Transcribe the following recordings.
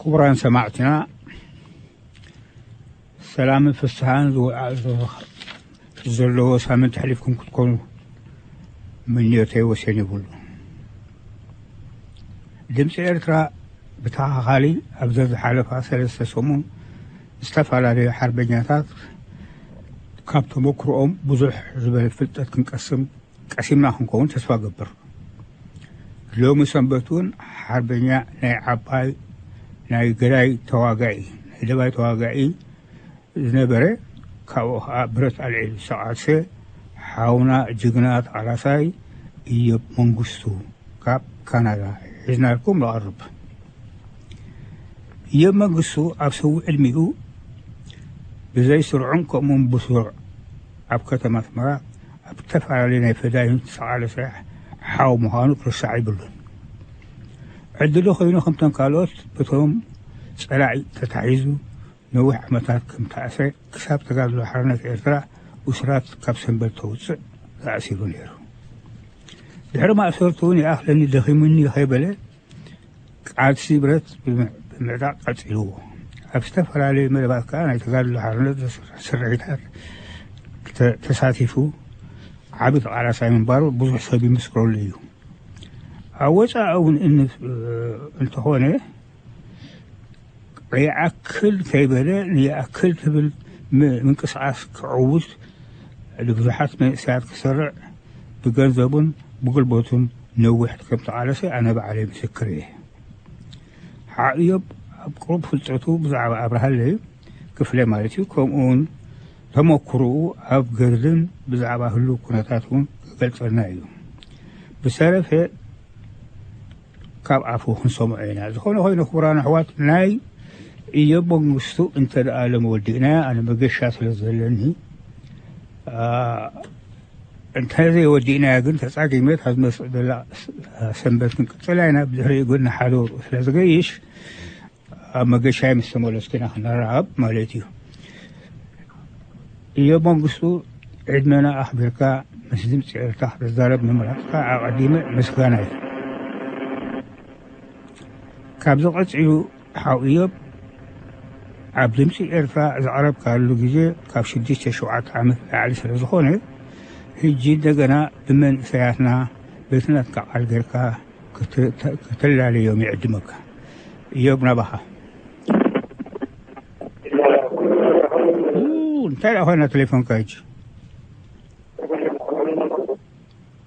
ክቡራን ሰማዕትና፣ ሰላምን ፍስሓን ዝወዓል ዘለዎ ሳምንት ኣሕሊፍኩም ክትኮኑ ምንዮተይ ወሰን ይብሉ። ድምፂ ኤርትራ ብተኻኻሊ ኣብ ዘዝሓለፋ ሰለስተ ሰሙን ዝተፈላለዩ ሓርበኛታት ካብ ተመክሮኦም ብዙሕ ዝበለ ፍልጠት ክንቀስም ቀሲምና ክንከውን ተስፋ ገብር። ሎሚ ሰንበት እውን ሓርበኛ ናይ ዓባይ ናይ ገዳይ ተዋጋኢ ናይ ደባይ ተዋጋኢ ዝነበረ ካብኡ ከዓ ብረት ኣልዒሉ ዝተቃልሰ ሓውና ጅግና ተቃላሳይ እዮብ መንግስቱ ካብ ካናዳ ሒዝናልኩም ንቐርብ። እዮብ መንግስቱ ኣብ ሰዊ ዕድሚኡ ብዘይ ስርዑን ከምኡውን ብስሩዕ ኣብ ከተማ ኣስመራ ኣብ ዝተፈላለዩ ናይ ፈዳይን ዝተቃለሰ ሓው ምዃኑ ክርሳዕ ይብሉን። ዕድሉ ኮይኑ ከምቶም ካልኦት በቶም ጸላኢ ተታሒዙ ነዊሕ ዓመታት ከም ተኣስረ ክሳብ ተጋድሎ ሓርነት ኤርትራ ኡስራት ካብ ሰንበል ተውፅእ ተኣሲሩ ነይሩ። ድሕሪ ማእሰርቱ እውን ይኣኽለኒ ደኺሙኒ ከይበለ ቃልሲ ብረት ብምዕጣቕ ቀፂልዎ። ኣብ ዝተፈላለዩ መደባት ከዓ ናይ ተጋድሎ ሓርነት ስርሒታት ተሳቲፉ ዓቢ ተቓላሳይ ምንባሩ ብዙሕ ሰብ ይምስክረሉ እዩ። ኣብ ወፃኢ እውን እንተኾነ ይኣክል ከይበለ ንይኣክል ትብል ምንቅስቃስ ክዕውት ንብዙሓት መንእሰያት ክሰርዕ ብገንዘቡን ብጉልበቱን ነዊሕ ከም ተቃለሰ ኣነ ባዕለይ ምስክር እየ። ሓእዮብ ኣብ ቅሩብ ፍልጠቱ ብዛዕባ ኣብርሃለይ ክፍለ ማለት እዩ ከምኡውን ተመክርኡ ኣብ ገድልን ብዛዕባ ህሉ ኩነታት እውን ክገልጸልና እዩ። ብሰረፈ ካብ ኣፉ ክንሰምዖ ኢና። ዝኾነ ኮይኑ ክቡራን ኣሕዋት ናይ እዮብ መንግስቱ እንተ ደኣ ለመወዲእናያ ኣነ መገሻ ስለ ዘለኒ እንተዘይወዲእናያ ግን ተጻጊመት ኣብ ዝመፅእ ዘላ ሰንበት ክንቅፅላ ኢና። ብድሕሪኡ ግን ንሓደ ወርኡ ስለ ዝገይሽ ኣብ መገሻይ ምስ ተመለስኩ ኢና ክንራኸብ ማለት እዩ። እዮብ መንግስቱ ዕድመና ኣኽቢርካ ምስ ድምፂ ኤርትራ ክትዛረብ ምምራፅካ ኣቐዲመ ምስጋና እዩ። ካብዚ ቀፂሉ ሓው እዮብ ኣብ ድምፂ ኤርትራ ዝቐረብካሉ ግዜ ካብ ሽዱሽተ ሸውዓተ ዓመት ላዕሊ ስለ ዝኾነ ሕጂ እንደገና ብመንእሰያትና በቲ ናትካ ቃል ጌርካ ከተላለዮም ይዕድመካ። እዮብ ናባኻ። እንታይ ደኣ ኮይና ቴሌፎንካ ሕጂ?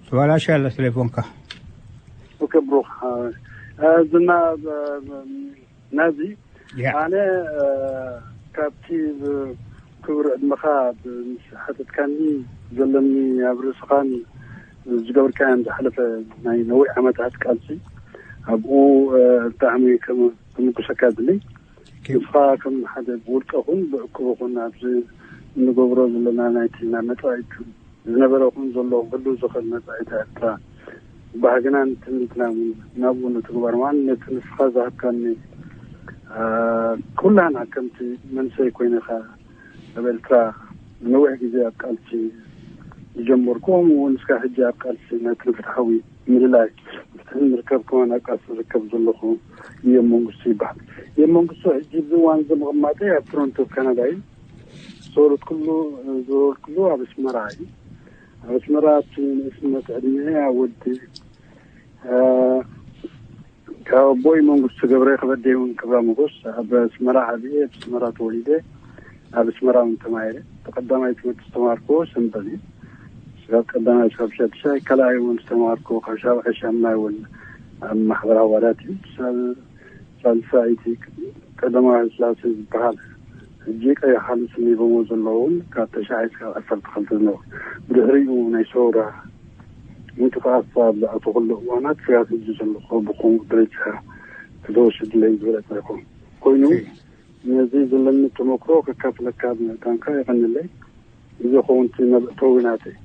ተባላሽ ኣላ ቴሌፎንካ። ኦኬ ብሩኽ ዝና ናዚ ኣነ ካብቲ ክብር ዕድመኻ ምስ ሓተትካኒ ዘለኒ ኣብ ርእስኻን ዝገብርካያን ዝሓለፈ ናይ ነዊሕ ዓመታት ቃልሲ ኣብኡ ብጣዕሚ ክምጉሰካ ድልይ ንስኻ ከም ሓደ ብውልቀኹን ብእክብኹን ኣብዚ እንገብሮ ዘለና ናይቲ ናብ መፃኢቱ ዝነበረ ኹን ዘሎ ክህሉ ዝኽእል መፃኢታ ኤርትራ ባህግናን ትምኒትናን እውን ናብኡ ንትግባር ምዃን ነቲ ንስኻ ዝሃብካኒ ኩላና ከምቲ መንሰይ ኮይንኻ ኣብ ኤርትራ ንነዊሕ ግዜ ኣብ ቃልሲ ዝጀመርኩ ከምኡ እውን እስካ ሕጂ ኣብ ቃልሲ ነቲ ንፍትሓዊ ምልላይ ፍትሕን ምርከብ ከማን ኣብ ቃልሲ ዝርከብ ዘለኹ እዮም መንግስቱ ይበሃል። እዮም መንግስቱ ሕጂ እዚ እዋን እዚ ምቕማጠይ ኣብ ቶሮንቶ ካናዳ እዩ። ዝተወለድኩሉ ዝወለድኩሉ ኣብ ኣስመራ እዩ። ኣብ ኣስመራ ኣብቲ ንእስነት ዕድመ ኣብ ወዲ ካብ ኣቦይ መንግስቱ ገብረ ክበደይ እውን ክብራ ሞጎስ ኣብ ኣስመራ ዓብየ ኣብ ኣስመራ ተወሊደ ኣብ ኣስመራ እውን ተማሂረ። ተቀዳማይ ትምህርቲ ዝተማሃርኩዎ ሰንበል እዩ። ካብ ቀዳማይ ካብ ሻድሻይ ካልኣይ እውን ዝተማሃርኩዎ ካብ ሻብዓይ ሻምናይ እውን ኣብ ማሕበር ኣዋዳት እዩ። ሳልሳይቲ ቀዳማዊ ስላሴ ዝበሃል ሕጂ ቀይሕ ሓልስ ኒቦሞ ዘለውን ካብ ተሻዒ ስጋብ ዓሰርተ ክልተ ዝነበሩ ብድሕሪኡ ናይ ሰውራ ምንቅስቃስ ኣብ ዝኣተኹሉ እዋናት ስጋብ ሕጂ ዘለኹ ብከምኡ ደረጃ ተተወስድለይ ዝበለጸ ይኹን ኮይኑ ነዚ ዘለኒ ተመክሮ ከካፍለካ ብምእታንካ የቐንለይ። እዚ ኸውን እቲ መእተዊ ናተይ።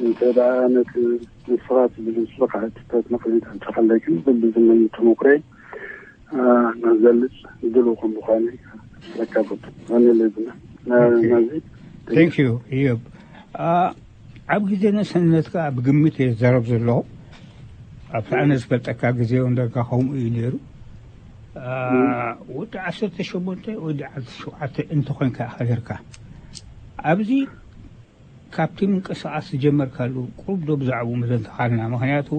እንተ ደኣ ነቲ ንስኻ ትብል ንስኻ ሕትታት ንቕድሚት ኣምጻኻለይ ግን በብዝመን ተመኩረይ ንክገልጽ ድሉው ከም ምዃነይ ለካፍል። ቀንለይ ዝና ናዚ Thank you እዮብ። ኣብ ግዜ ንእስነትካ ብግምት እየ ዝዛረብ ዘለኹ። ኣብቲ ኣነ ዝፈልጠካ ግዜ እውን ዳርጋ ከምኡ እዩ ነይሩ። ወዲ ዓሰርተ ሸሞንተ ወዲ ዓሰርተ ሸውዓተ እንተኾይንካ ኢኻ ነርካ። ኣብዚ ካብቲ ምንቅስቃስ ዝጀመርካሉ ቁሩብ ዶ ብዛዕባኡ መዘንተኻልና? ምኽንያቱ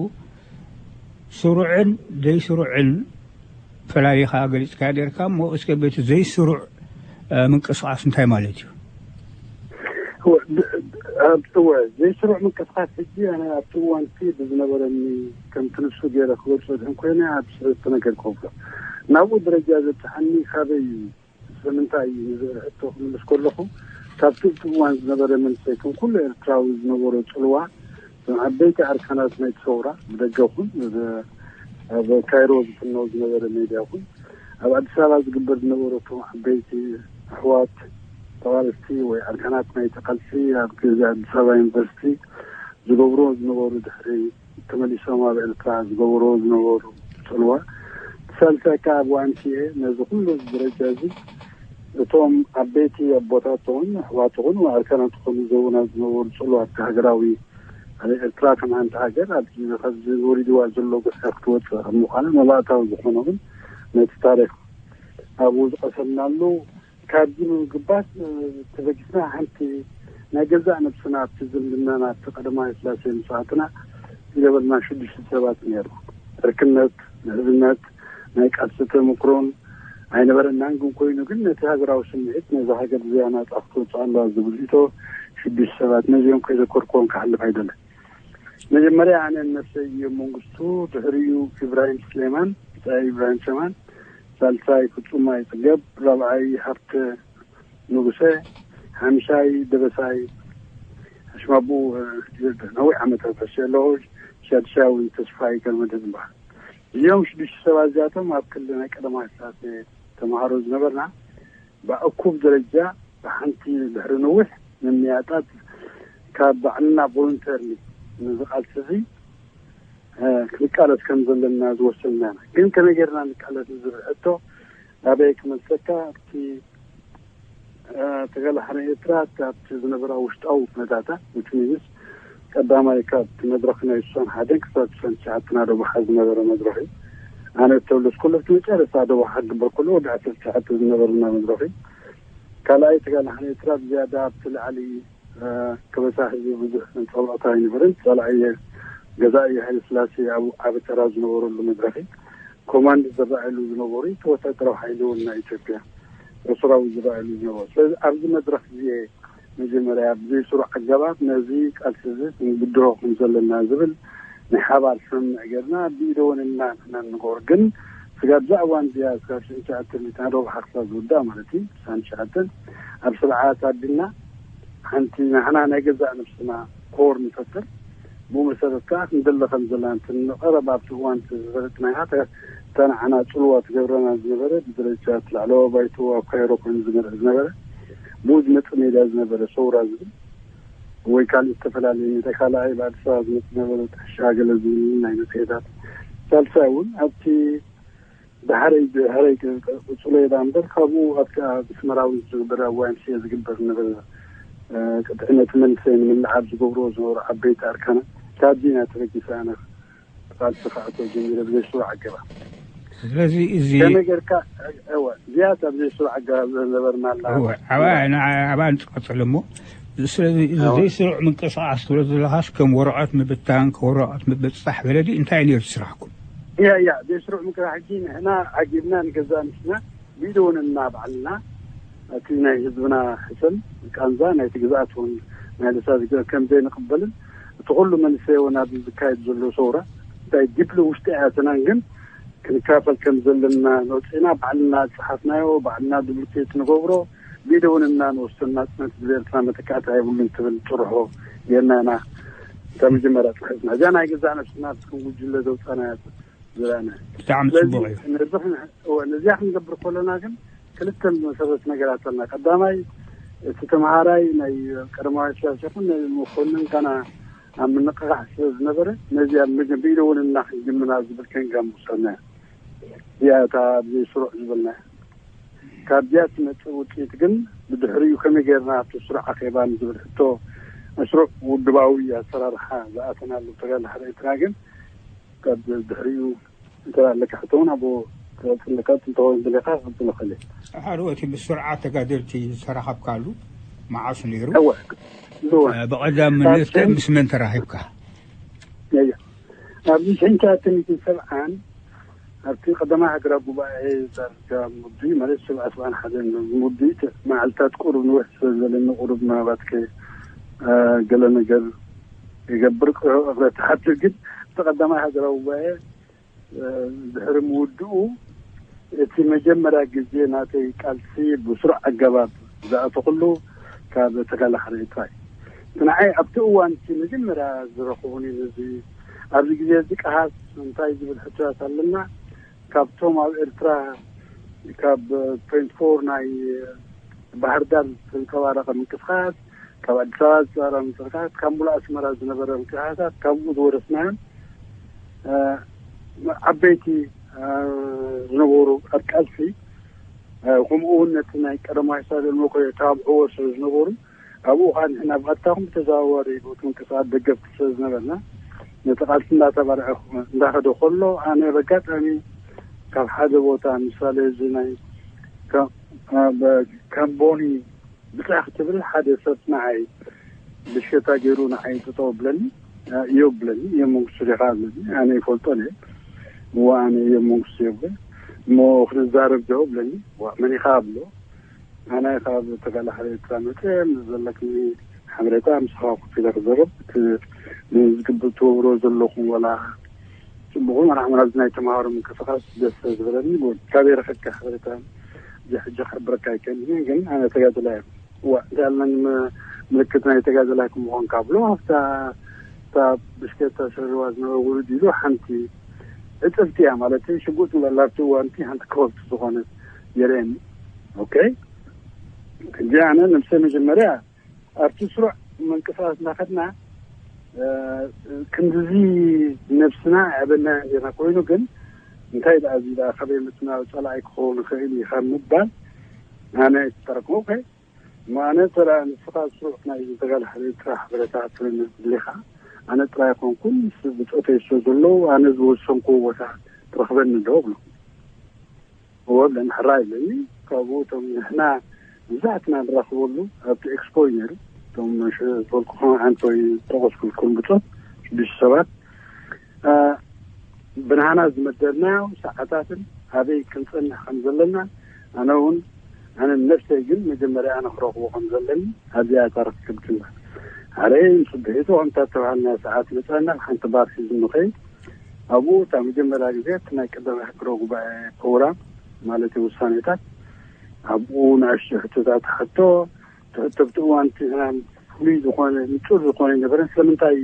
ስሩዕን ዘይስሩዕን ፈላሊኻ ገሊጽካ ነርካ እሞ፣ እስከ በቲ ዘይስሩዕ ምንቅስቃስ እንታይ ማለት እዩ? ዘይስሩዕ ምንቅስቃስ ሕጂ ኣነ ኣብቲ እዋንቲ ብዝነበረኒ ከም ትንሱ ገይረ ክገልጾ ድሕን ኮይነ ኣብ ዝተነገር ክብሎ ናብኡ ደረጃ ዘብፅሓኒ ካበይ እዩ? ስለምንታይ እዩ ንዝብል ሕቶ ክምልስ ከለኹ፣ ካብቲ እቲ እዋን ዝነበረ መንሰይ ከም ኩሉ ኤርትራዊ ዝነበሮ ፅልዋ፣ እቶም ዓበይቲ ኣርካናት ናይቲ ሰውራ ብደገ ኹን ኣብ ካይሮ ዝፍነው ዝነበረ ሜድያ ኹን ኣብ ኣዲስ ኣበባ ዝግበር ዝነበሩ እቶም ዓበይቲ ኣሕዋት ተቓለስቲ ወይ ኣርካናት ናይቲ ቃልሲ ኣብ ግዜ ኣዲስ ኣበባ ዩኒቨርሲቲ ዝገብርዎ ዝነበሩ ድሕሪ ተመሊሶም ኣብ ኤርትራ ዝገብርዎ ዝነበሩ ጽልዋ ተሳልሳካ ኣብ ዋንቲኤ ነዚ ኩሉ ደረጃ እዚ እቶም ዓበይቲ ኣቦታት ኹን ኣሕዋት ኹን ኣርካናት ኹን ዘውና ዝነበሩ ጽልዋ እቲ ሃገራዊ ኣብ ኤርትራ ከም ሓንቲ ሃገር ኣብዚ ወሪድዋ ዘሎ ጉሕፈት ክትወፅእ ከም ምዃና መባእታዊ ዝኾነ እውን ነቲ ታሪክ ኣብኡ ዝቐሰምናሉ ካብዚ ንምግባት ተበጊስና ሓንቲ ናይ ገዛእ ነብስና ኣብቲ ዝምድናና ኣብቲ ቀደማዊ ስላሴ ምስኣትና ዝገበርና ሽዱሽተ ሰባት ነይሩ። ዕርክነት፣ ምሕዝነት፣ ናይ ቃልሲ ተምክሮን ኣይነበረናን፣ ግን ኮይኑ ግን ነቲ ሃገራዊ ስምዒት ነዛ ሃገር እዚኣ ናጻ ክትወፅእ ኣለዋ ዝብል ርእይቶ ሽዱሽተ ሰባት ነዚኦም ከይዘከርኩዎም ክሓልፍ ኣይደለን። መጀመርያ ኣነ ነሰይ እዮም መንግስቱ፣ ድሕሪኡ ኢብራሂም ስሌማን፣ ብጻይ ኢብራሂም ሸማን፣ ሳልሳይ ፍጹም ኣይጽገብ፣ ራብዓይ ሃብተ ንጉሰ፣ ሓምሻይ ደበሳይ ኣሽማቡ ነዊሕ ዓመታት ኣሸለኹ፣ ሻድሻይ እውን ተስፋይ ገብረመድህን ይበሃል። እዚኦም ሽዱሽተ ሰባት እዚኣቶም ኣብ ክሊ ናይ ቀደማዊ ስላሴ ተምሃሮ ዝነበርና ብእኩብ ደረጃ ብሓንቲ ድሕሪ ነዊሕ ምምያጣት ካብ ባዕልና ቮሉንተርሊ ነዚ ቃልሲ እዚ ክንቃለስ ከም ዘለና ዝወሰንና ኢና። ግን ከመይ ጌርና ንቃለስ ንዝብል ሕቶ ናበይ ክመልሰካ ኣብቲ ተጋላሕሪ ኤርትራ ኣብቲ ዝነበራ ውሽጣዊ ኩነታታ which means ቀዳማይ ካብቲ መድረኽ ናይ ስሳን ሓደን ክሳብ ስሳን ትሽዓተን ኣደባሓ ዝነበረ መድረኽ እዩ። ኣነ ተወለስ ኩለፍቲ መጨረስታ ኣደባሓ ክግበር ከሎ ወዲ ዓሰርተ ትሽዓተ ዝነበረና መድረኽ እዩ። ካልኣይ ተጋላሕሪ ኤርትራ ብዝያዳ ኣብቲ ላዕሊ ከበሳ ህዝቢ ብዙሕ መንፀባቕታ ኣይነበረን። ፀላኢ ገዛኢ ሃይለ ስላሴ ኣብ ዓቢ ተራ ዝነበረሉ መድረኽ እዩ። ኮማንድ ዝረኣየሉ ዝነበሩ እቲ ወታደራዊ ሓይሊ እውን ናይ ኢትዮጵያ ኤርትራዊ ዝረኣየሉ ዝነበሩ። ስለዚ ኣብዚ መድረኽ እዚ መጀመርያ ብዘይስሩዕ ኣገባብ ነዚ ቃልሲ እዚ ክንግድሆ ከም ዘለና ዝብል ናይ ሓባር ስምምዕ ጌርና ብኢደ ወነንና ንሕና ንገብሮ። ግን ስጋብ እዛ እዋን እዚኣ ስጋብ ሽዱሽተ ሚእቲ ናደው ብሓክሳ ዝውዳእ ማለት እዩ። ስሳን ትሽዓተን ኣብ ስርዓት ኣቢልና ሓንቲ ንሕና ናይ ገዛእ ነብስና ኮር ንፈጥር። ብኡ መሰረት ከዓ ክንደሊ ከም ዘለና እንትን ንቐረብ ኣብቲ እዋን ዝፈለጥናያ እታ ንዓና ጽልዋ ትገብረና ዝነበረ ብደረጃ እቲ ላዕለዋ ባይቶ ኣብ ካይሮ ኮይኑ ዝመርሕ ዝነበረ ብኡ ዝመጽእ ሜድያ ዝነበረ ሰውራ ዝብል ወይ ካልእ ዝተፈላለየ ሜድያ ካልኣይ ብኣዲስ ኣበባ ዝመጽእ ነበረ ጥሕሻ ገለ ዝብል ናይ መጽሔታት ሳልሳይ እውን ኣብቲ ብሓረይ ብሓረይ ቅጽሎ ኢላ እምበር ካብኡ ኣብቲ ኣብ ኣስመራ እውን ዝግበር ኣብ ዋይምስኤ ዝግበር ዝነበረ ቅጥዒ ነቲ መንእሰይ ንምልዓብ ዝገብርዎ ዝነበሩ ዓበይቲ ኣርካና ካብዚ ኢና ተበጊሰ ኣነ ቃልሲ ክኣቶ ጀሚረ ብዘይስሩዕ ኣገባብ። ስለዚ እዚ ከመይ ጌርካ እወ እዚኣ ኣብ ዘይስሩዕ ኣገባብ ዝነበርና ኣላ። እወ፣ ኣባ ንዓ-፣ ኣባ ንቀጽል እሞ ስለዚ እዚ እወ። ዘይስሩዕ ምንቅስቃስ ትብሎ ዘለኻስ ከም ወረቐት ምብታን፣ ከም ወረቐት ምብጻሕ ገለ ድዩ? እንታይ እዩ ነይሩ እቲ ስራሕኩም? እያ እያ ዘይስሩዕ ምንቅስቃስ ሕጂ ንሕና ዓጊብና ንገዛእ ንስና ቪድዮ እውን እና ባዕልና እቲ ናይ ህዝብና ሕሰም ቃንዛ ናይቲ ግዝኣት እውን ናይ ልሳ ከም ዘይንቕበልን እቲ ኩሉ መንእሰይ እውን ኣብዚ ዝካየድ ዘሎ ሰውራ እንታይ ዲፕሊ ውሽጢ ኣያተናን ግን ክንካፈል ከም ዘለና ነውፅና ባዕልና ዝፀሓፍናዮ ባዕልና ዱፕሊኬት ንገብሮ ቪድዮ እውን እና ንወስዶ ናፅነት ህዝቢ ኤርትራ መተካእታ የብሉን ትብል ጥርሖ ጌርና ኢና እታ መጀመርያ ፅሒፍና እዚኣ ናይ ገዛእ ነብስና ኣብቲ ከም ጉጅለ ዘውፃናያ ዝረኣና። ብጣዕሚ ስለዚ ጽቡቕ እዩ። ነዚ ክን-፣ እወ፣ ነዚኣ ክንገብር ከለና ግን ክልተ መሰረት ነገራት ኣለና። ቀዳማይ እቲ ተምሃራይ ናይ ቀዳማዊ ስላሴ ይኹን ናይ መኮንን ካና ኣብ ምንቕቓሕ ስለ ዝነበረ ነዚኣ መጀ-፣ ብኢደ እውን እና ክንጅምና ዝብል ከንጋም ውሳና እያ። እዚኣ እታ ኣብዚ ስሩዕ ዝበልና እያ። ካብዚኣ ትመፅእ ውፅኢት ግን ብድሕሪኡ ከመይ ጌርና ኣብቲ ስሩዕ ኣኼባ ንዝብል ሕቶ ስሩዕ ውድባዊ ኣሰራርሓ ዝኣተናሉ ተጋላሕሪ ኤርትራ ግን ካብ ድሕሪኡ እንተ ኣለካ ሕቶ እውን ኣብኡ ክቐፅለካ እንተኸውን ደሊኻ ክቕፅል ይኽእል እዩ። ሓደ እቲ ምስ ስርዓት ተጋደልቲ ዝተራኸብካሉ መዓስ ነይሩ? እወ እወ ብቐዳምነት ምስ መን ተራኺብካ? እያ ኣብዚ ሽሕን ትሽዓተ ሚእትን ሰብዓን ኣብቲ ቀዳማይ ሃገራዊ ጉባኤ ዳርጋ ሙዱይ ማለት ሰብዓ ሰብዓን ሓደን ሙዱይ መዓልታት ቁሩብ ንውሕ ስለ ዝበለኒ ቁሩብ ምናልባት ከ ገለ ነገር ይገብር። ተሓቱ ግን እቲ ቀዳማይ ሃገራዊ ጉባኤ ድሕሪ ምውድኡ እቲ መጀመርያ ግዜ ናተይ ቃልሲ ብስሩዕ ኣገባብ ዝኣተኹሉ ካብ ተጋላሓሪ ኤርትራ እዩ። እቲ ንዓይ ኣብቲ እዋን እቲ መጀመርያ ዝረኽቡኒ ነዚ ኣብዚ ግዜ እዚ ቀሃስ እንታይ ዝብል ሕቶያት ኣለና ካብቶም ኣብ ኤርትራ ካብ ፖይንት ፎር ናይ ባህር ዳር ዝተንጸባረቐ ምንቅስቃስ ካብ ኣዲስ ኣበባ ዝተባረረ ምንቅስቃስ ካብ ሙሉእ ኣስመራ ዝነበረ ምንቅስቃሳት ካብኡ ዝወረስናዮም ዓበይቲ ዝነበሩ ኣብ ቃልሲ ከምኡ እውን ነቲ ናይ ቀደማይ ሳልል መኮይ ተባብዕዎ ስለ ዝነበሩ ኣብኡ ከዓ ንሕና ብቐጥታኹም ብተዘዋዋሪ ብቲ ምንቅስቃስ ደገፍቲ ስለ ዝነበርና ነቲ ቃልሲ እንዳተባርዐ እንዳኸደ ከሎ ኣነ በጋጣሚ ካብ ሓደ ቦታ ምሳሌ እዚ ናይ ከም ቦኒ ብጻሕ ክትብል ሓደ ሰብ ንዓይ ብሽታ ገይሩ ንዓይ ጠጠው ብለኒ እዮ ብለኒ እዮ መንግስቱ ዲኻ ብለኒ ኣነ ይፈልጦ ነ እዋ ኣነ እዮ መንግስቱ እዮ እሞ ክንዛረብ ዶ ብለኒ ዋ መን ኢኻ ብሎ ኣነ ካብ ተጋላሓሪ ኤርትራ መፀ ምስ ዘለክኒ ሓበሬታ ምስኻ ኮፍ ኢለ ክዘረብ እቲ ዝግብር ትገብሮ ዘለኹም ወላ ፅቡቕ መርሓ ምናልባት ናይ ተምሃሮ ምንቅስቃስ ደስ ዝበለኒ ካበይ ረኸብካ ሓበሬታ እዚ ሕጂ ክሕብረካ ኣይክእልን ግን ኣነ ተጋደላይ እየ እዋ እንታይ ኣለኒ ምልክት ናይ ተጋደላይ ክምኾንካ ብሎ ኣብታ እታ ብሽከታ ሰሪዋ ዝነበረ ውሉድ ኢሉ ሓንቲ ዕፅፍቲ እያ ማለት ሽጉጥ ንበላ ኣብቲ እዋንቲ ሓንቲ ክኸብቲ ዝኾነት የርእየኒ ኦኬ ሕጂ ኣነ ነብሰ መጀመርያ ኣብቲ ስሩዕ ምንቅስቃስ እናኸድና ክንድዚ ነብስና ኣዕበና ጌርና ኮይኑ ግን እንታይ ደኣ እዚ ደኣ ከበይ መፅና ፀላኢ ክኸውን ይኽእል እዩ ካብ ምባል ኣነ ተረክቦ ከ እሞ ኣነ ተራ ንስኻ ስሩዕ ናይ ዝተጋል ሓደ ጥራሕ ብረታ ትብል ድሊኻ ኣነ ጥራይ ኣይኮንኩን ምስ ብፆተይ ስለ ዘለዉ ኣነ ዝወሰንክዎ ቦታ ትረኽበኒ ዶ ብሎ እወ ብለን ሕራይ ኢለኒ ካብኡ እቶም ንሕና ብዛዕትና ንራኽበሉ ኣብቲ ኤክስፖ እዩ ነይሩ እቶም ዝበልኩኹም ዓንቶይ ጠቐስኩልኩም ብፆት ሽዱሽተ ሰባት ብንሃና ዝመደብናዮ ሰዓታትን ኣበይ ክንፀንሕ ከም ዘለና ኣነ እውን ኣነ ነፍሰይ ግን መጀመርያ ኣነ ክረኽቦ ከም ዘለኒ ኣብዚኣ ታሪክ ክብትና ሓደ ምስ ብሒቱ ከምታ ተባሃልና ሰዓት መፃና ሓንቲ ባር ሒዙ ንኸይድ ኣብኡ እታ መጀመርያ ግዜ እቲ ናይ ቀዳማይ ሕክሮ ጉባኤ ፕሮግራም ማለት ውሳኔታት ኣብኡ ንኣሽቱ ሕቶታት ሓቶ ትሕቶ ኣብቲ እዋን እቲ ሕማም ፍሉይ ዝኾነ ንፁር ዝኾነ ኣይነበረን ስለምንታይ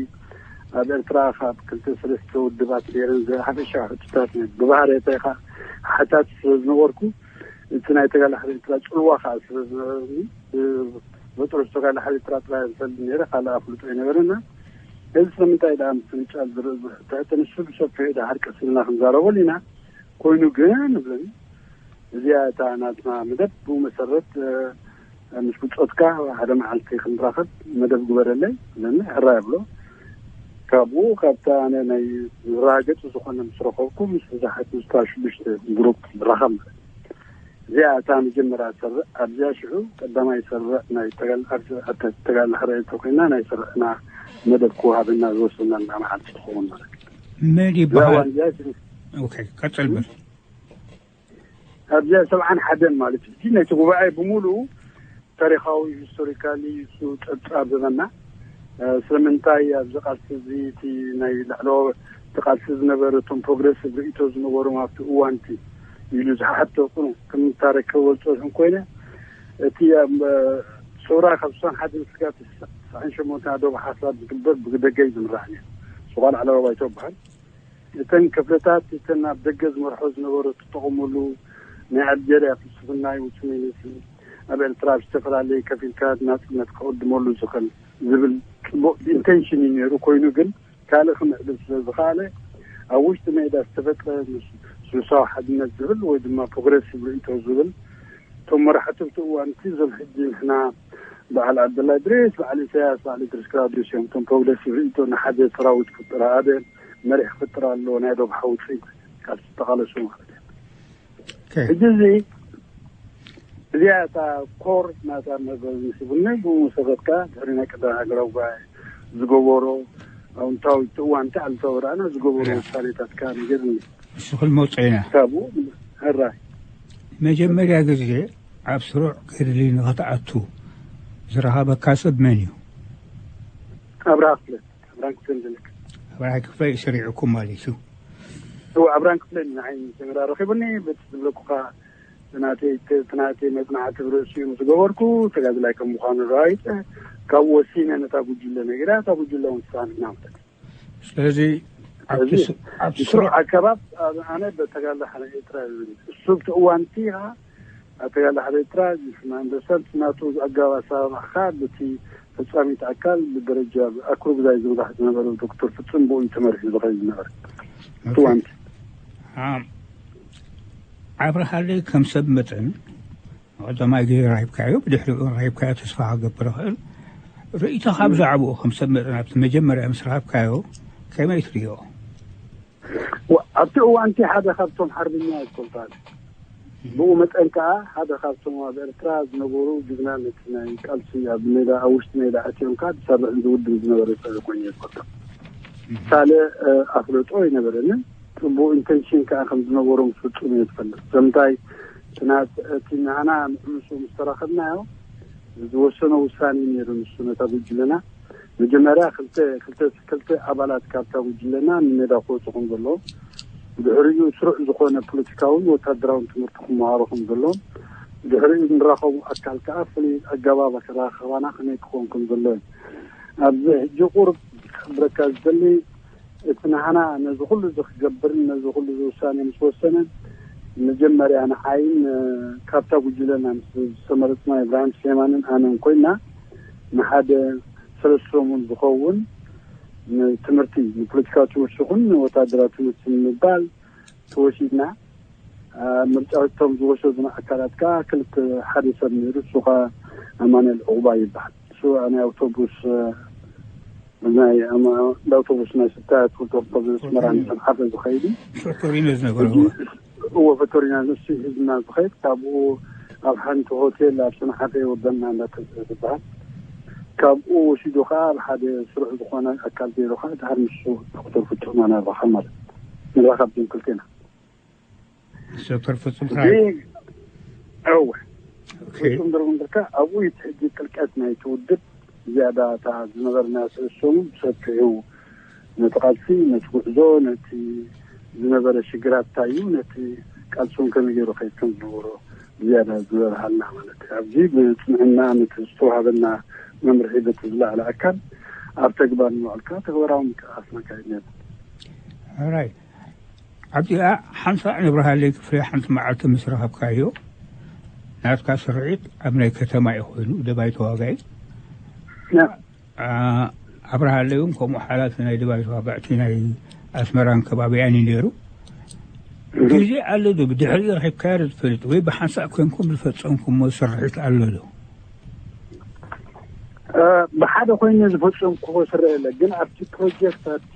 ኣብ ኤርትራ ካብ ክልተ ሰለስተ ውድባት ነይረን ዝሓፈሻ ሕቶታት ነይሩ ብባህርየተይ ከዓ ሓታቲ ስለ ዝነበርኩ እቲ ናይ ተጋላሕሪ ኤርትራ ፅልዋ ከዓ ስለ ዝነበረኒ በጥሩ ዝተጋላሕሪ ኤርትራ ጥራይ ዝፈልጥ ነይረ ካልእ ኣፍልጦ ኣይነበረና እዚ ስለምንታይ ደኣ ምፍንጫል ዝርኢ ዝሕተተ ንሱ ብሰፊሑ ደሓር ቀስ ኢልና ክንዛረበሉ ኢና ኮይኑ ግን እብለኒ እዚኣ እታ ናትና መደብ ብኡ መሰረት ምስ ብፆትካ ሓደ መዓልቲ ክንራኸብ መደብ ግበረለይ እብለኒ ሕራይ እብሎ ካብኡ ካብታ ኣነ ናይ ዝረጋገፅ ዝኾነ ምስ ረኸብኩ ምስ ብዛሓት ምስታ ሽዱሽተ ግሩፕ ንራኸብ ማለት እዚኣ እታ መጀመርያ ዝሰርዕ ኣብዚኣ ሽዑ ቀዳማይ ዝሰርዕ ናይ ተጋል ሕረየቶ ኮይና ናይ ስርዕና መደብ ክወሃበና ዝወሰናልና መዓልቲ ትኸውን ማለት እዩ መን ይበሃል ቀፅል ብል ኣብዚኣ ሰብዓን ሓደን ማለት እዩ ነቲ ጉባኤ ብምሉኡ ታሪካዊ ሂስቶሪካሊ እሱ ጸብጻብ ዝህበና ስለምንታይ ኣብዚ ቃልሲ እዚ እቲ ናይ ላዕለዎ እቲ ቃልሲ ዝነበረ እቶም ፕሮግረሲቭ ርእቶ ዝነበሮም ኣብቲ እዋንቲ ኢሉ ዝሓተኩ ከም ታሪክ ክወልፆ ዝን ኮይነ እቲ ኣብ ሰውራ ካብ ስሳን ሓደ ስጋት ስሳን ሸሞንተ ኣዶብ ሓሳብ ዝግበር ብደገ ዝምራሕ ነይሩ ስኳ ላዕለዋ ባይቶ ይበሃል እተን ክፍልታት እተን ኣብ ደገ ዝመርሖ ዝነበሩ እትጠቐመሉ ናይ ኣልጀርያ ፍልስፍና ይውፅእ መይነቲ ኣብ ኤርትራ ኣብ ዝተፈላለየ ከፊልካ ናፅነት ክቕድመሉ ዝኽእል ዝብል ፅቡቕ ኢንቴንሽን እዩ ነይሩ ኮይኑ ግን ካልእ ክምዕብል ስለ ዝኸኣለ ኣብ ውሽጢ ሜዳ ዝተፈጥረ ስሉሳዊ ሓድነት ዝብል ወይ ድማ ፕሮግረሲቭ ርእቶ ዝብል እቶም መራሕቲ ኣብቲ እዋን እቲ እዞም ሕጂ ንሕና በዓል ዓብደላ ድሬስ በዓል ኢሳያስ በዓል ድሬስ ክላውዲዮስ እዮም እቶም ፕሮግረሲቭ ርእቶ ንሓደ ሰራዊት ክጥራ ኣደ መሪሕ ክጥራ ኣለዎ ናይ ዶብ ሓውፅኢት ካብ ዝተቃለሱ ማለት እዩ ሕጂ እዚ እዚኣ እታ ኮር ናታ መበል ንስብኒ ብኡ መሰረት ከኣ ድሕሪ ናይ ቀዳማይ ሃገራዊ ጉባኤ ዝገበሮ ኣውንታዊ ትእዋንቲ ኣሉታዊ ረኣና ዝገበሮ ውሳኔታት ከኣ ነገር እሱ ክንመጾ ኢና። ካብኡ ሕራይ መጀመርያ ግዜ ኣብ ስሩዕ ገድሊ ንኸትኣቱ ዝረኸበካ ሰብ መን እዩ? ኣብርሃ ክፍለ ኣብርሃ ክፍለ ንደለክ ኣብርሃ ክፍለ እዩ ሰሪዑኩም ማለት እዩ። እዎ ኣብርሃ ክፍለ ንዓይ መጀመርያ ረኺቡኒ። በቲ ዝብለኩኻ ናተይ ናተይ መጽናዕቲ ብርእሲኡ ምስ ገበርኩ ተጋድላይ ከም ምዃኑ ረጋጊጸ ካብኡ ወሲነ ነታ ጉጅለ ነጊራ እታ ጉጅለ እውን ትሳንና ማለት እዩ። ስለዚ ኣብቲ ስ- ኣብቲ ስሩዕ ስሩዕ ኣገባብ ኣነ በተጋለ ሓደ ኤርትራ እሱ ብቲ እዋንቲ ኢኻ ኣተጋለ ሓደ ኤርትራ ማንደሰን ናቱ ኣገባብ ኣሰራርሕካ ብቲ ፈጻሚት ኣካል ብደረጃ ኣክሩግዛይ ዝምራሕ ዝነበረ ዶክተር ፍጹም ብኡ እዩ ተመሪሑ ዝኸይድ ዝነበረ እቲ እዋንቲ ኣብርሃለይ ከም ሰብ መጠን ንቐዳማይ ግዜ ረኺብካዮ ብድሕሪኡ ረኺብካዮ ተስፋ ክገብር እኽእል ርእይቶኻ ብዛዕባኡ ከም ሰብ መጠን ኣብቲ መጀመርያ ምስ ረኸብካዮ ከመይ ትርእዮ ኣብቲ እዋንቲ ሓደ ካብቶም ሓርብኛ ይኮልታል ብኡ መጠን ከዓ ሓደ ካብቶም ኣብ ኤርትራ ዝነበሩ ጅግና ነቲ ናይ ቃልሲ ኣብ ሜዳ ኣብ ውሽጢ ሜዳ ኣትዮም ከዓ ዝሰርሕን ዝውድብ ዝነበረ ሰብ ኮይኑ ይፈልጦ ሳለ ኣፍለጦ ኣይነበረንን ጽቡቅ ኢንቴንሽን ከዓ ከም ዝነበሮም ፍጹም እየ ዝፈልጥ ስለምንታይ እቲ ናት እቲ ናህና ምስ ምስ ተራኸብናዮ ዝወሰኖ ውሳኔ ነይሩ ንሱ ነታ ጉጅለና መጀመርያ ክልተ ክልተ ክልተ ኣባላት ካብታ ጉጅለና ንሜዳ ክወፁ ከም ዘለዎም ብድሕሪኡ ስሩዕ ዝኾነ ፖለቲካውን ወታደራውን ትምህርቲ ክመሃሩ ከም ዘለዎም ብድሕሪኡ ንራኸቡ ኣካል ከዓ ፍሉይ ኣገባብ ኣከራኸባና ከመይ ክኸውን ከም ዘለዎ ኣብዚ ሕጂ ቁርብ ክሕብረካ ዝደሊ እቲ ናህና ነዚ ኩሉ እዚ ክገብርን ነዚ ኩሉ እዚ ውሳኔ ምስ ወሰነ መጀመርያ ንዓይን ካብታ ጉጅለና ምስ ዝተመረፅና ኢብራሂም ስሌማንን ኣነን ኮይና ንሓደ ሰለስተ ሰሙን ዝኸውን ንትምህርቲ ንፖለቲካዊ ትምህርቲ ይኹን ንወታደራዊ ትምህርቲ ንምባል ተወሲድና ምርጫ እቶም ዝወሰዱና ኣካላት ከዓ ክልተ ሓደ ሰብ ነይሩ እሱ ከዓ ኣማኑኤል ዕቑባ ይበሃል እሱ ናይ ኣውቶቡስ ናይ ኣውቶቡስ ናይ ስታያት ውልቀ ኣስመራ ንሰንዓፈ ዝኸይድ እዩ። ፈቶሪኖ ዝነበረ እዎ ፈቶሪና ንሱ ሒዝና ዝኸይድ ካብኡ ኣብ ሓንቲ ሆቴል ኣብ ሰንዓፈ የወርደና እንዳተዝበሃል ካብኡ ወሲዱ ከዓ ኣብ ሓደ ስሩዕ ዝኾነ ኣካል ገይሩ ከዓ ድሓር ንሱ ዶክተር ፍጹም ኣናራኸብ ማለት ንራኸብ ዞም ክልቴና ዶክተር ፍጹም እወ ፍጹም ድርጉም ድርካ ኣብኡ እቲ ሕጂ ጥልቀት ናይቲ ውድብ ዝያዳ እታ ዝነበርና ስእሶም ብሰፊሑ ነቲ ቃልሲ ነቲ ጉዕዞ ነቲ ዝነበረ ሽግራት እንታይ እዩ ነቲ ቃልሶም ከመይ ገይሩ ከይድ ከም ዝነበሮ ዝያዳ ዝበርሃልና ማለት እዩ ኣብዚ ብፅንዕና ነቲ ዝተዋሃበና መምርሒ በቲ ዝለዓለ ኣካል ኣብ ተግባር ንምዕልካ ተግባራዊ ምንቅስቃስ ነካይድ ነርና ራይ ኣብዚኣ ሓንሳእ ንብርሃለይ ክፍለ ሓንቲ መዓልቲ ምስ ረኸብካዮ ናትካ ስርዒት ኣብ ናይ ከተማ እዩ ኮይኑ ደባይ ተዋጋይ ኣብርሃለይ እውን ከምኡ ሓላፊ ናይ ደባይ ተዋጋእቲ ናይ ኣስመራን ከባቢያን እዩ ነይሩ ግዜ ኣሎ ዶ ብድሕሪኡ ረኺብካዮ ዶ ትፈልጥ ወይ ብሓንሳእ ኮንኩም ዝፈፀምኩሞ ስርሒት ኣሎ ዶ ብሓደ ኮይኑ ዝፈፀምኩዎ ስርሒ የለ ግን ኣብቲ ፕሮጀክት ኣብቲ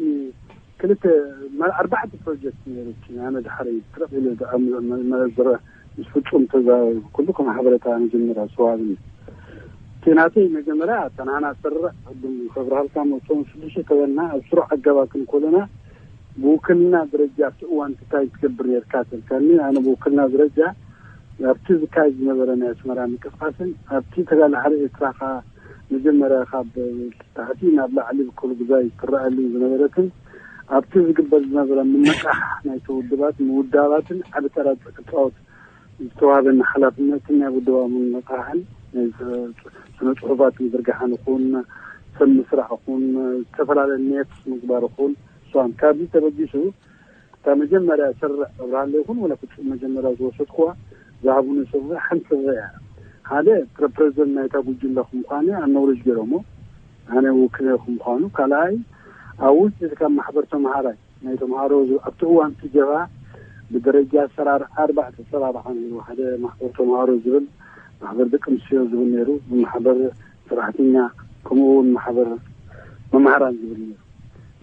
ክልተ ኣርባዕተ ፕሮጀክት ነይሩ ኣነ ድሓረይ ትረቕ ኢለ ዝኣምሮ መለስ ዝረአ ምስ ፍጹም ተዛረብ ኩሉ ከም ሓበረታ መጀመርያ ዝተዋሃበኒ እቲ ናተይ መጀመርያ ተናና ስርዕ ቅድም ከብርሃልካ መቶም ሽዱሽተ ተበና ኣብ ስሩዕ ኣገባ ክንኮለና ብውክልና ደረጃ ኣብቲ እዋን እንታይ ትገብር ነርካ ተልካኒ ኣነ ብውክልና ደረጃ ኣብቲ ዝካየድ ዝነበረ ናይ ኣስመራ ምንቅስቃስን ኣብቲ ተጋላሓሪ ኤርትራ ከዓ መጀመርያ ካብ ታሕቲ ናብ ላዕሊ ብኩሉ ግዛይ ትረኣየሉ ዝነበረትን ኣብቲ ዝግበር ዝነበረ ምንቃሕ ናይቲ ውድባት ምውዳባትን ዓቢ ተራ ክፃወት ዝተዋሃበኒ ሓላፍነትን ናይ ውድባዊ ምንቃሕን ናይ ስነ ፅሑፋት ምዝርጋሕን ይኹን ሰብ ምስራሕ ይኹን ዝተፈላለየ ኔትስ ምግባር ይኹን እሷን ካብዚ ተበጊሱ እታ መጀመርያ ስርዕ ኣብርሃለ ይኹን ወላ ፍፁም መጀመርያ ዝወሰድኩዋ ዝሃቡኒ ስርዕ ሓንቲ ስርዕ እያ ሓደ ፕረፕረዚደንት ናይታ ጉጅለ ክምዃነ ኣነውረጅ ገይሮሞ ኣነ ውክለ ክምዃኑ ካልኣይ ኣብ ውፅኢት ካብ ማሕበር ተምሃራይ ናይ ተምሃሮ ኣብቲ እዋን እቲ ጀብሃ ብደረጃ ኣሰራርሓ ኣርባዕተ ኣሰራርሓ ነይሩ ሓደ ማሕበር ተምሃሮ ዝብል ማሕበር ደቂ ኣንስትዮ ዝብል ነይሩ ብማሕበር ሰራሕተኛ ከምኡ እውን ማሕበር መምሃራን ዝብል ነይሩ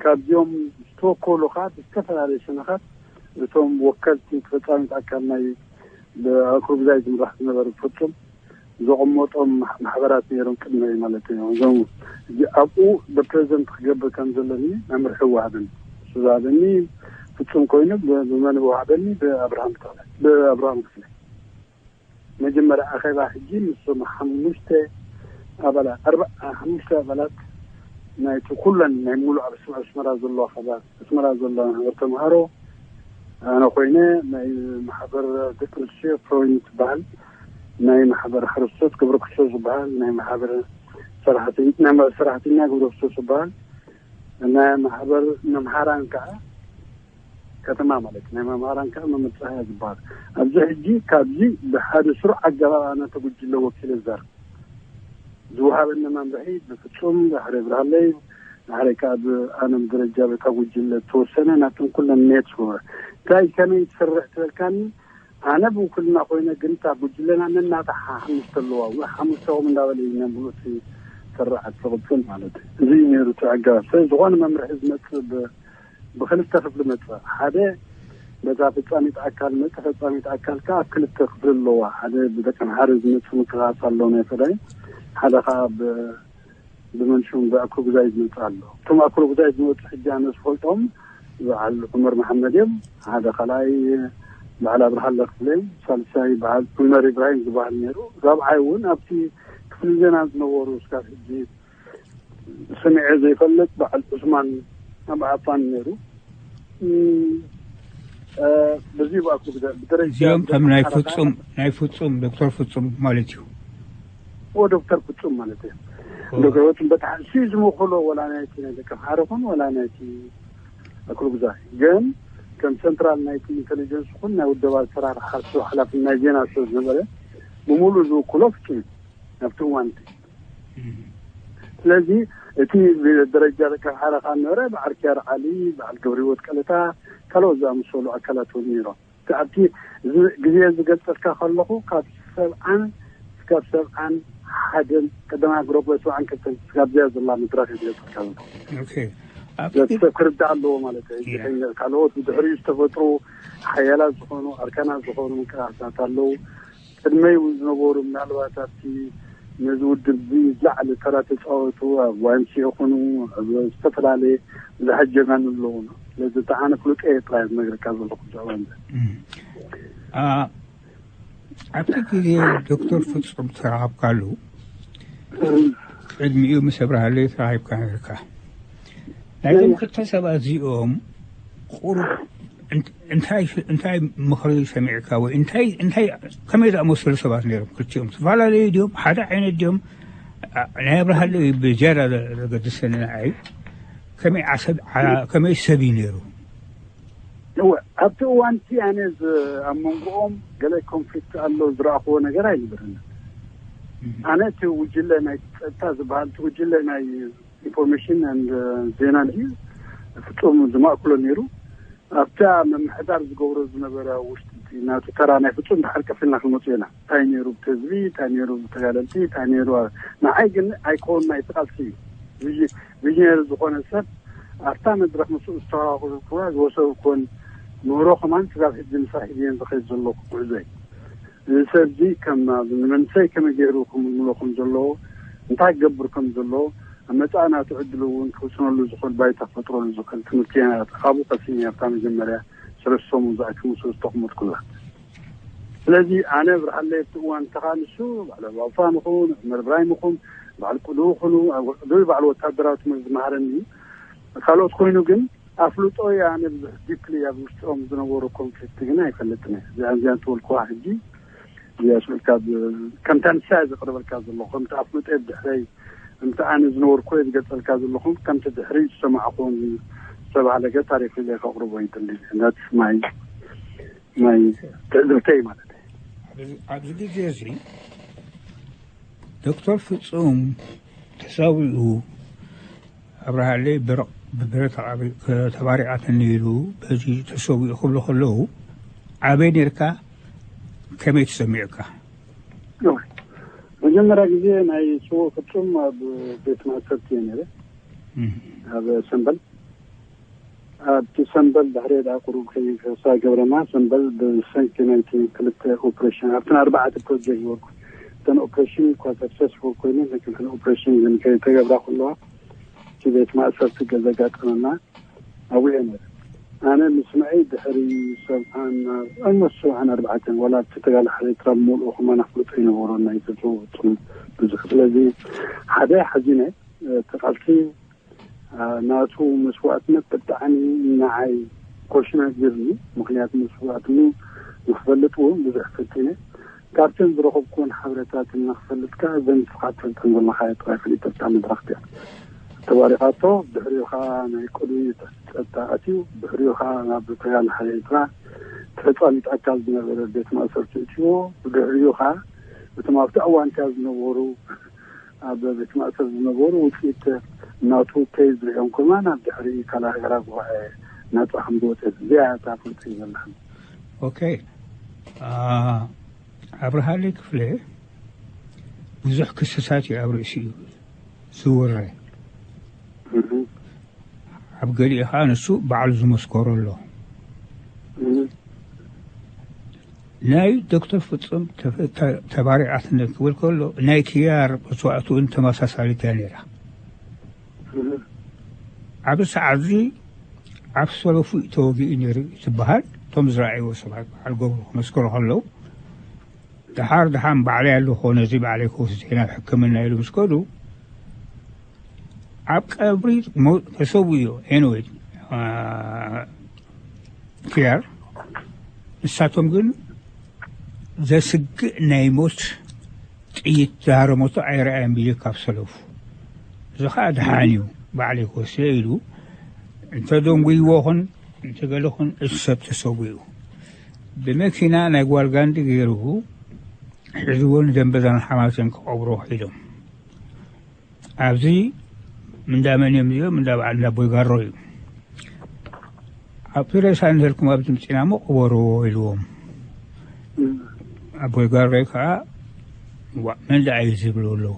ካብዚኦም ዝተወከሉ ከዓ ብዝተፈላለዩ ሸነኻት እቶም ወከልቲ ተፈፃሚት ኣካል ናይ ብኣክሩብዛይ ዝምራሕ ዝነበረ ፍጹም ዘቐመጦም ማሕ- ማሕበራት ነይሮም ቅድመ ማለት እዮም። እዞም እዚ ኣብኡ ብፕሬዚደንት ክገብር ከም ዘለኒ መምርሒ ይወሃበኒ። እሱ ዝሃበኒ ፍጹም ኮይኑ ብ- ብመን ወሃበኒ? ብኣብርሃም ተኽለ፣ ብኣብርሃም ክፍለ። መጀመርያ ኣኼባ ሕጂ ምስም ሓሙሽተ ኣባላት ኣርባ ሓሙሽተ ኣባላት ናይቲ ኩለን ናይ ሙሉእ ኣብ ኣስመራ ዘሎ ኣባላት ኣስመራ ዘሎ ማሕበር ተምሃሮ ኣነ ኮይነ፣ ናይ ማሕበር ደቂ ኣንስትዮ ፍሮይን ትበሃል፣ ናይ ማሕበር ሓረስቶት ግብረ ክሶ ዝበሃል፣ ናይ ማሕበር ሰራሕተኛ ግብረ ክሶ ዝበሃል፣ ናይ ማሕበር መምሃራን ከዓ ከተማ ማለት ናይ መምሃራን ከዓ መመፅሃያ ዝበሃል። ኣብዚ ሕጂ ካብዚ ብሓደ ስሩዕ ኣገባብ ኣነ ተጉጅለ ወኪለ ዘር ዝወሃበኒ መምርሒ ብፍጹም ዳሕሪ ብርሃለይ ዳሕሪ ከዓ ብኣነም ደረጃ በታ ጉጅለ ተወሰነ ናትን ኩለን ኔት ስወ እንታይ ከመይ ትሰርዕ ትበልካኒ። ኣነ ብውክልና ኮይነ ግን እታ ጉጅለና ነናታ ሓሙሽተ ኣለዋ። ሓሙሽተኹም እንዳበለ እዩ ነብሉቲ ስርዓት ዝቕፅል ማለት እዩ። እዚ እዩ ነይሩ እቲ ኣገባብ። ስለዚ ዝኾነ መምርሒ ዝመፅእ ብክልተ ክፍሊ መፅእ። ሓደ በዛ ፈፃሚት ኣካል መፅእ። ፈፃሚት ኣካል ከዓ ኣብ ክልተ ክፍሊ ኣለዋ። ሓደ ብደቂ ኣምሓረ ዝመፅእ ምክልኻስ ኣሎ ናይ ፈላይ፣ ሓደ ከዓ ብመንሹም ብኣክሩጉዛይ ዝመፅእ ኣሎ። እቶም ኣክሩጉዛይ ዝመፁ ሕጂ ኣነ ዝፈልጦም በዓል ዑመር መሓመድ እዮም። ሓደ ካልኣይ በዓል ኣብርሃለ ክፍለ እዮም። ሳልሳይ በዓል ዑመር ኢብራሂም ዝበሃል ነይሩ። ራብዓይ እውን ኣብቲ ክፍሊ ዜና ዝነበሩ እስካብ ሕጂ ሰሚዐ ዘይፈልጥ በዓል ዑስማን ኣብ ዓፋን ነይሩ። በዚ ብኣክሉ ብደረጃ እዚኦም ከም ናይ ፍፁም ናይ ፍፁም ዶክተር ፍፁም ማለት እዩ። ዶክተር ፍፁም ማለት እዩ። ዶክተር ፍፁም በታሕሲ ዝምክሎ ወላ ናይቲ ናይ ደቂ ሓረ ኹን ወላ ናይቲ ኣክሉ ግዛ ግን ከም ሰንትራል ናይቲ ኢንቴሊጀንስ ኹን ናይ ውደባ ኣሰራርሓ ሓላፍን ናይ ዜና ሰብ ዝነበረ ብምሉእ ዝውክሎ ፍፁም እዩ። ኣብቲ እዋን እቲ ስለዚ እቲ ደረጃ ደቂ ሓረ ካብ ነበረ በዓል ኪያር ዓሊ፣ በዓል ገብረ ህይወት ቀለታ፣ ካልኦት ዝኣመሰሉ ኣካላት እውን ነይሮም። እቲ ኣብቲ እዚ ግዜ ዝገልጸልካ ከለኹ ካብ ሰብዓን እስካብ ሰብዓን ሓደን ቀደማ ግሮቦ ሰብዓን ክልተን ስጋብ እዚኣ ዘላ መድረኽ እየ ዝገልጸልካ ዘለኹ። ኦኬ። ኣብቲ ሰብ ክርዳእ ኣለዎ ማለት እዩ። ካልኦት ብድሕሪኡ ዝተፈጥሩ ሓያላት ዝኾኑ ኣርካናት ዝኾኑ ምንቅስቃሳት ኣለዉ። ቅድመይ እውን ዝነበሩ ምናልባት ኣብቲ ነዚ ውድብ እዚ ዝለዓለ ተራ ተፃወቱ ኣብ ዋይምሲ ይኹኑ ኣብ ዝተፈላለየ ብዙሓት ጀጋኑ ኣለዉ። ስለዚ እቲ ኣነ ፍሉጠ እየ ጥራይ ዝነግረካ ዘለኹ ብዛዕባ እዚ። እም። አ፣ ኣብቲ ግዜ ዶክተር ፍጹም ተራኸብካሉ ቅድሚኡ ምስ ኣብርሃለይ ተራኺብካ ነርካ። ናይዞም ክልተ ሰባት እዚኦም ቁሩብ እንታይ እንታይ ምኽሪ ሰሚዕካ ወይ እንታይ እንታይ ከመይ ዝኣመሰሉ ሰባት ነይሮም? ክልቲኦም ዝተፈላለዩ ድዮም? ሓደ ዓይነት ድዮም? ናይ ኣብርሃለይ ብዝያዳ ዘገድሰኒ ንዓይ ከመይ ዓሰብ ከመይ ሰብ እዩ ነይሩ? እወ፣ ኣብቲ እዋን እቲ ኣነ ዝ- ኣብ መንጎኦም ገለ ኮንፍሊክት ኣሎ ዝረኣኽዎ ነገር ኣይነበረን። ኣነ እቲ ውጅለ ናይ ጸጥታ ዝበሃል እቲ ውጅለ ናይ ኢንፎርሜሽን ን ዜና እንዲ ፍጹም ዝማእክሎ ነይሩ። ኣብታ ምምሕዳር ዝገብሮ ዝነበረ ውሽጢ እቲ ናቱ ተራ ናይ ፍጹም ድሓር ቀፊልና ክንመፁ ኢና። እንታይ ነይሩ ብህዝቢ፣ እንታይ ነይሩ ብተጋደልቲ፣ እንታይ ነይሩ ንዓይ ግን ኣይከውን ናይ ቃልሲ እዩ። ቪዥ- ቪዥነሪ ዝኾነ ሰብ ኣብታ መድረክ ምስኡ ዝተዋወሩ ክዋ ዝወሰዱ ክወን ምህሮ ከማን ክሳብ ሕጂ ምሳሕ እየን ዝኸይድ ዘለኹ ጉዕዞይ። እዚ ሰብ እዚ ከም ንመንሰይ ከመይ ገይሩ ክምልምሎ ከም ዘለዎ እንታይ ክገብር ከም ዘለዎ ኣብ መጻኢ ናቱ ዕድል እውን ክውስነሉ ዝኽእል ባይታ ክፈጥረሉ ዝኽእል ትምህርቲ እያ ካብኡ ቀሲም እያ ኣብታ መጀመርያ ሰለስተ ሰሙን ዝኣክል ምስ ዝተቕመጥኩላ። ስለዚ ኣነ ብርሃለይ ኣብቲ እዋን ተኻ ንሱ ባዕል ኣባውፋን ይኹን መርብራይም ይኹን ባዕል ቅዱ ይኹኑ ቅዱ ባዕል ወታደራዊ ትምህርቲ ዝመሃረኒ እዩ። ካልኦት ኮይኑ ግን ኣፍልጦ ኣነ ብዙሕ ዲፕሊ ኣብ ውሽጦም ዝነበሩ ኮንፍሊክት ግን ኣይፈልጥን እየ። እዚኣ እዚኣ ትበልክዋ ሕጂ እዚኣ ስልካ ከምታ ንሳ እየ ዘቅርበልካ ዘለኹ ከምቲ ኣፍልጦ ድሕረይ ከምቲ ኣነ ዝነበርኩ እየ ዝገልጸልካ ዘለኹ ከምቲ ድሕሪ ዝሰማዕኹ ዝተባህለ ገ ታሪክ ኢለ ከቅርቦ ይደሊ። ነት ማይ ማይ ትዕዝብተይ ማለት እዩ። ኣብዚ ግዜ እዚ ዶክተር ፍጹም ተሳዊኡ ኣብርሃለይ ብረቕ ብብረት ዓቢ ተባሪዓትኒ ኢሉ በዚ ተሰዊኡ ክብሉ ከለዉ ዓበይ ነርካ? ከመይ ተሰሚዑካ? መጀመርያ ግዜ ናይ ስዉእ ፍጹም ኣብ ቤት ማእሰርቲ እየ ነይረ ኣብ ሰንበል ኣብቲ ሰምበል ድሕሪ ዳ ቁሩብ ከይፈሳ ገብረና ሰምበል ብሰንኪ ናይቲ ክልተ ኦፕሬሽን ኣብተን ኣርባዕተ ፕሮጀክት ይወርኩ እተን ኦፕሬሽን እኳ ሰክሰስፉል ኮይኑ ነክልክል ኦፕሬሽን ግን ከይተገብራ ከለዋ እቲ ቤት ማእሰርቲ ገዘጋጠመና ኣብኡ እየ ነረ ኣነ ምስምዐይ ድሕሪ ሰብዓን ኣልሞስት ሰብዓን ኣርባዕተን ዋላ ኣብቲ ተጋላሓሪ ኤርትራ ብምልኡ ከማና ክመፁ ይነበሮ ናይ ተዘወጡም ብዙሕ ስለዚ ሓደ ሓዚነ ተቃልሲ ናቱ መስዋእትነት ብጣዕሚ ንዓይ ኮሽመ ጌርኒ ምክንያት መስዋእትኑ ንክፈልጥ እውን ብዙሕ ፈቲነ ካብተን ዝረኸብኩን ሓበሬታት ንክፈልጥካ እዘን ንስኻ ትፈልጠን ዘለኻ ጥራይ ፈሊጠካ መድረኽቲ እያ ተባሪኻቶ ድሕሪኡ ከዓ ናይ ቅድሚ ጸጥታ ኣትዩ ድሕሪኡ ከዓ ናብ ተጋላሓሪ ኤርትራ ተጻሊጣካ ዝነበረ ቤት ማእሰርቲ እትዎ ብድሕሪኡ ከዓ እቶም ኣብቲ እዋንካ ዝነበሩ ኣብ ቤት ማእሰር ዝነበሩ ውፅኢት ናቱ ኬዝ ሪኦም ከማን ኣብ ድሕሪ ካልኣይ ሃገራዊ ጉባኤ ናፃ ከም ዝወፀት እዚኣ እያ እታ ፍልጥቲ ዘለኒ። ኦኬ። ኣብርሃለይ ክፍለ ብዙሕ ክስታት እዩ ኣብ ርእሲኡ ዝውረ። ኣብ ገሊኡ ከዓ ንሱ ባዕሉ ዝመስከሮ ኣሎ። ናይ ዶክተር ፍጹም ተባሪዓትነት ክብል ከሎ ናይ ክያር መስዋእትኡን ተመሳሳሊት እያ ነይራ። ኣብዚ ሰዓት እዚ ኣብ ሰለፉ እዩ ተወጊኡ ነይሩ ትበሃል። እቶም ዝረኣይዎ ሰባት በዓል ገብሩ ክመስከሩ ከለዉ ደሓር ደሓን ባዕለይ ኣለኹ ነዚ ባዕለይ ክወስድ ናብ ሕክምና ኢሉ ምስ ከዱ ኣብ ቀብሪ ተሰዊኡ። ኤንወይ ክያር ንሳቶም ግን ዘስግእ ናይ ሞት ጥይት ዝሃረመቶ ኣይረኣየን ብጀካ ኣብ ሰለፉ። እዚ ከዓ ደሓን እዩ ባዕለይ ክወስደ ኢሉ እንተደንጉይዎ ኹን እንተገለ ኹን እቲ ሰብ ተሰዊኡ። ብመኪና ናይ ጓል ጋንዲ ገይሩ ሒዝዎ ንደንበዛን ሓማሴን ክቐብሮ ኺዶም። ኣብዚ እንዳ መን እዮም እዚኦም? እንዳ በዓል እንዳ ቦይጋሮ እዩ። ኣብቲ ሬሳ እንተልኩም ኣብዚ ምፂና እሞ ቅበርዎ ኢልዎም። ኣቦይ ጋሮይ ከዓ ዋእ መን ደኣ እዩ ዝብሉ ኣለዉ።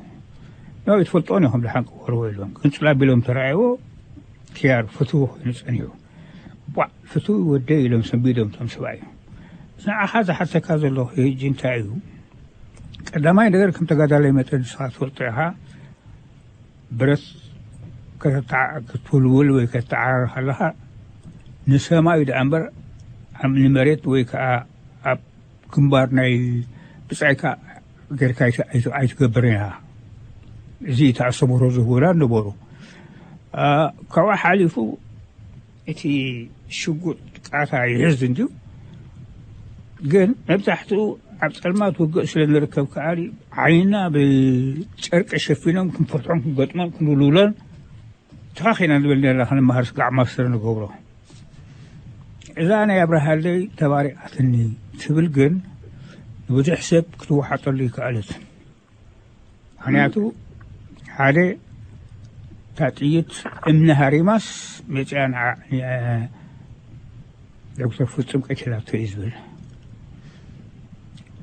ኖ ኣይትፈልጦን ኢኹም ደሓን ቅበርዎ ኢልዎም። ቅንፅል ኣቢሎም ተረኣይዎ ክያር ፍትዊ ኮይኑ ፀኒሑ። ዋእ ፍትዊ ወደይ ኢሎም ሰንቢዶም እቶም ሰብኣይ። ንዓኻ ዝሓተካ ዘለኹ ሕጂ እንታይ እዩ? ቀዳማይ ነገር ከም ተጋዳላይ መጠን ንስኻ ትፈልጦ ኢኻ። ብረት ክትውልውል ወይ ከተዓራርኽ ኣለኻ ንሰማይ ደኣ እምበር ኣብ ንመሬት ወይ ከዓ ኣብ ግንባር ናይ ብጻይካ ጌርካ ኣይትገብርን ኢኻ። እዚ እቲ ኣስተምህሮ ዝህቡና ነበሩ። ካብኡ ሓሊፉ እቲ ሽጉጥ ቃታ ይሕዝ እንድዩ፣ ግን መብዛሕትኡ ኣብ ጸልማት ውግእ ስለ ንርከብ ከኣ ዓይንና ብጨርቂ ሸፊኖም ክንፈትሖን ክንገጥሞን ክንውልውሎን ተኻኺና ንብል ነርና ክንመሃር ስጋዕ ማስተር ንገብሮ። እዛ ናይ ኣብርሃለይ ተባሪዓትኒ ትብል ግን ንብዙሕ ሰብ ክትወሓጠሉ ይከኣለት። ምክንያቱ ሓደ እታ ጥይት እምኒ ሃሪማስ መፅያ ንዓ ዶክተር ፍፁም ቀቲላቶ እዩ ዝብል።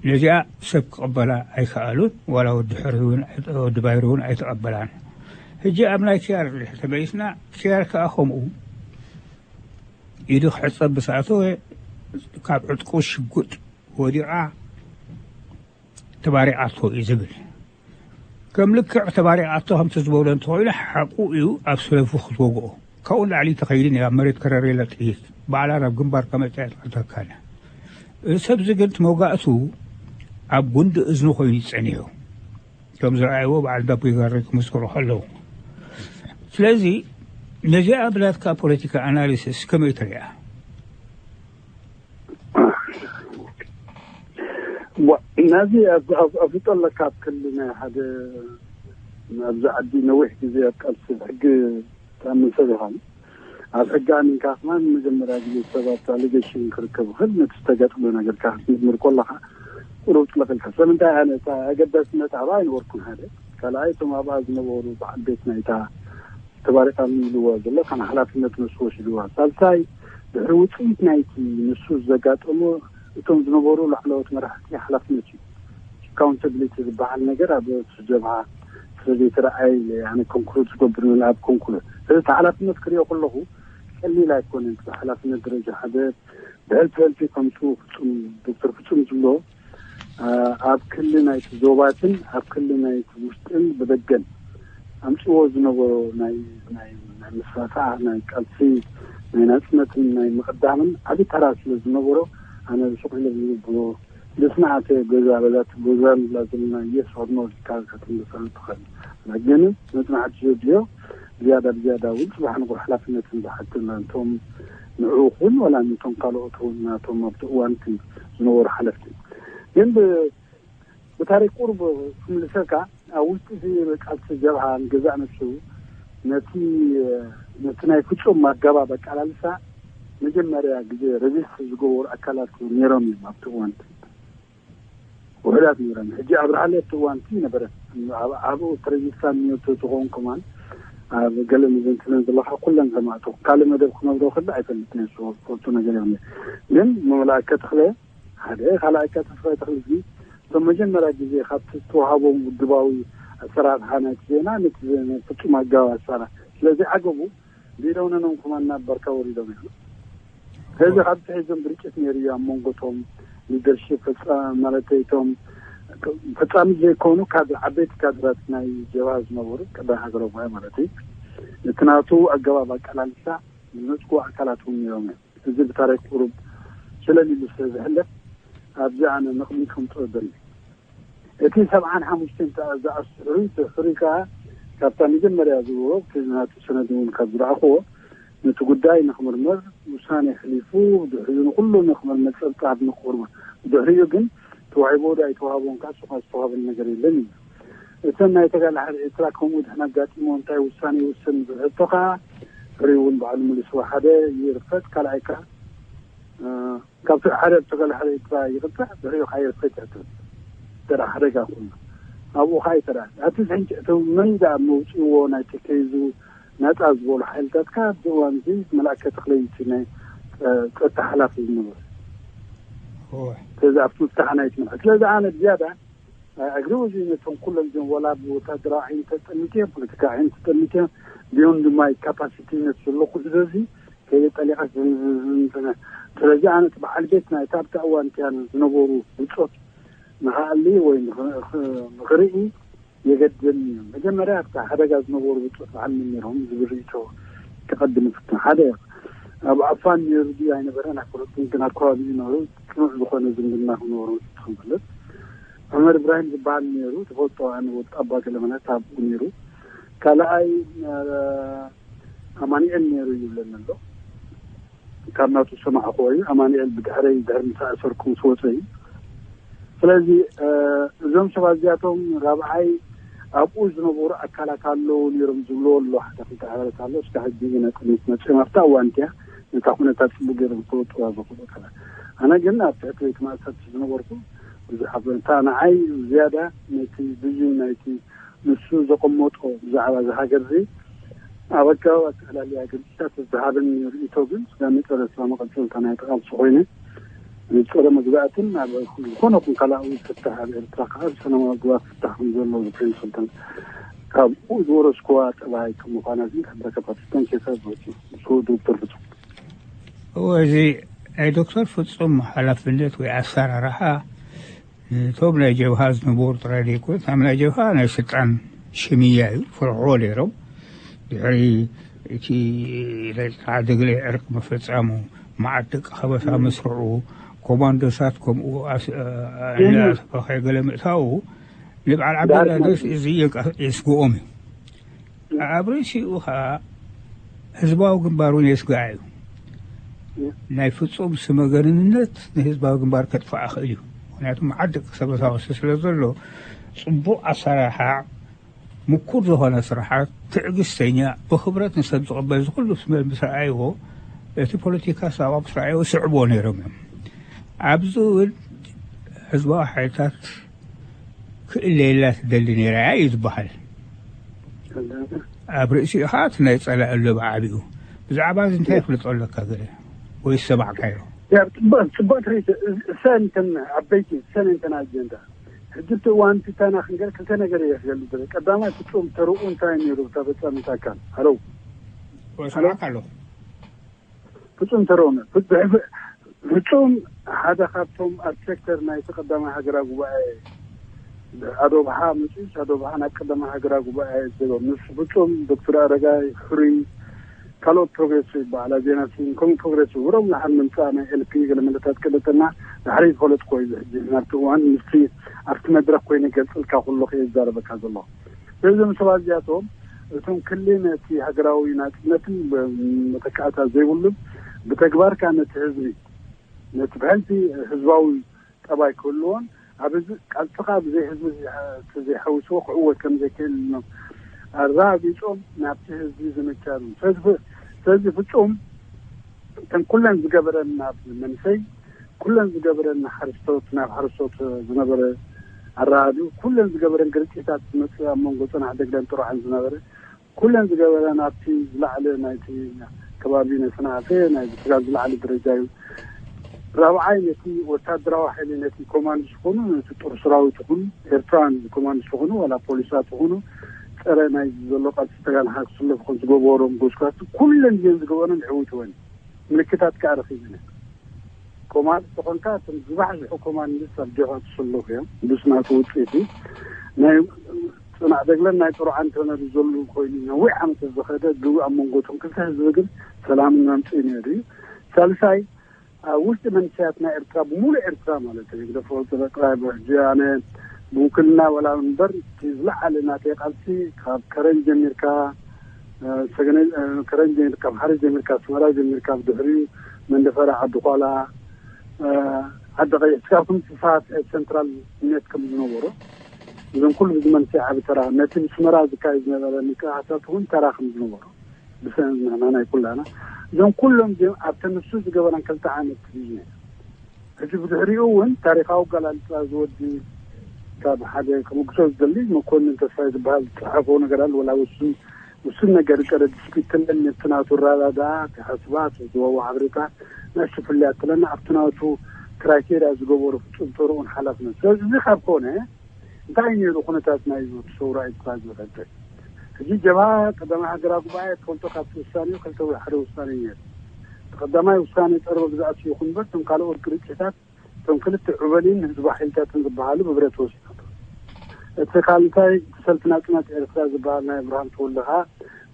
ነዚኣ ሰብ ክቐበላ ኣይከኣሉን፣ ዋላ ወዲ ሕሩይ እውን ወዲ ባይሩ እውን ኣይተቐበላን። ሕጂ ኣብ ናይ ኪያር ተመሊስና፣ ኪያር ከዓ ከምኡ ኢዱ ክሕፀብ ብዝኣተወ ካብ ዕጥቁ ሽጉጥ ወዲቓ ተባሪዓቶ እዩ ዝብል። ከም ልክዕ ተባሪዓቶ ከምቲ ዝበሎ እንተኾይኑ ሓቁ እዩ ኣብ ስለፉ ክትወግኦ። ካብኡ ንላዕሊ ተኸይድን እያ ኣብ መሬት ከረሬላ ጥይት ባዕላ ናብ ግንባር ከመፅያ ትቐተልካለ። እዚ ሰብዚ ግን እቲ መውጋእቱ ኣብ ጉንዲ እዝኑ ኮይኑ እዩ ጸኒሑ። ከም ዝረኣይዎ በዓል ዳቦ ይጋሪ ክምስክሩ ከለዉ። ስለዚ ነዚኣ ብላትካ ፖለቲካ ኣናሊሲስ ከመይ ትሪኣ? ነዚ ኣፍልጦ ኣለካ ኣብ ክሊ ናይ ሓደ ኣብዚ ዓዲ ነዊሕ ግዜ ኣብ ቃልሲ ሕጊ ትኣምን ሰብ ኢኻ። ኣብ ሕጊ ኣሚንካ ከማን መጀመርያ ግዜ ሰባት ኣሊጌሽን ክርከብ ይኽእል ነቲ ዝተገጥመ ነገርካ ክትምርምር ከለኻ ቁሩብ ጥልቕ ኢልካ ስለምንታይ ኣነ እታ ኣገዳስነት ኣብኣ ኣይነበርኩን ሓደ ካልኣይ እቶም ኣብኣ ዝነበሩ በዓል ቤት ናይታ ተባሪቓ ኢልዋ ዘሎ ከም ሓላፍነት ንሱ ወሲድዋ። ሳልሳይ ድሕሪ ውፅኢት ናይቲ ንሱ ዘጋጠሞ እቶም ዝነበሩ ላዕለዎት መራሕቲ ሓላፍነት እዩ። ኣካውንታብሊቲ ዝበሃል ነገር ኣብ ጀብሃ ስለዘይተረኣየ ኢለ ኣነ ኮንክሉድ ዝገብር ኣብ ኮንክሉድ ስለዚ እቲ ሓላፍነት ክሪኦ ከለኹ ቀሊል ኣይኮነን። እቲ ሓላፍነት ደረጃ ሓደ ብሕልፊ ሕልፊ ከምሱ ፍጹም፣ ዶክተር ፍጹም ዝብሎ ኣብ ክሊ ናይቲ ዞባትን ኣብ ክሊ ናይቲ ውሽጥን ብደገን ኣምፅዎ ዝነበሮ ናይ ናይ ናይ ምስፋፋ ናይ ቃልሲ ናይ ናፅነትን ናይ ምቕዳምን ዓብዪ ተራ ስለ ዝነበሮ ኣነ ብሱቕ ኢለ ዝብሎ ልስናዓተ ገዛ በዛቲ ገዛ ንብላ ዘለና የስ ኦር ኖ ኢልካ ክትምልሰሉ ትኽእል። ግን መፅናዕቲ ዘድልዮ ዝያዳ ብዝያዳ እውን ፅባሕ ንቑር ሓላፍነትን ዝሓተና እንቶም ንዑ እውን ዋላ እንቶም ካልኦት እውን ናቶም ኣብቲ እዋንቲ ዝነበሩ ሓለፍቲ ግን ብ- ብታሪክ ቁሩብ ክምልሰልካ ኣብ ውሽጢ እዚ ቃልሲ ጀብሃ ንገዛእ ነብሱ ነቲ ነቲ ናይ ፍጹም ኣገባብ ኣቃላልሳ መጀመርያ ግዜ ረዚስት ዝገበሩ ኣካላት ነይሮም እዮም ኣብቲ እዋን ውሕዳት ነይሮም። ሕጂ ኣብርሃለ ኣብቲ እዋን እቲ ነበረ ኣብኡ ፕሬዚስታን ኒዮቶ ትኸውን ከማን ኣብ ገለ መዘንትለን ዘለካ ኩለን ከማእቱ ካልእ መደብ ክነብሮ ክእል ኣይፈልጥን እየ ዝፈልጡ ነገር እዮም ግን መመላእከ ተኽለ ሓደ ካልኣይ ተስፋ ተኽልጊ እቶም መጀመርያ ግዜ ካብቲ ዝተዋሃቦም ውድባዊ ኣሰራርሓ ናይቲ ዜና ነቲ ፍጹም ኣገባብ ኣሰራ ስለዚ ዓገቡ ቢደውነኖም ከማን ናብ በርካ ወሪዶም እዮም። ስለዚ ካብዚ ተሒዞም ግርጭት ነይሩ እዩ ኣብ መንጎቶም ሊደርሽፕ ማለት እቶም ፈጻሚ ዘይኮኑ ካድር ዓበይቲ ካድራት ናይ ጀብሃ ዝነበሩ ቀዳማይ ሃገራዊ ጉባኤ ማለት እዩ። እቲ ናቱ ኣገባብ ኣቀላልሳ ዝነጽጉ ኣካላት እውን ነይሮም እዮም። እዚ ብታሪክ ቁሩብ ሸለል ኢሉ ስለ ዝሕለፍ ኣብዚ ኣነ ንቕድሚት ከምፅኦ ደሊ እቲ ሰብዓን ሓሙሽተን ዝኣስሩ ድሕሪ ከዓ ካብታ መጀመርያ ዝብሎ ናቱ ሰነድ እውን ካብ ዝረኣኽዎ ነቲ ጉዳይ ንክምርመር ውሳኔ ኣሕሊፉ ድሕሪኡ ንኩሉ ንክምርመር ፀብፃብ ንክቕርቡ ድሕሪኡ ግን ተዋሂቦ ዶ ኣይተዋህቦን ከዓ እሱ ከዓ ዝተዋህበን ነገር የለን እዩ። እተን ናይ ተጋላሓሪ ኤርትራ ከምኡ ድሕን ኣጋጢሞ እንታይ ውሳኔ ይውስን ዝብል ሕቶ ከዓ ፍሪ እውን ባዕሉ ምልስዎ ሓደ ይርፈት ካልኣይ ከዓ ካብቲ ሓደ ተጋላሓሪ ኤርትራ ይቕፃዕ ድሕሪኡ ከዓ ይርፈት ይሕተት ተራ ሓደጋ ኩሉ ኣብኡ ከዓ ይተራ ኣቲ ዝሕንጭ እቲ መን ዳ መውፅእዎ ናይ ተከይዙ ናፃ ዝበሉ ሓይልታት ከዓ ኣብዚ እዋን እዚ መላእከ ተክለይቲ ናይ ፀጥታ ሓላፊ ዝነበሩ ስለዚ ኣብቲ ውሳሓ ናይ ትምህርቲ ስለዚ ኣነ ዝያዳ እግሪ ወዚ ነቶም ኩሎም እዚኦም ወላ ብወታደራዊ ዓይኒ ተጠሚትዮ ፖለቲካ ዓይኒ ተጠሚትዮ ቢዮን ድማ ካፓሲቲነት ዘሎ ኩዕዞ እዚ ከይደ ጠሊቐ ስለዚ ኣነ እቲ በዓል ቤት ናይታ ኣብታ እዋን እቲያ ዝነበሩ ብፆት ንክኣሊ ወይ ንክርኢ የገድደኒ እዩ። መጀመርያ ኣብታ ሓደጋ ዝነበሩ ብፁዕ በዓል መምህሮም ዝብል ርእይቶ ክቐድም ይፍትን። ሓደ ኣብ ዓፋን ነይሩ ድዩ ኣይነበረን ኣይፈለጥኩን፣ ግን ኣብ ከባቢኡ ነበሩ። ጽኑዕ ዝኾነ ዝምድና ክነበሩ ትኽንፈልጥ። ዑመር እብራሂም ዝበሃል ነይሩ፣ ትፈልጦ ኣነ ወዲ ኣባ ገለመለት ኣብኡ ነይሩ። ካልኣይ ኣማኒኤል ነይሩ ይብለኒ ኣሎ። ካብ ናቱ ዝሰማዕክዎ እዩ። ኣማኒኤል ብድሕረይ ድሕሪ ምሳእሰርኩ ምስ ወፀ እዩ። ስለዚ እዞም ሰባት እዚኣቶም ራብዓይ ኣብኡ ዝነበሩ ኣካላት ኣለዉ ነይሮም ዝብልዎ ኣሎ ሓደ ክልተ ሓበሬታ ኣሎ። እስካ ሕጂ ግን ቅድሚት መፅኦም ኣብታ እዋን እቲያ ነታ ኩነታት ፅቡቅ ገይሮም ክፈልጥዋ ዝኽእሉ ኣካላት ኣነ ግን ኣብ ትሕቲ ቤት ማእሰርቲ ዝነበርኩ ብዙሕ ኣፍለንታ ንዓይ ዝያዳ ነቲ ቪዥን ናይቲ ንሱ ዘቐመጦ ብዛዕባ እዚ ሃገር እዚ ኣብ ኣገባብ ኣተኣላልያ ግልፅታት ዝሃበኒ ርእይቶ ግን ስለ መጨረስታ መቐፀልታ ናይ ተቓልሲ ኮይነ ንፀረ መግዛእትን ኣብ ዝኾነ ኹን ካልኣዊ ፍታሕ ኣብ ኤርትራ ከዓ ብሰላማዊ ኣገባብ ፍታሕ ከም ዘለዎ ዝኮይኑ ስልጣን ካብኡ ዝወረስኩዋ ጠባይ ከም ምኳና ግን ከበረከታት ተንኬሳ ዝወፅኡ ንሱ ዶክተር ፍጹም እዎ እዚ ናይ ዶክተር ፍጹም ሓላፍነት ወይ ኣሰራርሓ ነቶም ናይ ጀብሃ ዝነበሩ ጥራይ ዘይኮነስ ኣብ ናይ ጀብሃ ናይ ስልጣን ሽምያ እዩ ፈርሕዎ ነይሮም። ድሕሪ እቲ ናይ ጽንዓት ደገለ ዕርቂ ምፍጻሙ፣ መዓት ደቂ ከበሳ ምስርዑ፣ ኮማንዶሳት ከምኡ ኣስፋኸ ገለ ምእታዉ ንበዓል ዓብደላ ደስ እዚ የስግኦም እዩ። ኣብ ርእሲኡ ከዓ ህዝባዊ ግንባር እውን የስግኣ እዩ። ናይ ፍጹም ስመ ገንንነት ንህዝባዊ ግንባር ከጥፍኣ ክእል እዩ። ምክንያቱ መዓት ደቂ ሰብ ተታወሲ ስለ ዘሎ ጽቡቕ ኣሰራርሓ ምኩር ዝኾነ ስራሓት ትዕግስተኛ ብክብረት ንሰብ ዝቕበል ዝኩሉ ስመ ምስ ረኣይዎ እቲ ፖለቲካ ሳባ ምስ ረኣይዎ ስዕብዎ ነይሮም እዮም። ኣብዚ እውን ህዝባዊ ሓይልታት ክእለየላ ትደሊ ነይራ እያ እዩ ዝበሃል። ኣብ ርእሲኡ ከዓ እቲ ናይ ፀላኢ ኣሎ ብዓቢኡ። ብዛዕባ እዚ እንታይ ክፍልጦ ኣለካ ገለ ወይ ዝሰማዕካዮ? ጽቡቅ ጽቡቅ ትርኢት እሰን እንተን ዓበይቲ እሰን እንተን ኣጀንዳ ሕጂ እቲ እዋን ፊታና ክንገር ክልተ ነገር እየ ክገልጽ ዝደለ ቀዳማይ ፍጹም ተርኡ እንታይ ነይሩ ተፈጻሚት ኣካል ሃለው ሰማዕካ ኣለኹ ፍጹም ተረውነ ፍጹም ሓደ ካብቶም ኣብ ሴክተር ናይቲ ቀዳማይ ሃገራዊ ጉባኤ ኣዶብሃ መጺኡስ ኣዶብሃ ናብ ቀዳማይ ሃገራዊ ጉባኤ ዘበ ምስ ፍጹም ዶክተር ኣረጋይ፣ ሕሩይ፣ ካልኦት ፕሮግሬሲቭ ይበሃል፣ ኣዜና ሲን ከምኡ ፕሮግሬሲቭ ውሮም ንሓን ምምፃእ ናይ ኤልፒ ገለ መለታት ቀደጠና። ዳሕሪ ዝፈለጥኮ እዩ ሕጂ ናብቲ እዋን ምስቲ ኣብቲ መድረክ ኮይነ ገልፅልካ ኩሎ ከየዛረበካ ዘሎ። ስለዞም ሰባት እዚኣቶም እቶም ክሊ ነቲ ሃገራዊ ናፅነትን መተካእታ ዘይብሉን ብተግባርካ ነቲ ህዝቢ ነቲ ብሕልፊ ህዝባዊ ጠባይ ክህልዎን ኣብ እዚ ቃልስኻ ብዘይ ህዝቢ ዘይሓ- ዘይሓውስዎ ክዕወት ከም ዘይክእል ኣራቢጾም ናብቲ ህዝቢ ዝምከሩ። ስለዚ ፍ- ስለዚ ፍጹም እተን ኩለን ዝገበረን ናብ መንሰይ ኩለን ዝገበረን ሓረስቶት ናብ ሓረስቶት ዝነበረ ኣረኣዱ ኩለን ዝገበረን ግርጭታት ዝመፅእ ኣብ መንጎ ፅናሕ ደግለን ጥሩዓን ዝነበረ ኩለን ዝገበረ ናብቲ ዝለዓለ ናይቲ ከባቢ ናይ ሰንዓፈ ናይ ስጋብ ዝለዓለ ደረጃ እዩ። ራብዓይ ነቲ ወታደራዊ ሓይሊ ነቲ ኮማንድ ዝኾኑ ነቲ ጦር ሰራዊት ይኹኑ ኤርትራን ኮማንድ ዝኾኑ ዋላ ፖሊሳት ይኹኑ ፀረ ናይ ዘሎ ቃልሲ ተጋንሓ ክስለፉ ከም ዝገበሮም ጎስኳት ኩለን እየን ዝገበሮን ዕውትወን ምልክታት ከዓ ረኺብነ። ኮማንድ ተኾንካ እቶም ዝበሓዝሑ ኮማንድስ ኣብ ጆኻ ተሰለፉ እዮም። ብስናቱ ውፅኢት እዩ ናይ ፅናዕ ደግለን ናይ ጥሩዓን ተነሪ ዘሉ ኮይኑ ነዊሕ ዓመት ዝኸደ ግቡ ኣብ መንጎ እቶም ክልተ ህዝቢ ግን ሰላምን መምፅኢ ነይሩ እዩ። ሳልሳይ ኣብ ውሽጢ መንሰያት ናይ ኤርትራ ብሙሉእ ኤርትራ ማለት እዩ ግደፎ ዝበቅላ ሕጂ ኣነ ብውክልና ወላ እምበር እቲ ዝለዓለ ናተይ ቃልሲ ካብ ከረን ጀሚርካ ሰገነ ከረን ጀሚርካ ካብ ሓረ ጀሚርካ ኣስመራ ጀሚርካ ብድሕሪኡ መንደፈራ ዓዲ ኳላ ዓዲ ቀይሕ ስካብ ክምቲ ሰዓት ሴንትራል ነት ከም ዝነበሮ እዞም ኩሉ ብዝመንስያ ዓቢ ተራ ነቲ ብስመራ ዝካየድ ዝነበረ ምንቅስቃሳት እውን ተራ ከም ዝነበሮ ብሰንና ናይ ኩላና እዞም ኩሎም ዚኦም ኣብቲ ንሱ ዝገበረን ክልተ ዓመት እዩ ነይሩ። ሕጂ ብድሕሪኡ እውን ታሪኻዊ ኣገላልፃ ዝወዲ ካብ ሓደ ክምግሶ ዝደሊ መኮንን ተስፋይ ዝበሃል ዝፀሓፎ ነገር ኣሎ ወላ ውሱን ውሱን ነገር ቀረ ዲስፒትለን ነቲ ናቱ ራዳዳ ተሓስባት ዝወዋ ሓበሬታ ናሽ ፍልያ ትለና ኣብቲ ናቱ ክራይቴሪያ ዝገበሩ ፍፁም ተርኡን ሓላፍነት ስለዚ እዚ ካብ ኮነ እንታይ ነይሩ ኩነታት ናይ ሰውራ ኤርትራ ዝፈጠ ሕጂ ጀብሃ ቀዳማይ ሃገራዊ ጉባኤ ትፈልጦ ካብቲ ውሳኔ ክልተ ወይ ሓደ ውሳኔ ነይሩ። እቲ ቀዳማይ ውሳኔ ጸርበ ግዝኣት ይኹን እምበር እቶም ካልኦት ግርጭታት እቶም ክልተ ዑበሊን ህዝባዊ ሓይልታትን ዝበሃሉ ብብረት ወሲዶም። እቲ ካልታይ እቲ ሰልፊ ናጽነት ኤርትራ ዝበሃል ናይ ኣብርሃም ተወልደ ከኣ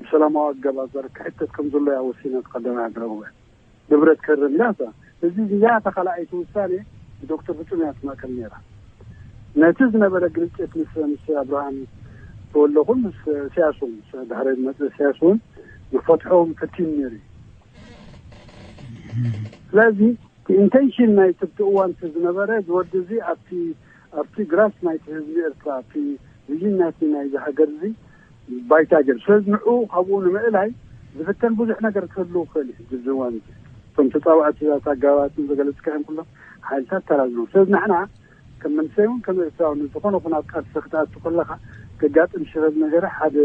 ብሰላማዊ ኣገባብ ዘር ክሕተት ከም ዘሎ እያ ወሲና እቲ ቀዳማይ ሃገራዊ ጉባኤ። ንብረት ከርም ኢላ እሳ። እዚ እዚኣ እታ ካልኣይቲ ውሳኔ ብዶክተር ፍጹም እያ ትማእከል ነይራ። ነቲ ዝነበረ ግርጭት ምስ ምስ ኣብርሃም ተወልደ ኹን ምስ ኢሳያስ እውን ምስ ድሕሪ ዝመጸ ኢሳያስ እውን ንክፈትሖ እውን ፈቲኑ ነይሩ እዩ። ስለዚ እቲ ኢንቴንሽን ናይ ትብቲ እዋን እቲ ዝነበረ ዝወዲ እዚ ኣብቲ ኣብቲ ግራስ ናይቲ ህዝቢ ኤርትራ ኣብቲ ቪዥን ናይቲ ናይዚ ሃገር እዚ ባይታ ገይሩ ስለዚ ንዑ ካብኡ ንምእላይ ዝፍተን ብዙሕ ነገር ክህልው ክኽእል እዩ ሕጂ እዚ እዋን እዚ እቶም ተፃባእቲ ኣጋባባትን ዘገለፅካዮም ኩሎም ሓይልታት ተራዝኖም ስለዚ ንሕና ከም መንሰይ እውን ከም ኤርትራዊ ንዝኾነ ኩን ኣብ ቃልሲ ክትኣቱ ከለኻ ከጋጥም ሽረብ ነገረ ሓደ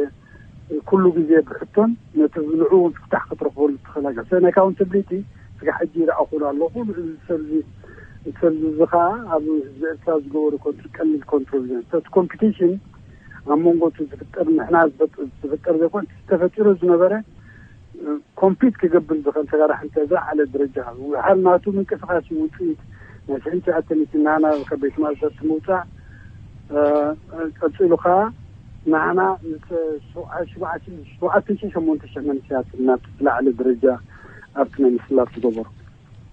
ኩሉ ግዜ ብሕቶን ነቲ ንዑ እውን ፍታሕ ክትረኽበሉ ትኽእል ሃገር ስለዚ ኣካውንታብሊቲ ስጋ ሕጂ ይረኣኹን ኣለኹ ንዕዚ ሰብዚ እቲ ሰብዚ እዚ ከዓ ኣብ ህዝቢ ኤርትራ ዝገበሩ ኮንትሪ ቀሊል ኮንትሪ እዩ እቲ ኮምፒቲሽን ኣብ መንጎ እቲ ዝፍጠር ንሕና ዝፈጥ- ዝፍጠር ዘይኮን እቲ ተፈጢሩ ዝነበረ ኮምፒት ክገብር ዝኽእል ተጋዳሒ እንተ ዝለዓለ ደረጃ ውሓል ናቱ ምንቅስቃስ እዩ ውፅኢት ናይ ስሕን ትሽዓተን ናና ካብ ቤት ማእሰርቲ ምውፃእ ቀፂሉ ከዓ ንዓና ሸውዓተ ሸሞንተ ሽሕ መንስያት እናብቲ ዝለዓለ ደረጃ ኣብቲ ናይ ምስላፍ ዝገበሩ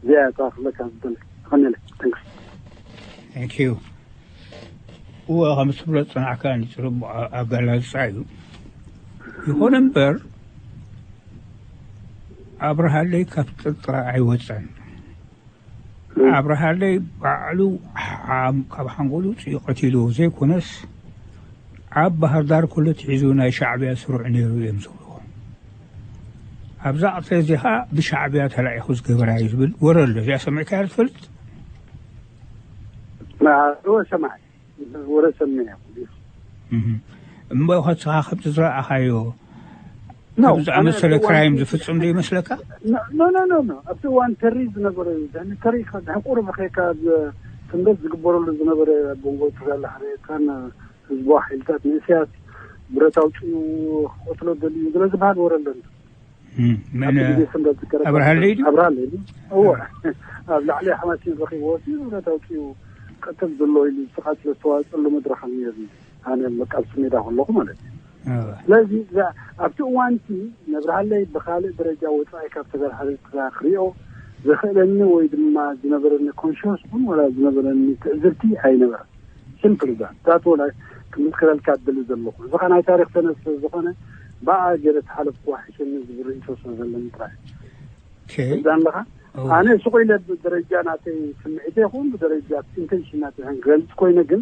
እዚኣ እያ ክብለካ ዝደለ። ይኸነለ። Thanks። Thank you። እወ ከም ትብሎ ፅናዕካ ንፅሩብ ኣገላልፃ እዩ። ይኹን እምበር ኣብርሃለይ ካብ ጥርጥራ ኣይወፀን። ኣብርሃለይ ባዕሉ ካብ ሓንጎሉ ውፅኢ ቀቲልዎ ዘይኮነስ ኣብ ባህርዳር ከሎ ኣትሒዙ ናይ ሻዕብያ ስሩዕ ነይሩ እዮም ዝብልዎ። ኣብዛ ቅትለት እዚኣ ብሻዕብያ ተላኢኹ ዝገበራ እዩ ዝብል ወረ ኣሎ። እዚኣ ሰሚዕካያ ትፈልጥ? እወ ሰማዕ ወረ ሰሚዐ። እሞ ከስኻ ከምቲ ዝረኣኻዮ ዝኣመሰለ ክራይም ዝፍፅም ዶ ይመስለካ? ኖ ኖ ኖ ኣብቲ እዋን ተሪ ዝነበረ እዩ። ተሪ ሕቁር ብኸካ ትንበት ዝግበረሉ ዝነበረ ቦንጎ ትዛላ ሕሬታን ህዝባዊ ሓይልታት ንእስያስ ብረት ኣውፅኡ ክቆትሎ ደልዩ ዝለ ዝበሃል ወረ ኣለና። እም፣ መን ኣብቲ ግዜ ስም ዘዝከረ ኣብርሃለይ ድዩ? ኣብርሃለይ ድዩ? እወ። ኣብ ላዕሊ ሓማሴን ረኺብዎ ሲ ንብረት ኣውፂኡ ቀተል ዘሎ ኢሉ ዝተቓትለ ዝተዋፀሉ መድረኽ ኣሎ ነይሩ። ኣነ መቃልሲ ሜዳ ከለኹ ማለት እዩ። እወ። ስለዚ እዛ ኣብቲ እዋንቲ ነብርሃለይ ብኻልእ ደረጃ ወፃኢ ካብ ተጋር ሓሪርካ ክሪኦ ዘኽእለኒ ወይ ድማ ዝነበረኒ ኮንሽስ ኹን ወላ ዝነበረኒ ትዕዝብቲ ኣይነበረን። ሲምፕል እዛ ዛት ወላ ክምስክረልካ እድል ዘለኹ እዚ ኸ ናይ ታሪክ ሰነድ ስለ ዝኾነ ብኣ ገለ ተሓለፍኩዋ ሕሸኒ ዝብል ርእይቶ ስለ ዘለኒ ጥራይ። እዛ ኣለኻ ኣነ ስቑ ኢለ ብደረጃ ናተይ ስምዒተ ይኹን ብደረጃ ኢንቴንሽን ናተይ ክገልፅ ኮይነ ግን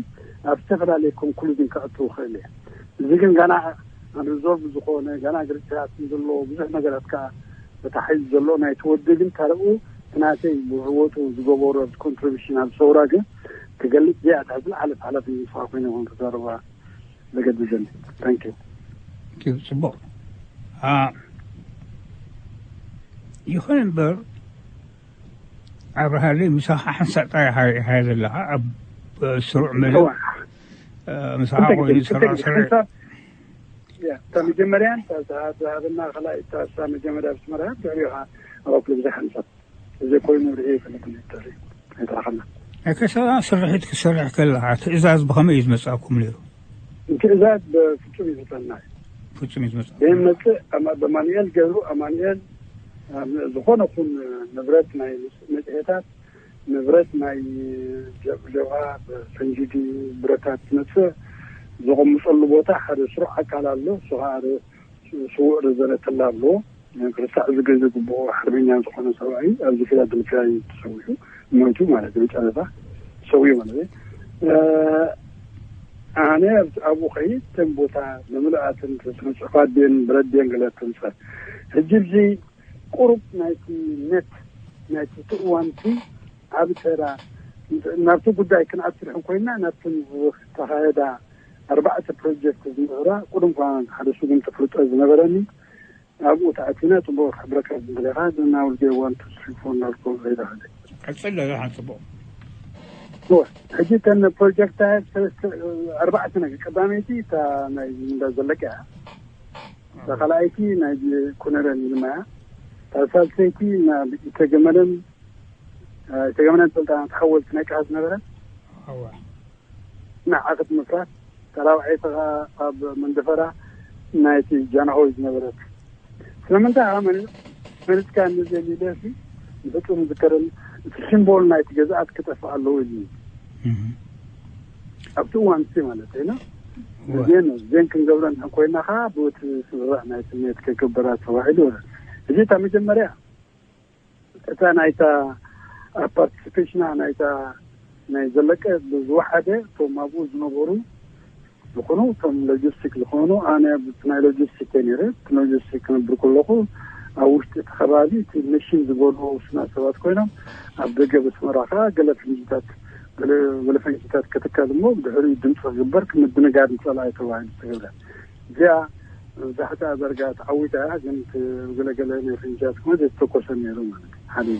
ኣብ ዝተፈላለየ ኮንክሉዥን ክኣቱ ይኽእል እየ። እዚ ግን ገና ሪዞልቭ ዝኾነ ገና ግርጭታት ዘሎ ብዙሕ ነገራት ከዓ ተታሒዙ ዘሎ ናይ ተወዲ ግን ካልኡ ናተይ ብህወቱ ዝገበሮ ኮንትሪቢሽን ኣብ ሰውራ ግን ክገልፅ ዘይኣታ ዝለዓለት ሓላፍነት ንስኻ ኮይነ ይኹን ክዛረባ ዘገድደኒ። ታንኪዩ። ጽቡቕ። ይኹን እምበር ኣብርሃለይ ምሳኻ ሓንሳእ ጥራይ ኢኻ ዘለኻ ኣብ ስሩዕ መደብ። ምሳኻ ኮይኑ ዝሰራ ስርዒ። እታ መጀመርያን ዝሃበና ካልኣይ እታ መጀመርያ ብስመራ ድሕሪኻ ኣብ ኣክሉ ብዙሕ ሓንሳብ እዚ ኮይኑ ርእ ይፈልጥ ነበር። ኣይተረኸና። ከሰራ ስርሒት ክሰርሕ ከለኻ ትእዛዝ ብኸመይ እዩ ዝመፅኣኩም ነይሩ? ትእዛዝ ብፍጹም እዩ ዝጸና እዩ። ፍጹም እዩ ዝመፅኣኩም። ይህን መጽእ ኣማ- በማኑኤል ገብሩ ኣማኑኤል ኣብ ዝኾነ ኹን ንብረት ናይ መጽሔታት ንብረት ናይ ጀብጀባ ፈንጂ ድዩ ብረታት ትመጽእ ዘቐምጠሉ ቦታ ሓደ ስሩዕ ኣካል ኣሎ። እሱ ከዓ ሓደ ስዉእ ረዘነ ተላ ኣለዎ። ክርሳዕ ዝገ ዝግብኦ ሓርበኛ ዝኾነ ሰብኣይ ኣብዚ ፊላደልፊያ እዩ ተሰዊሑ ሞይቱ ማለት እዩ። መጨረታ ሰውዩ ማለት እዩ። ኣነ ኣብኡ ከይድ ተን ቦታ ንምልኣትን ተስመፅፋት ድን ብረት ድን ገለ ትምፀ ሕጂ ብዚ ቁሩብ ናይቲ ነት ናይቲ ትእዋንቲ ዓብ ተራ ናብቲ ጉዳይ ክንኣትርሕን ኮይና ናብትን ዝተኻየዳ ኣርባዕተ ፕሮጀክት ዝምዕራ ቁሩብ እንኳ ሓደ ስጉም ተፍልጦ ዝነበረኒ ኣብኡ ተኣቲና ጽቡቕ ክሕብረካ ዝደለኻ ናውልጌ ዋን ቱ ስሪ ፎር ናልኮ ዘይዳኸለ ቀጽል ለለኻ ጽቡቕ እወ ሕጂ ተን ፕሮጀክት ኣርባዕተ ነገር ቀዳመይቲ እታ ናይ እንዳ ዘለቀ እያ እታ ካልኣይቲ ናይ ኩነረ ንልማ እያ እታ ሳልሰይቲ ናብ ኢተገመለን ኢተገመለን ስልጣና ተሓወልቲ ናይ ቃ ዝነበረ እወ ንዓቕት ምፍራስ ተራብዐይቲ ኸዓ ኣብ መንደፈራ ናይቲ ጃንሆይ ዝነበረት ስለምንታይ ኣ መሪፅካ ንዘሊለ ንፍፁም ዝከረን እቲ ሲምቦል ናይቲ ገዛኣት ክጠፍእ ኣለዎ ኢሉ ኣብቲ እዋን ሲ ማለት ና ዜን ዜን ክንገብረን ኮይና ኸዓ ብቲ ስብራዕ ናይ ስሜት ከገብራ ተባሂሉ እዚ እታ መጀመርያ እታ ናይታ ኣብ ፓርቲሲፔሽና ናይታ ናይ ዘለቀ ብዝወሓደ እቶም ኣብኡ ዝነበሩ ዝኾኑ እቶም ሎጂስቲክ ዝኾኑ ኣነ ናይ ሎጂስቲክ ነረ እቲ ሎጂስቲክ ክነብር ከለኹ ኣብ ውሽጢ እቲ ከባቢ እቲ መሽን ዝበልዎ ውስና ሰባት ኮይኖም ኣብ ደገ በስመራ ከዓ ገለ ፍንጅታት ገለ ፈንጅታት ክትከል እሞ ድሕሪኡ ድምፂ ክግበር ምድንጋር ንፀላኢ ተባሂሉ ዝተገብረ እዚኣ መብዛሕትኣ ደርጋ ተዓዊታ እያ ግን ገለገለ ናይ ፍንጃት ክመ ዘይተተኮሰ ነይሩ ማለት እዩ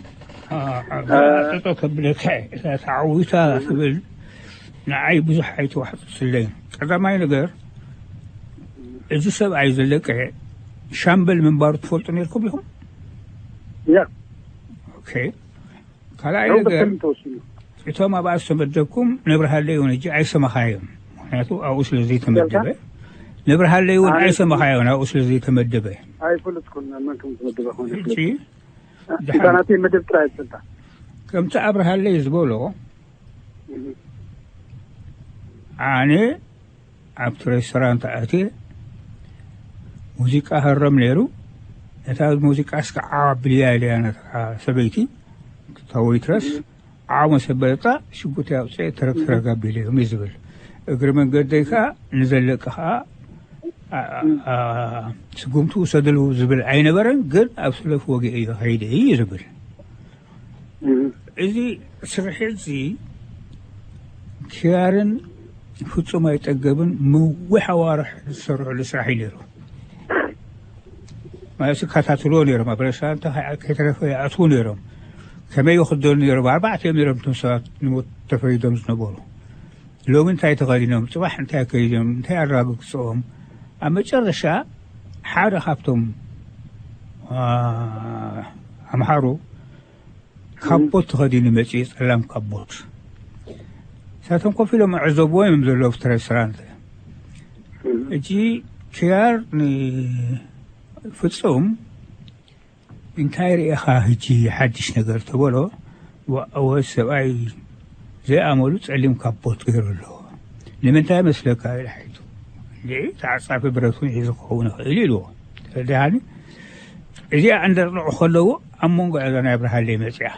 ሓደ ጠጠው ከብለካ እዛ ተዓዊታ ትብል ንዓይ ብዙሕ ኣይተዋሕጠትለይን ቀዳማይ ነገር እዚ ሰብኣይ ዘለቀ ሻምበል ምንባሩ ትፈልጡ ነርኩም ኢኹም ያ ካልኣይ ነገር እቶም ኣብኣ ዝተመደብኩም ነብርሃለይ እውን ሕጂ ኣይሰማኻዮም ምክንያቱ ኣብኡ ስለ ዘይተመደበ ነብርሃለይ እውን ኣይሰማኻዮን ኣብኡ ስለ ዘይተመደበ ኣይፈልጥኩን መን ከም ዝተመደበ ኮነ ሕጂ ህፃናት መደብ ጥራይ ዝፈልጣ ከምቲ ኣብርሃለይ ዝበሎ ኣነ ኣብቲ ሬስቶራንት ኣትየ ሙዚቃ ሃረም ነይሩ ነታ ሙዚቃ እስከ ዓዋ ብልያ ኢለያ ነታ ሰበይቲ እታ ወይትረስ ዓዋ መሰበለጣ ሽጉጥ ኣውፅአ ተረግ ተረግ ኣቢለዮም እዩ ዝብል እግሪ መንገደይ ከዓ ንዘለቀ ከዓ ስጉምቲ ውሰድሉ ዝብል ኣይነበረን ግን ኣብ ስለፍ ወጊአ እዩ ከይደ እዩ ዝብል እዚ ስርሒት እዚ ክያርን ፍጹም ኣይጠገብን ምዊሕ ኣዋርሕ ዝሰርሕሉ ስራሕ እዩ ነይሩ ማለት ይከታተልዎ ነይሮም ኣብ ሬስቶራንት ከይተረፈ ይኣትዉ ነይሮም ከመይ ይኽደኑ ነይሮም ኣርባዕተ እዮም ነይሮም እቶም ሰባት ንሞት ተፈሪዶም ዝነበሩ ሎሚ እንታይ ተኸዲኖም ጽባሕ እንታይ ከይዶም እንታይ ኣራግግፅኦም ኣብ መጨረሻ ሓደ ካብቶም ኣምሓሩ ካቦት ተኸዲኑ መፂኡ፣ ፀላም ካቦት። ሳቶም ኮፍ ኢሎም ዕዘብዎ እዮም ዘለዉ ኣብቲ ሬስቶራንት። እጂ ክያር ንፍፁም እንታይ ርኢኻ ሕጂ ሓድሽ ነገር ተበሎ። ወ ሰብኣይ ዘይኣመሉ ጸሊም ካቦት ገይሩ ኣለዎ። ንምንታይ መስለካ ኢለ ሓይቱ። እንዴ ተዓጻፊ ብረት እውን ሒዙ ክኸውን ይኽእል ኢልዎ። ተረዳሃኒ። እዚኣ እንዳጥልዑ ከለዉ ኣብ መንጎ እዛ ናይ ኣብርሃለይ መጽያ።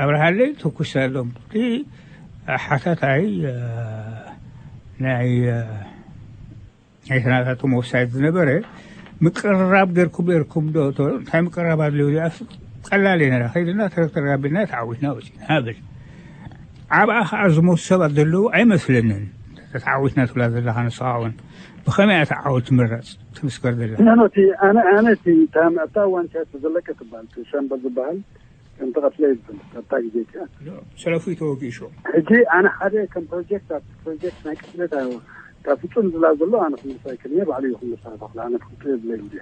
ኣብርሃለይ ትኩስ ኣሎም። እቲ ሓታታይ ናይ ናይ ሰናታቶም ወብሳይት ዝነበረ ምቅርራብ ገርኩም ገርኩም ዶ እንታይ ምቅርራብ ኣድልዩ? እዚኣ ቀላል እየ ነራ። ከይድና ተረተር ኣቢልና ተዓዊትና ወፂና ብል። ኣብኣ ከዓ ዝሞት ሰባት ዘለዉ ኣይመስለንን። ተዓዊትና ትብላ ዘለካ ንስኻ እውን ብኸመይ እያ ተዓወት ትምረፅ ትምስከር ዘላ? ነቲ ኣነ ኣነ እቲ እታ እዋን ሻት ዘለቀ ትበሃል ሻምበል ዝበሃል ከም ተቐትለ ይብል ኣብታ ግዜ እቲኣ። ሰለፉ ተወጊሾ። ሕጂ ኣነ ሓደ ከም ፕሮጀክት ኣብቲ ፕሮጀክት ናይ ቅትለት እታ ፍጹም ዝላ ዘሎ ኣነ ክምልሳ ኣይክእልን እየ። ባዕሉ እዩ ክምልሳ ተኽለ ኣነ ፍልጦ የብለይ እንዲ።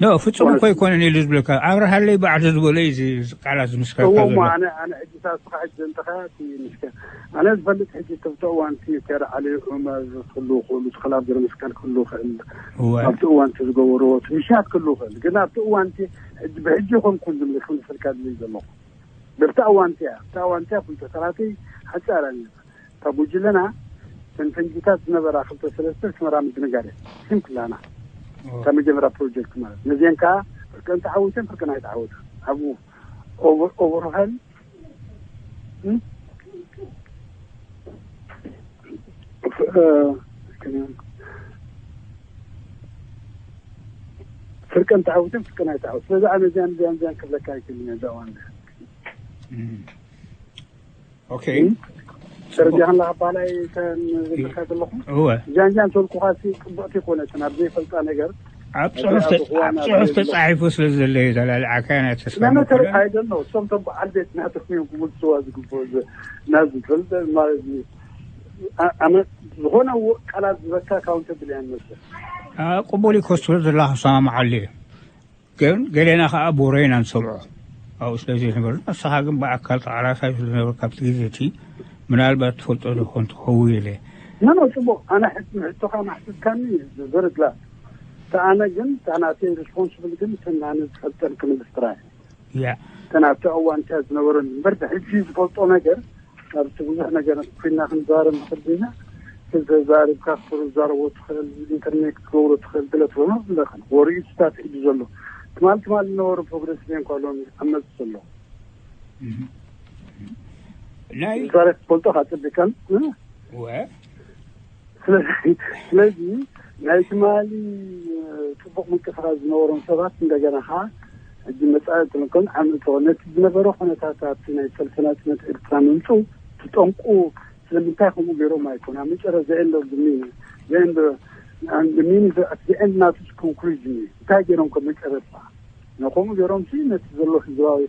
ኖ ፍጹም እኮ ኣይኮነን ኢሉ ዝብለካ ኣብርሃለይ ባዕሉ ዝበሎ እዩ እዚ ቃላት ዝምስከረካ እዎ እሞ ዘሎ። ኣነ ኣነ ሕጂ ሳስኻ ሕጂ እንተኻ እቲ ምስከ ኣነ ዝፈልጥ ሕጂ ተብቲ እዋንቲ ከር ዓሊ ዑመር ክህሉ ክእሉ ትኽእል ኣብ ገረ መስቀል ክህሉ ክእል እወ ኣብቲ እዋንቲ ዝገበርዎ እቲ ምሻት ክህሉ ክእል ግን ኣብቲ እዋንቲ ሕጂ ብሕጂ ኮንኩን ዝምልክ ምስልካ ድልይ ዘለኹ። ብርታ እዋንትያ እታ እዋንትያ ፍልጠታራተይ ሓጻራ ነይራ። እታ ጉጅለና ተንፈንጂታት ዝነበራ ክልተ ሰለስተ ስመራ ምድንጋር እያ። ስም ክላና እታ መጀመርያ ፕሮጀክት ማለት ነዚአን ከዓ ፍርቀን ተዓዊተን ፍርቀን ኣይተዓወተን ኣብኡ ኦቨርሃል ፍርቀን ተዓዊተን ፍርቀን ኣይተዓወት ስለዚ ኣነ እዚያን እዚያን እዚያን ክብለካ ኣይክእልን እየ እዛ እዋን እዚኣ። ኦኬ። ተረዲኣን ኣለኻ ባህላይ ተን ዝብልካ ዘለኹ እወ። ጃንጃን ተልኩኻ ሲ ጽቡቕቲ ይኮነትን ኣብ ዘይፈልጣ ነገር ኣብ ጽሑፍ ተ- ኣብ ጽሑፍ ተጻሒፉ ስለ ዘሎ እዩ ተላልዓካ ናይ ተስፋ መኮነን። ተረድኣይ ዘሎ እሶም ቶም በዓል ቤት ናትኩም እዮም ክምልስዋ ዝግብኦ እዚ ናዚ ፈልጠ ማለት እዩ። ኣ- ኣነ ዝኾነ ው- ቃላት ዝበካ ካውንተብል እያን መስል። አ፣ ቅቡል እዩ ከስሩ ዘለኻ ሰማምዓሉ እዩ። ግን ገሌና ከዓ ቦሮ ኢና ንሰምዖ ኣብኡ ስለ ዘይነበሩ ንስኻ ግን ብኣካል ተቓላሳይ ስለነበርካ ኣብቲ ግዜ እቲ ምናልባት ትፈልጦ ዝኾን ትኸውን ኢለ። ኖ ኖ ጽቡቕ ኣነ ሕቶኻ ማሕስብካኒ ዝርግላ ተኣነ ግን ታናተይ ሪስፖንስብል ግን ተናነ ዝፈልጠን ክምልስ ጥራይ ያ ተናብቲ እዋን እንታይ ዝነበረን እምበር ሕጂ ዝፈልጦ ነገር ካብቲ ብዙሕ ነገር ኮይና ክንዛረብ ንኽእል ኢና። ተዛሪብካ ክትዛረቦ ትኽእል ኢንተርኔት ክትገብሮ ትኽእል ብለ ትብሎ ኣለኽን ወርእዩ ስታት ሒዱ ዘሎ ትማል ትማል ዝነበሩ ፕሮግረስ ዜን ከሎም ኣብ መልሲ ዘሎ ናይ ዛሬ ክትፈልጦ ካፅቢቀን ወ ስለዚ ናይ ትማሊ ፅቡቅ ምንቅስቃስ ዝነበሮም ሰባት እንደገና ከዓ ሕጂ መፃኢ ትንኮን ዓመት ነቲ ዝነበረ ኩነታት ኣብቲ ናይ ሰልፊ ናፅነት ኤርትራ ምምፁ ትጠንቁ ስለምንታይ ከምኡ ገይሮም ኣይኮን ኣብ መጨረ ዘኤንድ ዘኤንድ ዘኤንድ ናቱ ኮንክሉዥን እዩ እንታይ ገይሮም ከም መጨረሻ ንከምኡ ገይሮም ሲ ነቲ ዘሎ ህዝባዊ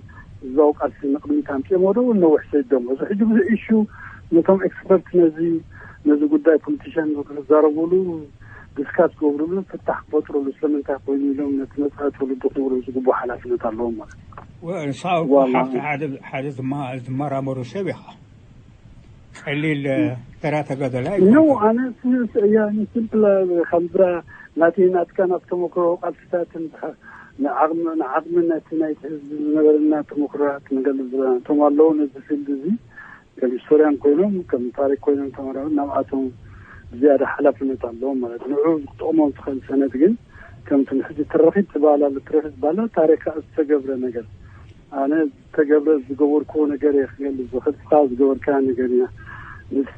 ህዝባዊ ቃልሲ ንቅድሚት ኣምፅኦም ወደ እውን ነዊሕ ሰይዶም እዚ ሕጂ ብዙሕ ኢሹ ነቶም ኤክስፐርት ነዚ ነዚ ጉዳይ ፖለቲሽያን ክዛረብሉ ዲስካስ ክገብርሉ ፍታሕ ክፈጥርሉ ስለምንታይ ኮይኑ ኢሎም ነቲ መፃኢ ትውልዲ ክነግሩ ዝግቡ ሓላፍነት ኣለዎም ማለት እዩ። ወ- ንስኻ እኮ ዋላ። ሓብቲ ሓደ ሓደ ዝማ- ዝመራመሩ ሰብ ኢኻ። ቀሊል ተራ ተጋደላይ ኖ ኣይኮንካን። ኣነ ያኒ ሲምፕል ከምዛ ናተይ ናትካ ናብ ተመክሮ ቃልስታትን ንዓቕሚ ናይቲ ናይቲ ህዝቢ ዝነበረና ተመክሮታት ንገልፅ እቶም ኣለዉ ነዚ ፊልድ እዚ ከም ሂስቶርያን ኮይኖም ከም ታሪክ ኮይኖም ተመራመርቲ ናብኣቶም ዝያዳ ሓላፍነት ኣለዎም ማለት ንዑ ክጠቕሞም ትኽእል ሰነድ ግን ከምቲ ንሕጂ ትረኺት ትበሃል ኣሎ ትረኺት ዝበሃላ ታሪክ ዝተገብረ ነገር ኣነ ዝተገብረ ዝገበርክዎ ነገር እየ ክገልፅ ዝኽእል ንስኻ ዝገበርካያ ነገር እያ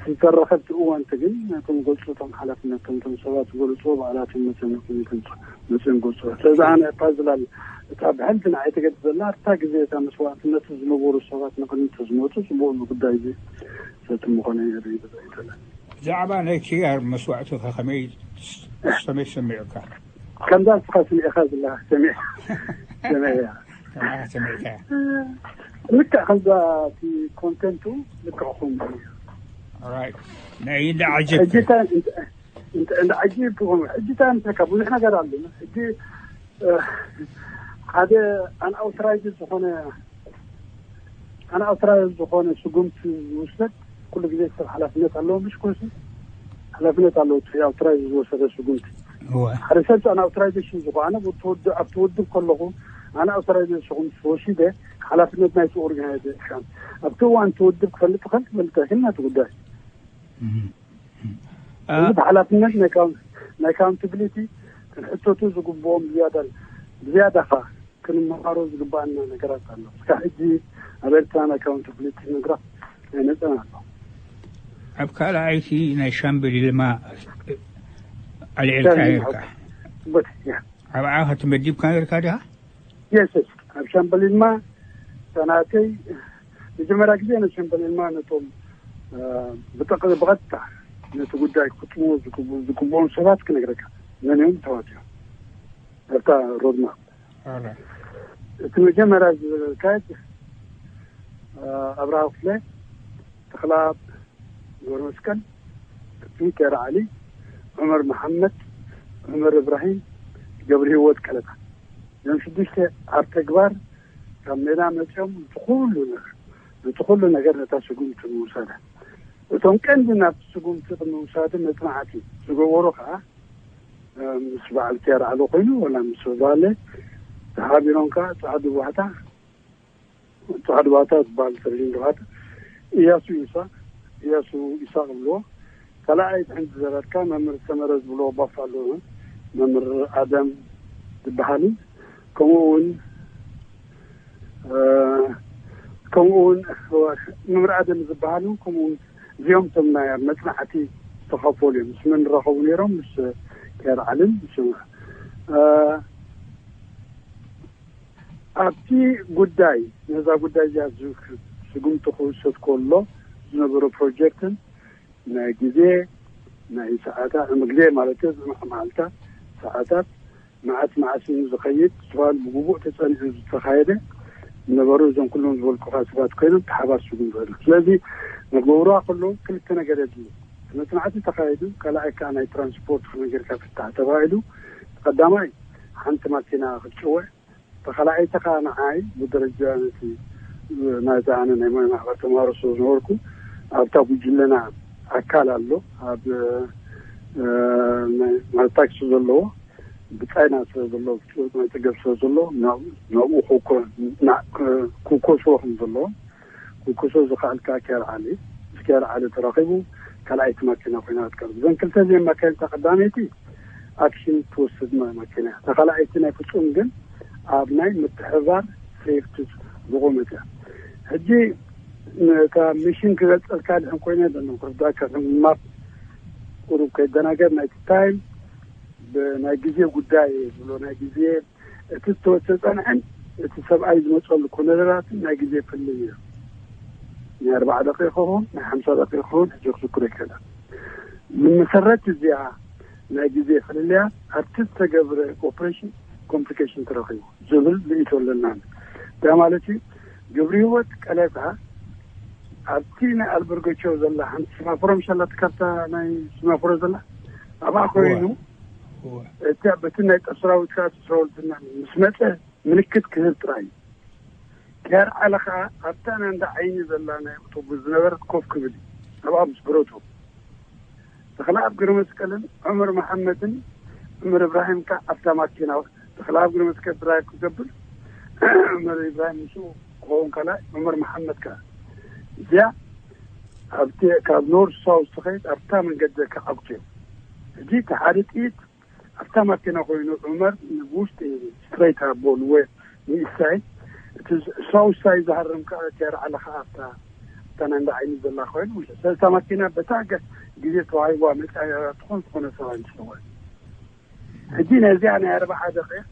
ዝተረኸብቲ እዋንቲ ግን ነቶም ገልፁ እቶም ሓላፍነቶም እቶም ሰባት ዝገልፅዎ ባዕላቶም መፅኦም መፅኦም ገልፁ ስለዚ ኣነ እታ ዝላል እታ ብሕልፊ ንዓይ ተገድስ ዘላ ኣብታ ግዜ እታ መስዋእትነቱ ዝነበሩ ሰባት ንቕድሚት ዝመፁ ፅቡቕ እዚ ጉዳይ እዚ ሰቲ ምኾነ የርኢ ይተለ ብዛዕባ ናይ ኪያር መስዋእቲ ከመይ ከመይ ሰሚዑካ? ከምዛ ንስኻ ስሚዕኻ ዘለኻ ሰሚዕ ሰሚዕ እያ። ከማኻ ሰሚዕካ እያ። ልክዕ ከምዛ እቲ ኮንተንቱ ልክዕ ከምኡ እዩ። ኦራይት ናይ እንዳ ዓጀብካ። ሕጂ እንታይ እንዳ ዓጀብኩም ሕጂ እንታይ ምሰካ ብዙሕ ነገር ኣሎ ሕጂ ሓደ ኣንኣውትራይዝ ዝኾነ ኣንኣውትራይዝ ዝኾነ ስጉምቲ ዝውሰድ ኩሉ ግዜ ሰብ ሓላፍነት ኣለዎ። ምሽ ኩሉ ሰብ ሓላፍነት ኣለዎ። እቲ ኣውትራይዝ ዝወሰደ ስጉምቲ እወ ሓደ ሰብ ኣንኣውትራይዜሽን ዝኾነ ኣብቲ ውድብ ከለኹ ኣንኣውትራይዜሽን ስጉምቲ ወሲደ ሓላፍነት ናይቲ ኦርጋናይዜሽን ኣብቲ እዋን እቲ ውድብ ክፈልጥ ይኽእል ክፈልጥ ኣይክእልን ናቲ ጉዳይ። እም፣ እም። አ- እዚ ብሓላፍነት ናይ ካውን- ናይ ኣካውንታብሊቲ ክንሕተቱ ዝግብኦም ብዝያዳ ብዝያዳ ኸዓ ክንመሃሮ ዝግባኣና ነገራት ኣሎ። እስካብ ሕጂ ኣብ ኤርትራ ናይ ኣካውንታብሊቲ መድረኽ ኣይመፀን ኣሎ። ኣብ ካልኣይቲ ናይ ሻምበል ይልማ ኣልዒልካ ነርካ። በት ያ ኣብኣ ከተመዲብካ ነርካ ዲኻ? የስ የስ ኣብ ሻምበል ይልማ ሰናተይ መጀመርያ ግዜ ነቲ ሻምበል ይልማ ነቶም ብጠቕ ብቐጥታ ነቲ ጉዳይ ክፍፅሙ ዝግብኦም ሰባት ክነግረካ መን እዮም ተዋት እዮም ኣብታ ሮድማፕ እቲ መጀመርያ ዝካየድ ኣብርሃ ክፍለ፣ ተኽለኣብ ገብረመስቀል፣ ፒተር ዓሊ፣ ዑመር መሓመድ፣ ዑመር እብራሂም፣ ገብረሂወት ቀለታ እዞም ሽዱሽተ ኣብ ተግባር ካብ ሜዳ መፂኦም እቲ ኩሉ ነገር ነቲ ኩሉ ነገር ነታ ስጉምቲ ምውሳዳ እቶም ቀንዲ ናብቲ ስጉምቲ ምውሳድ መፅናዕቲ ዝገበሩ ከዓ ምስ በዓል ኪያር ዓሊ ኮይኑ ወላ ምስ ባለ ተሓቢሮም ከዓ ፃዕዱ ባሕታ ፃዕዱ ባሕታ ዝበሃል ተለቪዥን ድባሕታ እያሱ ኢሳ እያሱ ኢሳቅ ይብልዎ። ካልኣይ ሕንቲ ዘረድካ መምህር ሰመረ ዝብልዎ ባፍ ኣሎ መምህር ኣደም ዝበሃል ከምኡ እውን ከምኡ እውን መምህር ኣደም ዝበሃል ከምኡ እውን እዚኦም እቶም ናይ ኣብ መፅናዕቲ ዝተኸፈሉ እዮም ምስ መን ዝራኸቡ ነይሮም ምስ ኪያር ዓልን ምስ ኣብቲ ጉዳይ ነዛ ጉዳይ እዚኣ ስጉምቲ ክውሰድ ከሎ ዝነበረ ፕሮጀክትን ናይ ግዜ ናይ ሰዓታት ግዜ ማለት መዓልታት ሰዓታት መዓስ መዓስ እዩ ዝኸይድ ዝተባህሉ ብግቡእ ተፀኒዑ ዝተኻየደ ነበሩ። እዞም ኩሎም ዝበልኩኻ ሰባት ኮይኖም ተሓባር ስጉምቲ ይኽእሉ። ስለዚ ንገብሩዋ ከለዉ ክልተ ነገር የድሊ። እቲ መፅናዕቲ ተኻይዱ ካልኣይ ከዓ ናይ ትራንስፖርት ከመይ ጌርካ ፍታሕ ተባሂሉ ቀዳማይ ሓንቲ ማኪና ክትጭወ ተኻልኣይቲ ከዓ ንዓይ ብደረጃ ነቲ ናይዚ ኣነ ናይ ሞያ ማሕበር ተምሃሮ ስለ ዝነበርኩ ኣብታ ጉጅለና ኣካል ኣሎ ኣብ ማለት ታክሲ ዘለዎ ብጻይና ስለ ዘሎ ናይ ጽገብ ስለ ዘሎ ናብኡ ክውኮስዎ ከም ዘለዎ ክውኮሶ ዝኽኣል ከዓ ኪያር ዓሊ ምስ ኪያር ዓሊ ተራኺቡ ካልኣይቲ ማኪና ኮይና ክትቀርብ እዘን ክልተ እዚአን ማካይን እታ ቀዳመይቲ ኣክሽን ትወስድ ማኪና እያ። እታ ካልኣይቲ ናይ ፍጹም ግን ኣብ ናይ ምትሕብባር ሴፍቲ ዝቆመት እያ። ሕጂ ነታ ሚሽን ክገልጸልካ ድሕን ኮይነ ደሎ ክርዳካ ከም ማፕ ቁሩብ ከይደናገር ናይቲ ታይም ብናይ ግዜ ጉዳይ ዝብሎ ናይ ግዜ እቲ ዝተወሰ ጸንዐን እቲ ሰብኣይ ዝመጸሉ ኮነረራትን ናይ ግዜ ፍልይ እዩ። ናይ ኣርባዓ ደቂ ይኸውን ናይ ሓምሳ ደቂ ይኸውን ሕጂ ክዝክሮ ይክእላል። ብመሰረት እዚኣ ናይ ግዜ ፍልልያ ኣብቲ ዝተገብረ ኦፕሬሽን ኮምፕሊኬሽን ተረኺቡ ዝብል ርእይቶ ኣለና። ዳ ማለት እዩ ግብሪ ህይወት ቀለታ ኣብቲ ናይ ኣልበርጎቸው ዘላ ሓንቲ ስማፍሮ ምሻላ ትካርታ ናይ ስማፍሮ ዘላ ኣብኣ ኮይኑ እቲ በቲ ናይ ጠስራዊት ከዓ ተስራውልትና ምስ መፀ ምልክት ክህብ ጥራይ እዩ። ኪያር ዓለ ከዓ ኣብታ ናንዳ ዓይኒ ዘላ ናይ ኣውቶቡስ ዝነበረት ኮፍ ክብል እዩ። ኣብኣ ምስ ብረቱ ተኽለኣብ ግርመስቀልን ዑመር መሓመድን ዑመር እብራሂም ከዓ ኣብታ ማኪና ተኽለኣብ ግርመስቀል ድራይቭ ክገብር ዑመር እብራሂም ምስኡ ክኸውን ካልኣይ ዑመር መሓመድ ከዓ እዚኣ ኣብቲ ካብ ኖርት ሳውዝ ትኸይድ ኣብታ መንገዲ ከዓጉት እዮም። ሕጂ እቲ ሓደ ጥይት ኣብታ ማኪና ኮይኑ ዑመር ንውሽጢ ስትሬት ኣቦ ንወ ንኢስት ሳይድ እቲ ሳውዝ ሳይድ ዝሃርም ከዓ እቲ ኣርዓለ ከዓ ኣብታ እታ ናይ እንዳ ዓይኒ ዘላ ኮይኑ ሰለስታ ማኪና በታ ግዜ ተዋሂብዋ መፅያ ትኾን ዝኾነ ሰብኣይ ምስ ነወ ሕጂ ነዚኣ ናይ ኣርባዓ ደቂቕ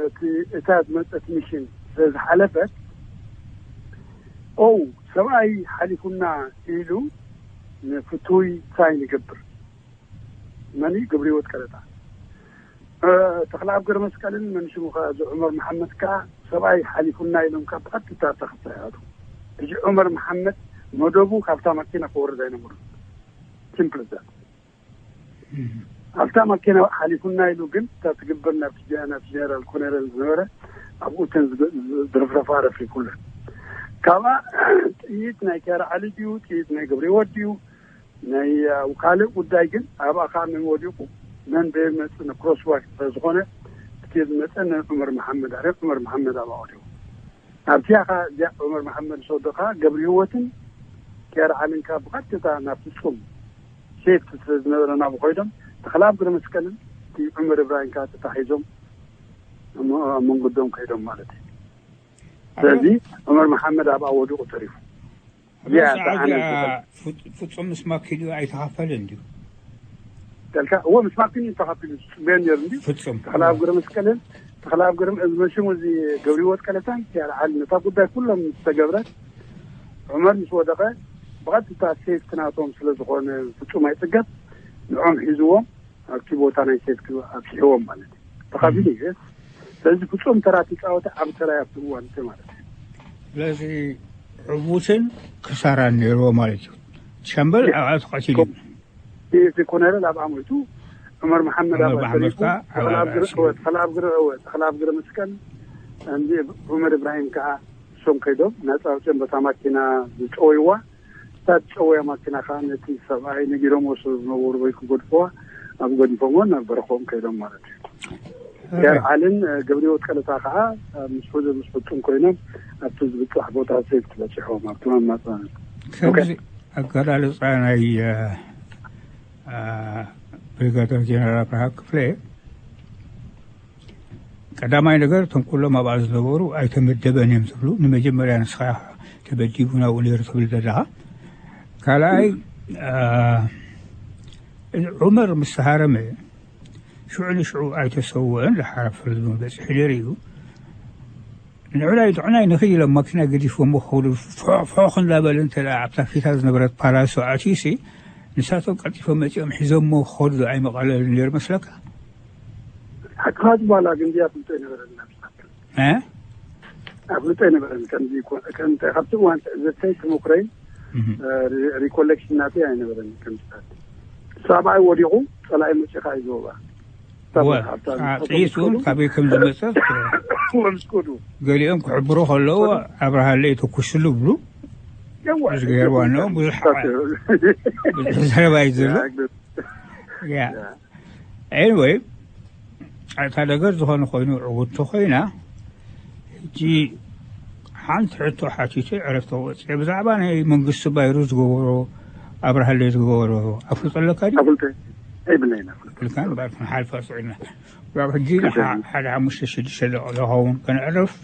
እቲ እታ ዝመፀት ሚሽን ስለዝሓለፈት ኦ ሰብኣይ ሓሊፉና ኢሉ ንፍቱይ ሳይን ይገብር። መን እዩ? ግብሪ ህይወት ቀለታ። ተኽለኣብ ገረመስቀልን መን ሽሙ ከኣ እዚ ዑመር መሓመድ ከኣ ሰብኣይ ሓሊፉና ኢሎም ካብ ብቐጥታ ተኽሳ ይኣቱ። ሕጂ ዑመር መሓመድ መደቡ ካብታ ማኪና ክወርድ ኣይነበሮን። ሲምፕል ዛት። ኣብታ ማኪና ሓሊፉና ኢሉ፣ ግን እታ ትግበር ናብቲ ጀ-፣ ናብቲ ጀነራል ኮነረል ዝነበረ ኣብኡ እተን ዝገ-፣ ዝድርፍረፋ ረፍሪፉለን። ካብኣ ጥይት ናይ ኪያር ዓሊ ድዩ፣ ጥይት ናይ ገብረ ህይወት ድዩ፣ ናይ፣ ኣብ ካልእ ጉዳይ ግን ኣብኣ ከዓ መን ወዲቑ፣ መን ደይመጽእ ንክሮስባክ ስለ ዝኾነ፣ እቲ ዝመጸ ንዑመር መሓመድ ኣረ ዑመር መሓመድ ኣብኣ ወዲቑ። ኣብቲኣ ከዓ እዚኣ ዑመር መሓመድ ዝወደቓ ገብረ ህይወትን ኪያር ዓልን ከዓ ብቐጥታ ናብ ፍጹም ሴፍቲ ስለ ዝነበረ ናብኡ ኮይዶም፣ ተኽለኣብ ግረ መስቀልን እቲ ዑመር እብራሂም ከዓ ተታሒዞም ኣብ መ-፣ ኣብ መንገዶም ከይዶም ማለት እዩ። ስለዚ ዑመር መሓመድ ኣብኣ ወዲቑ ተሪፉ። ኣብዛ እዚኣ ሰዓት ኣነ እዚኣ ዝፈልጥ። ፍጹ-፣ ፍጹም ምስ ማኪንኡ ኣይተኻፈለን ድዩ? ተልካ፣ እዎ፣ ምስ ማኪንኡ ተኻፊሉ ዝጽበዮ ነይሩ እንድዩ። ፍጹም። ተኽለኣብ ግረ መስቀልን፣ ተኽለኣብ ግረ፣ እዚ መሽሙ እዚ ገብረ ህይወት ቀለታን ኪያር ዓሊ ነታ ጉዳይ ኩሎም ምስ ተገብረት፣ ዑመር ምስ ወደቐ፣ ብቐጥታ ሴፍቲ ናቶም ስለ ዝኾነ ፍጹም ኣይጽገብ፣ ንዖም ሒዝዎም፣ ኣብቲ ቦታ ናይ ሴፍቲ ኣብሲሕዎም ማለት እዩ። ተኻፊሉ እዩ። ስለዚ ፍጹም ተራ ትጻወተ ኣብ ተራ ኣብቲ እዋን እቲ ማለት እዩ። ስለዚ ዕዉትን ክሳራን ነይርዎ ማለት እዩ። ሻምበል ኣብኣ ተቐቲሉ እዩ። እቲ ኮነረል ኣብኣ ሞይቱ፣ ዑመር መሓመድ ዑመር ኣብኣ መሓመድ ተሪፉ፣ ከዓ ኣብኣ ተኽለኣብ ግረ-፣ ተቐቲሉ። እወ፣ ተኽለኣብ ግረ-፣ እወ፣ ተኽለኣብ ግረ መስቀል፣ እንዲ ዑመር እብራሂም ከዓ እሶም ከይዶም ናጻ ኣውፅኦም በታ ማኪና ዝጨወይዋ። እታ ዝጨወያ ማኪና ከዓ ነቲ ሰብኣይ ነጊሮምዎ ስለ ዝነበሩ ወይ ክገድፍዋ ኣብ ገዲፎምዎ ናብ በረኽኦም ከይዶም ማለት እዩ። ኦኬ። ኪያር ዓልን፣ እ፣ ገብረ ህይወት ቀለታ ከዓ፣ እ፣ ምስ ሕዙ ምስ ፍጹም ኮይኖም ኣብቲ ዝብጻሕ ቦታ ሴፍቲ በጺሖም ኣብቲ መማፀኒ። ከምዚ ኦኬ። ኣገላልጻ ናይ፣ እ፣ እ፣ ብሪጋደር ጀነራል ኣብርሃ ክፍለ ቀዳማይ ነገር፣ እቶም ኩሎም ኣብኣ ዝነበሩ ኣይተመደበን እዮም ዝብሉ። ንመጀመርያ ንስኻ ተመዲቡ ናብኡ ነይሩ ትብል ዘለኻ። ካልኣይ፣ አ፣ ዑመር ምስ ተሃረመ፣ ሽዑ ንሽዑ ኣይተሰውአን፣ ዝሓረፈሉ በፂሑ ነይሩ እዩ። ንዑናይ፣ ንዑናይ ንኽድ ኢሎም ማኪና ገዲፎም ክኸዱ፣ ፎ-፣ ፎኽ እንዳበለ እንተ ደኣ ኣብታ ፊታ ዝነበረት ፓላሶ ኣትዩሲ፣ ንሳቶም ቀልጢፎም መፂኦም ሒዞሞ ክኸዱ ኣይመቐለልን ነይሩ መስለካ? ሓቅኻ ትባላ ግን እዚኣ ፍልጦ ኣይነበረን። እ? ኣፍልጦ ኣይነበረን። ከምዚ ኮ-፣ ከምዚ ካብቲ እዋን ትዕዝብተይ ተመኩረይ፣ እህ። እ፣ ሪ-፣ ሪኮሌክሽን ናተይ ኣይነበረን። ከምዚ ሰብኣይ ወዲቑ ጸላኢ መጺኻ እዩ ዝወባ። እወ፣ ካብታ አ፣ ጥይት እውን ካበይ ከም ዝመጸት፣ እወ፣ ምስ ከዱ። ገሊኦም ክሕብሩ ከለዉ ኣብርሃለይ ተኩስሉ ብሉ። የዋ፣ እዚ ገይርዋ ኣለዉ፣ ብዙሕ፣ ብዙሕ ዘረባ እዩ ዘሎ። ያ፣ ያ። ያ። ኤኒወይ፣ እታ ነገር ዝኾነ ኮይኑ ዕውትቲ ኮይና፣ ሕጂ ሓንቲ ሕቶ ሓቲተ ዕረፍቲ ወፂአ። ብዛዕባ ናይ መንግስቲ ባይሩ ዝገበሮ፣ ኣብርሃለይ ዝገበሮ ኣፍልጦ ኣለካ ድዩ? ኣፍልጦ የብለይን፣ ኣፍልጦ። ኢልካ እምበር ክንሓልፋ ስዒድና። ካብ ሕጂ ከሰኒ። ንሓ-፣ ሓደ ሓሙሽተ ሽዱሽተ ደቂቕ ዝኸውን ከነዕርፍ፣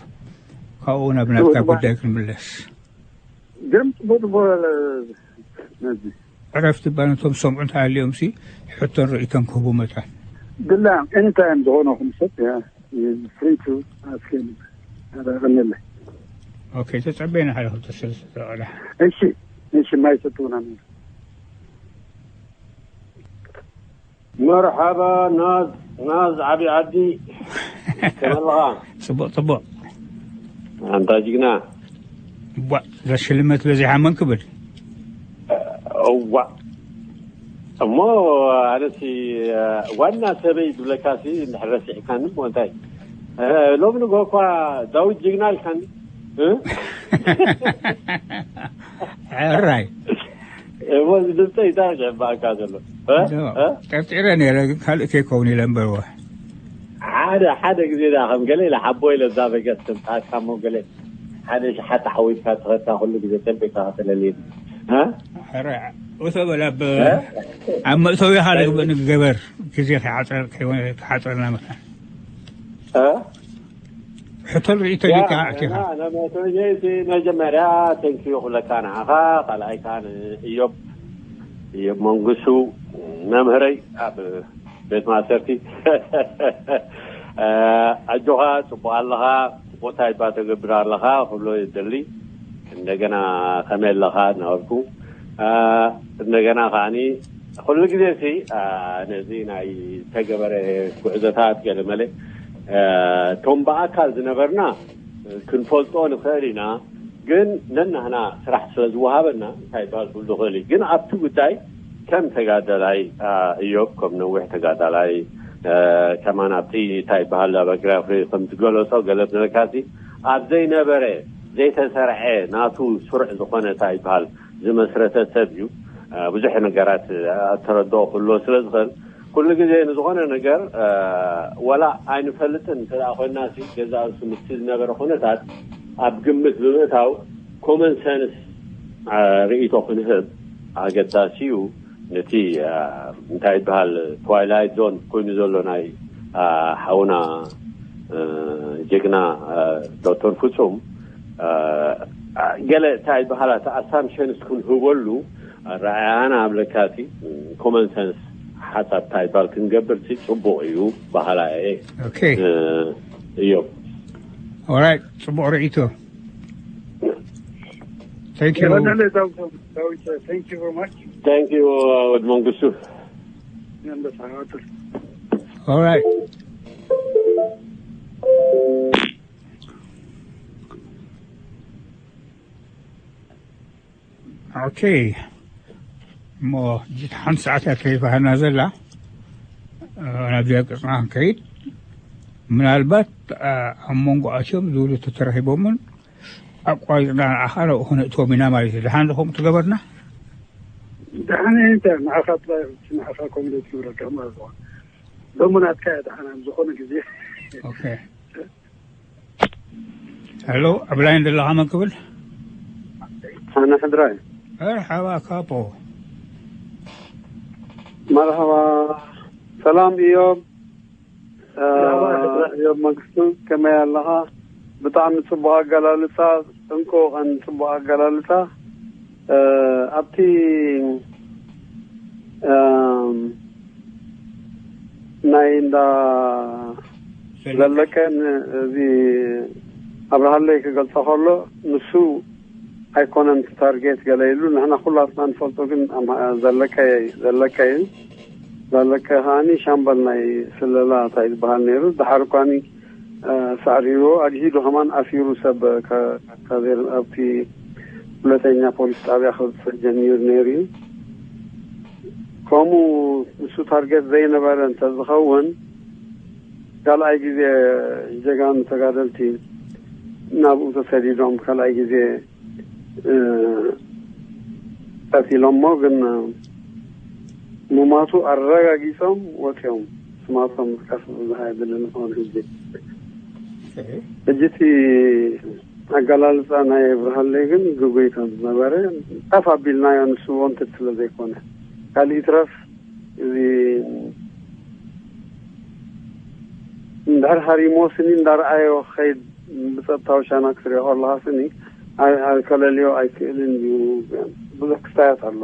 ካብኡ ናብ ናትካ እወ፣ ጉዳይ ክንምለስ። ግን ጽቡቕ ጽቡቕ ነዚ ዕረፍቲ እባ ነቶም ዝሰምዑ እንተሃልዮም ሲ ሕቶን ርእይቶን ክህቡ መታን። ድላ ኤኒታይም ዝኾነ ኹም ሰብ፣ ያ፣ ፍሪ ቱ ኣስክ ሂም። ኣረ፣ ቀኒለይ። ኦኬ፣ ተጸበየና ሓደ ክልተ ሰለስተ ደቂቕ። እሺ፣ እሺ፣ ማይ ሰጥውና። መርሓባ ናዝ፣ ናዝ ዓቢ ዓዲ፣ ከመይ ኣለኻ? ጽቡቕ፣ ጽቡቕ። ኣንታ ጅግና። እቧ፣ እዛ ሽልመት በዚሓ መን ክብል? እዋ። እሞ ኣነሲ ዋና ሰበይ ዝብለካሲ እንድሕር ረሲዕካኒ እሞ እንታይ? እ፣ ሎሚ ንግሆ እኳ ዳዊት ጅግና ኢልካኒ። እ? ሕራይ። እሞ እዚ ድምፀይ እንታይ ዘሕባእካ ዘሎ? እ? ዶ፣ እ? ጠርጢረ ነይረ፣ ግን ካልእ ከይከውን ኢለ እምበርዋ። ሓደ፣ ሓደ ግዜ ደኣ ከም ገለ ኢለ ሓቦ ኢለ እዛ በገስ ትምጻእካ እሞ ገለ ሓደ ሸሓት ተዓዊትካ ትኸድካ ኩሉ ግዜ ተልቤካ ከተለልየ። እ? ሕራይ፣ እቶ በል ኣብ፣ እ? ኣብ መእተዊኻ ንግበር፣ ግዜ ከይዓጸር-፣ ከይወ-፣ ከይዓጸርና መታን። እ? ሕቶን ርእይቶን ያ፣ ኢልካ ኣእቲኻ። እና፣ ነመቶጀይ እቲ መጀመርያ ተንኪዩ ክብለካ ንዓኻ፣ ካልኣይ ከኣ ንእዮብ፣ እዮብ መንግሱ መምህረይ ኣብ ቤት ማእሰርቲ። ኣጆኻ፣ ጽቡቕ ኣለኻ፣ ጽቡቕ ታይባ ተገብር ኣለኻ ክብሎ ይደሊ። እንደገና ከመይ ኣለኻ እናበልኩ፣ አ፣ እንደገና ከዓኒ ኩሉ ግዜ ሲ፣ አ፣ ነዚ ናይ ዝተገበረ ጉዕዞታት ገለ መለ፣ አ፣ እቶም ብኣካል ዝነበርና ክንፈልጦ ንኽእል ኢና፣ ግን ነናህና ስራሕ ስለ ዝወሃበና እንታይ ይበሃል ክብል ዝኽእል እዩ። ግን ኣብቲ ጉዳይ ከም ተጋዳላይ እዮብ፣ ከም ነዊሕ ተጋዳላይ፣ ከማን ኣብቲ እንታይ ይበሃል ኣብ ኣግራፍሪ ከም ትገለጾ ገለ ብለካሲ ኣብ ዘይነበረ ዘይተሰርዐ ናቱ ስሩዕ ዝኾነ እንታይ ይበሃል ዝመስረተ ሰብ እዩ። ብዙሕ ነገራት ተረድኦ ክህልዎ ስለ ዝኽእል ኩሉ ግዜ ንዝኾነ ነገር ወላ ኣይንፈልጥን እንተ ኮይና ገዛ ስምቲ ዝነበረ ኩነታት ኣብ ግምት ብምእታው ኮመን ሰንስ ርእይቶ ክንህብ ኣገዳሲ እዩ። ነቲ እንታይ ይበሃል ትዋይላይት ዞን ኮይኑ ዘሎ ናይ ሓውና ጀግና ዶክተር ፍጹም ገለ እንታይ ይበሃላት ኣሳምፕሽንስ ክንህበሉ ረኣያና ኣብ ለካቲ ኮመን ሰንስ ሓሳብ እንታይ ይበሃል ክንገብር ጽቡቕ እዩ በሃላ እየ። Okay. እዮም። Alright, ጽቡቕ ርእይቶ። Thank you. Thank you very much. Thank you, ወድ መንግስቱ። All right. Okay. እሞ እጅት ሓንቲ ሰዓት እያ ተሪፋ ዘላ። ናብዚኣ ቅጽና ክንከይድ፣ ምናልባት ኣብ መንጎ ኣትዮም ዝብሉ ተተረኺቦምን ኣቋሪፅና ንዓኻ ናብኡ ክነእትዎም ኢና ማለት እዩ። ደሓን ዝኾም ትገበርና። ደሓን እየ። እንታይ ንዓኻ ጥራይ ንዓኻ ኮሚኒቲ ትብለካ ማለት ነው። ደሞ ናትካ እያ ደሓን ኣብ ዝኾነ ግዜ። ኦኬ። ሄሎ፣ ኣብ ላይን ዘለኻ መን ክብል? ኣነ ሕድራይ። መርሓባ ካፖ። መርሓባ። ሰላም እዮም። እዮም መንግስቱ፣ ከመይ ኣለኻ? ብጣዕሚ ጽቡቕ ኣገላልጻ፣ እንኮ ቀን ጽቡቕ ኣገላልጻ። ኣብቲ ናይ እንዳ ዘለቀ እዚ ኣብርሃለይ ክገልጾ ከሎ ንሱ ኣይኮነን ታርጌት ገለ ኢሉ ንሕና ኩላትና ንፈልጦ ግን ዘለቀ ዘለቀ እዩ። ዘለቀ ከዓኒ ሻምበል ናይ ስለላ እንታይ ዝበሃል ነይሩ። ድሓር እኳኒ ሳዕሪርዎ ኣግሂዱ ከማን ኣሲሩ ሰብ ካብቲ ሁለተኛ ፖሊስ ጣብያ ከብፅሕ ጀሚሩ ነይሩ እዩ። ከምኡ ንሱ ታርጌት ዘይነበረ እንተዝኸውን ካልኣይ ግዜ ጀጋኑ ተጋደልቲ ናብኡ ተሰዲዶም ካልኣይ ግዜ ቀቲሎሞ ግን ሙማቱ ኣረጋጊጾም ወፂኦም። ስማቶም ምጥቃስ ብዙሕ ኣይደልን። ሆን ሕጂ ሕጂ እቲ ኣገላልፃ ናይ ብርሃለይ ግን ግጉይ ከም ዝነበረ ጠፍ ኣቢልናዮ። ንሱ ወንትድ ስለ ዘይኮነ ካልእ ይትረፍ እዚ እንድሕር ሃሪሞ ስኒ እንዳረኣዮ ክኸይድ ብፀጥታዊ ሻና ክትሪኦ ከለካ ስኒ ከለልዮ ኣይክእልን እዩ። ብዙሕ ክስታያት ኣሎ።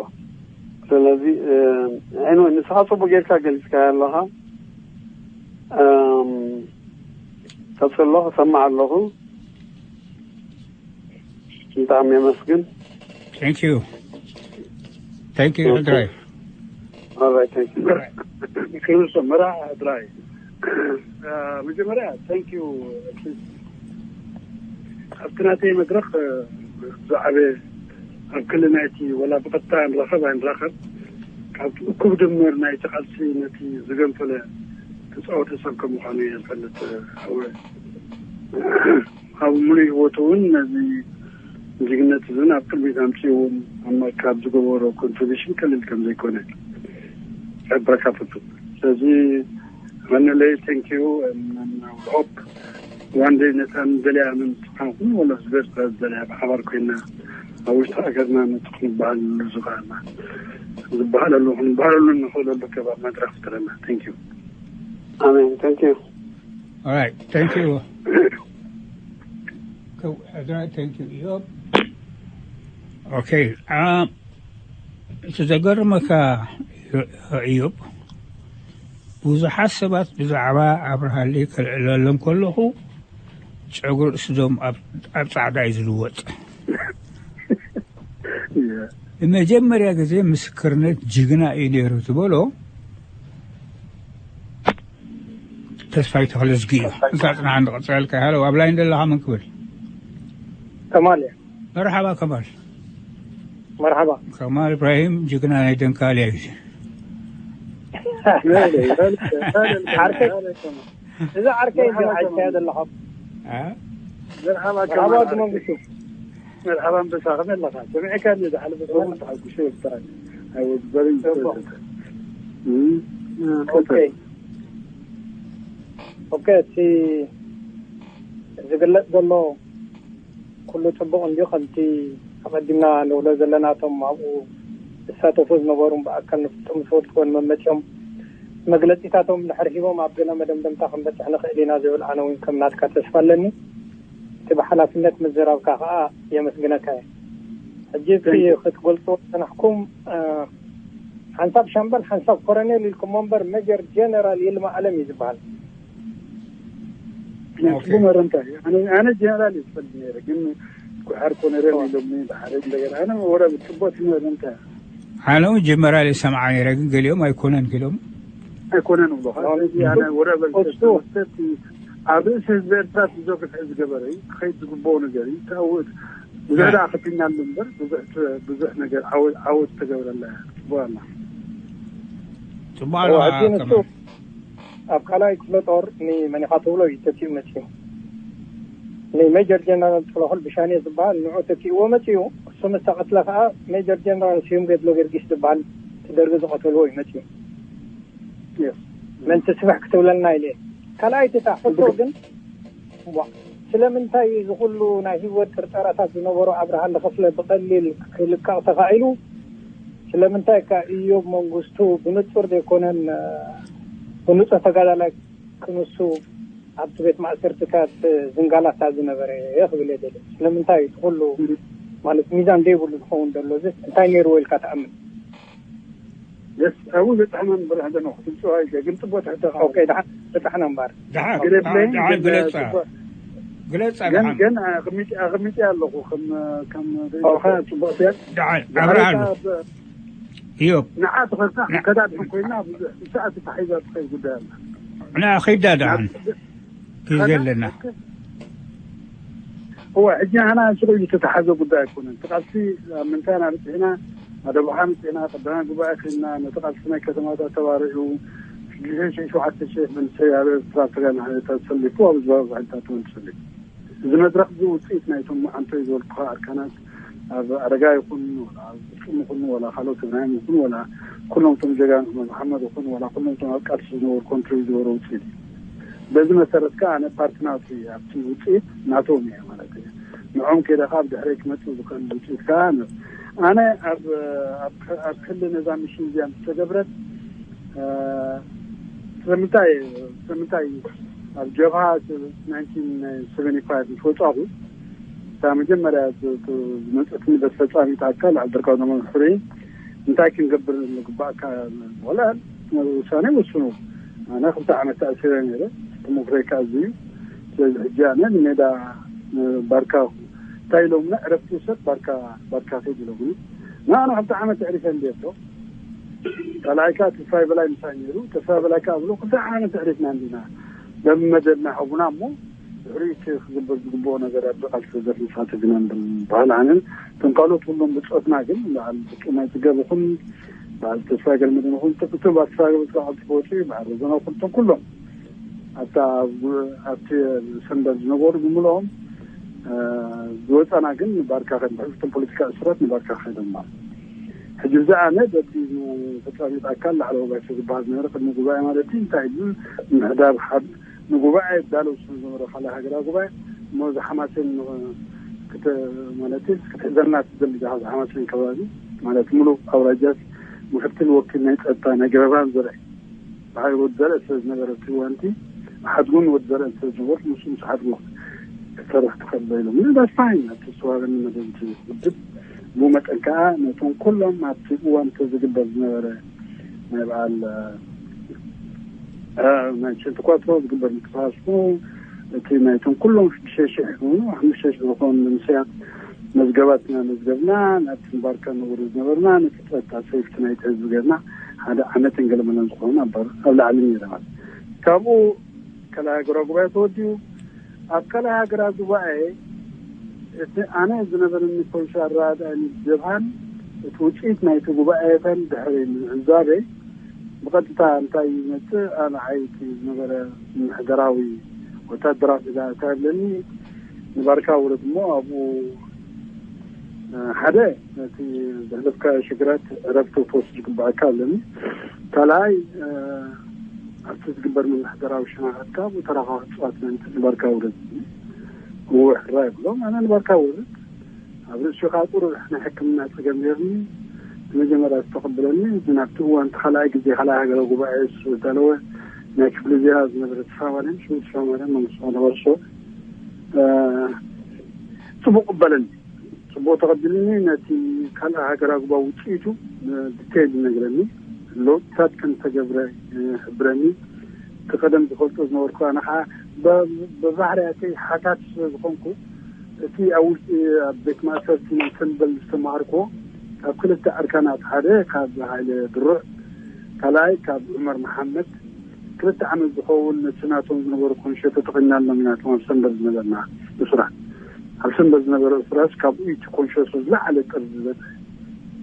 ስለዚ ንስኻ ፅቡቅ ጌርካ ገሊፅካዮ ኣለኻ። ቀፅሎ ክሰማዕ ኣለኹ። ብጣዕሚ የመስግን። Thank you. Thank you, Andrei. All right, thank you. ክብል ሰመራ ጥራይ። መጀመርያ thank you ኣብቲ ናተይ መድረክ ዝዓበ ኣብ ክሊ ናይቲ ወላ ብቐጥታ ንራኸብ ኣይንራኸብ ካብቲ እኩብ ድምር ናይቲ ቃልሲ ነቲ ዝገንፈለ ተፃወተ ሰብ ከም ምዃኑ እየ ዝፈልጥ። ኣብ ሙሉእ ህይወቱ እውን ነዚ ጅግነት እዝን ኣብ ቅድሚት ኣምፅኡ እውን ኣብ ምእካብ ዝገበሮ ኮንትሪቢሽን ቀሊል ከም ዘይኮነ ይሕብረካ ፍቱ። ስለዚ ኣነለይ thank you and hope one day ነታ ንደልያ ምን ትኾንኩም ወላ ዝበዝሐ ዝደልያ ብሓባር ኮይና ኣብ ውሽጢ ሃገርና ነቲ ክንበሃለሉ ዝኽኣልና ዝበሃለሉ ክንበሃለሉ ንኽእለሉ ከባብ መድረክ ፍጥረና። Thank you። ኣሜን። Thank you። All right. Thank you. Thank you, Eob. Okay. እቲ ዘገርመካ እዮብ ብዙሓት ሰባት ብዛዕባ ኣብርሃለይ ከልዕለሎም ከለኹ ጨጉሪ ርእስዞም ኣብ ጻዕዳ እዩ ዝልወጥ። ንመጀመርያ ግዜ ምስክርነት ጅግና እዩ ነይሩ ዝበሎ ተስፋይ ተኽለዝጊ እዩ። እንካ ጽንሓ እንድቕጽለልካ ሃለው ኣብ ላይን ዘለኻ መን ክብል? ከማል እያ። መርሓባ ከማል። መርሓባ። ከማል ኢብራሂም ጅግና ናይ ደንካልያ እዩ። ዓርከይ፣ እዚ ዓርከይ እዩ። መርሓባ ዓርከይ ከማል። ዘለኹም አ? መርሓባ መርሓባ ከማል ወዲ መንግስቱ። መርሓባ ኣንበሳ፣ ከመይ ኣለኻ? ሰሚዐካ እንዲ ዝሓለፈ ሰሙን ተሓጉሰ ይብልካ። I was very interested። ኦኬ። ኦኬ፣ እቲ ዝግለጽ ዘሎ ኩሉ ጽቡቕ እንድዩ። ከምቲ ኣቐዲምና ንብሎ ዘለና፣ እቶም ኣብኡ ዝሳተፉ ዝነበሩ ብኣካል ንፍልጦም ዝፈልጥዎን መመጺኦም መግለጺታቶም ድሕር ሂቦም ኣብ ገለ መደምደምታ ክንበጽሕ ንኽእል ኢና ዝብል ኣነ እውን ከም ናትካ ተስፋ ኣለኒ። እቲ ብሓላፍነት ምዝራብካ ከዓ የመስግነካ እየ። ሕጂ እቲ ክትገልጽዎ ዝጸናሕኩም፣ እ፣ ሓንሳብ ሻምበል ሓንሳብ ኮረኔል ኢልኩሞ እምበር ሜጀር ጀነራል ይልማ ኣለም እዩ ዝበሃል። ጽቡቅ መረምታ እዩ። ኣነ ኣነ ጀነራል እዩ ዝፈልጥ ነይረ፣ ግን ኩሓር ኮነረል ኢሎምኒ ብሓደ እንደገና ኣነ ወረ ጽቡቅ መረምታ እዩ። ኣነ እውን ጀመራል ይሰምዓ ነይረ፣ ግን ገሊኦም ኣይኮነን ክሎም ኣይኮነን ብሎኻ። ስለዚ ኣነ ወረ በል እሱ ተስተት ኣብ ርእሲ ህዝቢ ኤርትራ ብዙሕ ግፍዒ ዝገበረ እዩ። ክኸይድ ዝግብኦ ነገር እዩ። ተኣውት ብዙሕ ደኣ ከፊልና ኣሎ እምበር ብዙሕ ብዙሕ ነገር ዓወት ዓወት ተገብረላ እያ። ጽቡቅ ኣላ። ጽቡቅ ኣለዋ ሕጂ ንሱ ከማል። ኣብ ካልኣይ ክፍለ ጦር ንመኒኻ ትብሎ እዩ ተኪኡ መፅዩ። ንሜጀር ጀነራል ጥለኹል ብሻኔ ዝበሃል ንዑ ተኪእዎ መፅዩ። እሱ ምስ ተቐትለ ከዓ ሜጀር ጀነራል ስዩም ገድሎ ገርጊስ ዝበሃል እቲ ደርጊ ዝቐተልዎ እዩ መፅዩ። Yes። መን ትስፍሕ ክትብለልና ኢለ። ካልኣይቲ እታ ሕቶ ግን፣ ዋ፣ ስለምንታይ እዚ ኩሉ ናይ ህይወት ጥርጠራታት ዝነበሮ ኣብርሃ ለኸፍለ ብቐሊል ክልቀቕ ተኻኢሉ? ስለምንታይ ከ እዮብ መንግስቱ ብንጹር ዘይኮነን፣ እ፣ ብንጹህ ተጋዳላይ ክንሱ ኣብቲ ቤት ማእሰርትታት ዝንጋላታ ዝነበረ እየ ክብል እየ ደልየ። ስለምንታይ እቲ ኩሉ ማለት ሚዛን ዘይብሉ ዝኸውን ዘሎ እዚ እንታይ ነይርዎ ኢልካ ትኣምን? የስ ኣብኡ ዘጥሕመን ብርሕ ደነ ክትምፅዋ ይገ ግን ፅቡቅ ትሕተኻ ኦኬ፣ ደሓን በፃሕና እምበር። ደሓን ግደፍለይ ደሓን ግለጻ ፅቡቅ ግለጻ ግን ደሓን ግን ኣቕሚጥ ኣቕሚጥ ኣለኹ ከም ከም ሪኢኻ ኦኬ። ፅቡቅ ትያ ደሓን ኣብርሃሉ እዮብ ንዓ ተኸካ ከዳድሕን ኮይና ብዙሕ ሰዓት ተታሒዛ ትኸይድ ጉዳይ ኣላ ንዓ ኺዳ ደሓን ግዜ ኣለና እወ ሕጂ ንሕና ስለ ዝተተሓዘ ጉዳይ ኣይኮነን። እቲ ቃልሲ ኣብ ምንታይ ኢና በፂሕና? ኣደብሓ ምፅእና ቀዳማይ ጉባኤ ኮይንና ነቲ ቃልሲ ናይ ከተማታት ተባሪዑ ሽዱሽተ ሽሕ ሸውዓተ ሽሕ መንእሰይ ኣብ ኤርትራ ተጋና ተሰሊፉ ኣብ ዝበሃሉ ሓይልታት እውን ተሰሊፉ። እዚ መድረክ እዚ ውፅኢት ናይቶም መዓንቶ እዩ ዝበልኩኻ ኣርካናት ኣብ ኣረጋ ይኹን ወላ ኣብ ፍጹም ይኹን ወላ ካልኦት ትግራይም ይኹን ወላ ኩሎም እቶም ጀጋኑ መሓመድ ይኹን ወላ ኩሎም እቶም ኣብ ቃልሲ ዝነበሩ ኮንትሪቢዩት ዝበሩ ውፅኢት እዩ። በዚ መሰረት ከዓ ኣነ ፓርትናት ኣብቲ ውፅኢት ናቶም እየ ማለት እዩ። ንዖም ከይደ ካብ ድሕረይ ክመፅእ ዝኽእል ውፅኢት ከዓ ነ- ኣነ ኣብ ኣብ ኣብ ክሊ ነዛ ሚሽን እዚኣ ምስ ተገብረት እ፣ ስለምንታይ ስለምንታይ ኣብ ጀብሃ ናይንቲን ሰቨንቲ ፋይቭ ምስ ወፃኹ እታ መጀመርያ ዝ- ዝ- ዝመፀትኒ በቲ ፈፃሚት ኣካል ዓብደርካብ ዘመን ሕሩይ እንታይ ክንገብር ንግባእካ ወላ ውሳኔ ወስኑ። ኣነ ክልተ ዓመት ተኣሲረ ነይረ። ተመክሮይ ከዓ እዚ እዩ። ስለዚ ሕጂ ኣነ ንሜዳ ባርካ እንታይ ኢሎምና ዕረፍቲ ውሰድ ባርካ ባርካ ከይድ ኢሎምኒ። ንኣነ ክልተ ዓመት ኣዕሪፈ እንድየ እቶ ካልኣይ ከዓ ተስፋይ በላይ ምሳይ ነይሩ። ተስፋይ በላይ ከዓ ብሎ ክልተ ዓመት ኣዕሪፍና እንዲና በብመደብና ሓቡና እሞ ድሕሪኡ እቲ ክግበር ዝግብኦ ነገር ኣብ ቃልሲ ዘር ንሳተፍ ኢና ንብል በሃል ኣነን እቶም ካልኦት ኩሎም ብፆትና ግን በዓል ብፁዕ ናይ ፅገብ ይኹን በዓል ተስፋ ገልመድን ይኹን እቶም ኣብ ተስፋ ገልመድ ካብ ዓዲ ክወፁ በዓል ረዘና ኩልቶም ኩሎም ኣብታ ኣብቲ ሰንበር ዝነበሩ ብምልኦም ዝወፃና ግን ንባርካ ከይዶም ሕዝቶም ፖለቲካ እስራት ንባርካ ከይዶም ማለት ሕጂ እዚ ኣነ በቲ ፈፃሚት ኣካል ላዕለዎ ባይቶ ዝበሃል ዝነበረ ቅድሚ ጉባኤ ማለት እዩ እንታይ እዩ ምሕዳር ሓድ ንጉባኤ ይዳለው ስለ ዝነበረ ካልኣይ ሃገራዊ ጉባኤ እሞ እዚ ሓማሴን ክተ- ማለት ክትሕዘና ትደሊ ዲኻ እዚ ሓማሴን ከባቢ ማለት ሙሉእ ኣውራጃስ ምክትል ወኪል ናይ ፀጥታ ናይ ገረባን ዘርዒ ብሓይሊ ወዲ ዘርዒ ስለ ዝነበረ እቲ ዋንቲ ሓድጉን ወዲ ዘርዒ ስለ ዝነበሩ ንሱ ምስ ሓድጉ ክትሰርሕ ትኽእል ዶ ኢሎም ዳስ ፋይን ኣብቲ ዝተዋበኒ መደብ እቲ ውድብ ብኡ መጠን ከዓ ነቶም ኩሎም ኣብቲ እዋን እቲ ዝግበር ዝነበረ ናይ በዓል ናይ ሸንቲ ኳትሮ ዝግበር ምንቅስቃስ እቲ ናይቶም ኩሎም ሽዱሽተ ሽሕ ይኾኑ ሓሙሽተ ሽሕ ዝኾኑ መንእሰያት መዝገባትና መዝገብና ናብቲ ባርካ ንብሩ ዝነበርና ነቲ ጸጥታ ሴፍቲ ናይቲ ህዝቢ ገርና ሓደ ዓመትን ገለመለን ዝኾኑ ኣብ ላዕሊ ነይረ ማለት ካብኡ ካልኣይ ሃገራዊ ጉባኤ ተወዲኡ ኣብ ካልኣይ ሃገራዊ ጉባኤ እቲ ኣነ ዝነበረኒ ፖሊሲ ኣረዳድኣኒ ጀብሃን እቲ ውፅኢት ናይቲ ጉባኤ ፈን ድሕሪ ምዕዛበይ ብቐጥታ እንታይ ይመፅእ? ኣነ ዓይቲ ዝነበረ ምሕደራዊ ወታደራዊ ዛዕታ ኣለኒ። ንባርካ ውረድ እሞ ኣብኡ ሓደ ነቲ ዘሕለፍካ ሽግራት ዕረፍቲ ክትወስድ ይግባኣካ ኣለኒ። ካልኣይ ኣብቲ ዝግበር ምምሕደራዊ ሽማግለካ ብተራኻ ክትፅዋት ምእንቲ ንባርካ ውረድ። እዎ ሕራ ይብሎም ኣነ ንባርካ ውረድ ኣብ ርእሲ ከዓ ቁሩብ ናይ ሕክምና ፀገም ነርኒ። መጀመርያ ዝተቐበለኒ ናብቲ እዋን እቲ ካልኣይ ግዜ ካልኣይ ሃገራዊ ጉባኤ ዝተዳለወ ናይ ክፍሊ ዜና ዝነበረ ተሳማርያን ሽሙ ተሳማርያን መንግስቲ ነበርሶ ፅቡቅ ቅበለኒ። ጽቡቕ ተቐቢሉኒ ነቲ ካልእ ሃገራዊ ጉባኤ ውጽኢቱ ብዲቴይል ይነግረኒ። ለውጥታት ከም ዝተገብረ ይሕብረኒ። እቲ ቀደም ዝፈልጦ ዝነበርኩ ኣነ ከዓ ብባህርያተይ ሓታት ስለ ዝኾንኩ እቲ ኣብ ውሽጢ ኣብ ቤት ማእሰርቲ ናይ ሰንበል ዝተማሃርኩዎ ካብ ክልተ ኣርካናት ሓደ ካብ ሃይለ ድሩዕ ካልኣይ ካብ ዑመር መሓመድ ክልተ ዓመት ዝኸውን ነቲ ናቶም ዝነበሩ ኮንሾ ተተኺልናሎም ኢና እቶም ኣብ ሰንበል ዝነበርና እሱራት። ኣብ ሰንበል ዝነበረ እሱራት ካብኡ እቲ ኮንሾ ዝለዓለ ጥር ዝበፅሐ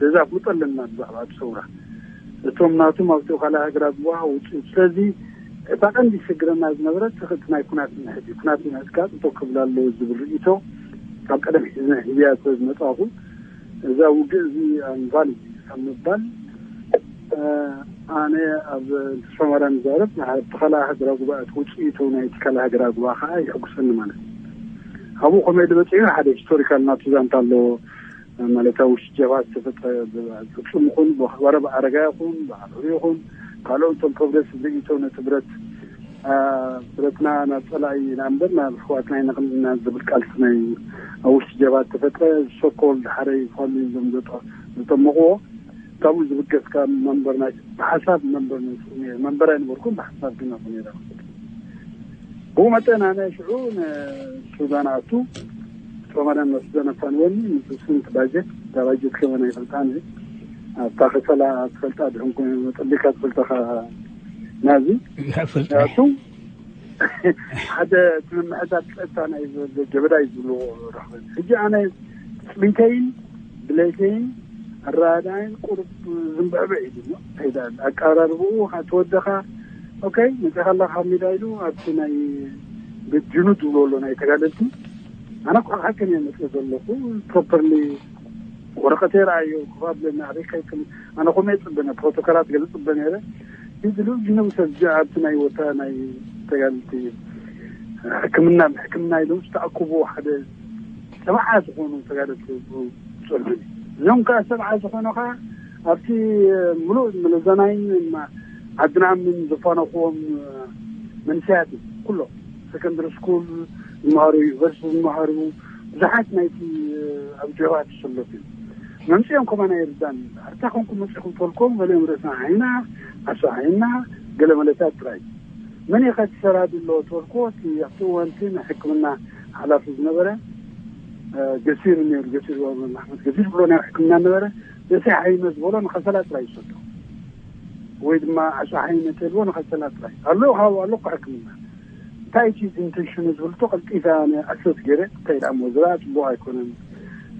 ገዛ ፍልጦ ኣለና ብዛዕባ እቲ ሰውራ እቶም ናቶም ኣብቲ ካልኣይ ሃገራት ዝወሃ ውፅኢት ስለዚ እታ ቀንዲ ሽግረና ዝነበረት እቲ ናይ ኩናት ምሕድ እዩ ኩናት ምሕድ ከዓ ጥቶ ክብል ኣለዎ ዝብል ርእቶ ካብ ቀደም ሒዝና ሒዝያ ስለ ዝመፃኹ እዛ ውግእ እዚ ኣንቫል ካብ ምባል ኣነ ኣብ ተስፋማርያም ዛረብ ተኻላ ሃገራዊ ጉባኤ ውፅኢቱ ናይ ትካል ሃገራዊ ጉባኤ ከዓ ይሕጉሰኒ ማለት እዩ። ኣብኡ ከመይ ዝበፅሑ ሓደ ሂስቶሪካል ናቱ ዛንታ ኣለዎ። ማለት ኣብ ውሽጢ ጀብሃ ዝተፈጠረ ፍፁም ይኹን ወረብ ኣረጋ ይኹን በዓል ይኹን ካልኦት እቶም ፕሮግረስ ዝርእቶ ነቲ ብረት ብረትና ናብ ፀላኢ ኢና እምበር ናብ ኣሕዋትና ኣይነቕምጥና ዝብል ቃልሲ ናይ ኣብ ውሽጢ ጀብሃ ዝተፈጥረ ሶኮል ድሓረ ይኾኑ ኢሎም ዘጠመቕዎ ካብኡ ዝብገስ ካብ መንበር ናይ ብሓሳብ መንበር መንበር ኣይነበርኩም ብሓሳብ ግን ኣኹ ነረ ብኡ መጠን ኣነ ሽዑ ንሱዳን ኣቱ ሶማልያ ናብ ሱዳን ኣፋንወኒ ምስ ስንት ባጀት እታ ባጀት ከመ ናይ ስልጣን ኣብታ ከሰላ ትፈልጣ ድሕን ኮይኑ ጠቢካ ትፈልጠኻ ናዚ ፈልጠ ኣቱ ሓደ እቲ ምምሕዳር ፀጥታ ናይ ጀበዳ እዩ ዝብልዎ ረኽበ ሕጂ ኣነ ፅቢተይን ድሌተይን ኣረዳዳይን ቁሩብ ዝንብዕብዕ እዩ ድማ ከይዳ ኣቀራርብኡ ተወደኻ ኦኬ መፅኻ ኣለኻ ሜዳ ኢሉ ኣብቲ ናይ ጅኑድ ዝብሎ ኣሎ ናይ ተጋደልቲ ኣነ እኮ ሓቀን እየ መፅእ ዘለኹ ፕሮፐርሊ ወረቀት የረኣዮ ክፋ ብለና ኣበይ ከይክም ኣነ ኮመ ፅበነ ፕሮቶኮላት ገለ ፅበ ነረ ይድሉ ጅነው ሰብ ኣብቲ ናይ ወታ ናይ ተጋልቲ ሕክምና ሕክምና ኢሎም ዝተኣክቡ ሓደ ሰብዓ ዝኾኑ ተጋደልቲ ፀልዑ እዞም ከዓ ሰብዓ ዝኾኑ ከዓ ኣብቲ ምሉእ መለዘናይን ዓድናምን ዘፋነኽዎም መንስያት ኩሎም ሰከንደሪ ስኩል ዝመሃሩ ዩኒቨርሲቲ ዝመሃሩ ብዙሓት ናይቲ ኣብ ጀብሃ ተሰለፉ እዩ መምፅኦም ከማና ይርዳን ኣርታ ኮንኩም መፅኹም ተልኮም ገሊኦም ርእስና ዓይና ዓሶ ዓይና ገለ መለታት ጥራይ መን ኢኸ ትሰራዱ ኣለዎ ተልኮ እቲ ኣብቲ እዋንቲ ናይ ሕክምና ሓላፊ ዝነበረ ገሲር ነሩ ገሲር ማሕመድ ገሲር ብሎ ናይ ሕክምና ነበረ ደሴ ዓይነ ዝበሎ ንኸሰላ ጥራይ ይሰዶ ወይ ድማ ዓሶ ዓይነ ተልዎ ንኸሰላ ጥራይ ኣሎ ካብ ኣሎ ሕክምና እንታይ እቲ ኢንቴንሽኑ ዝብልቶ ቀልጢፈ ኣነ ኣሰስ ገይረ እንታይ ደኣ እሞ ዝረኣ ፅቡቅ ኣይኮነን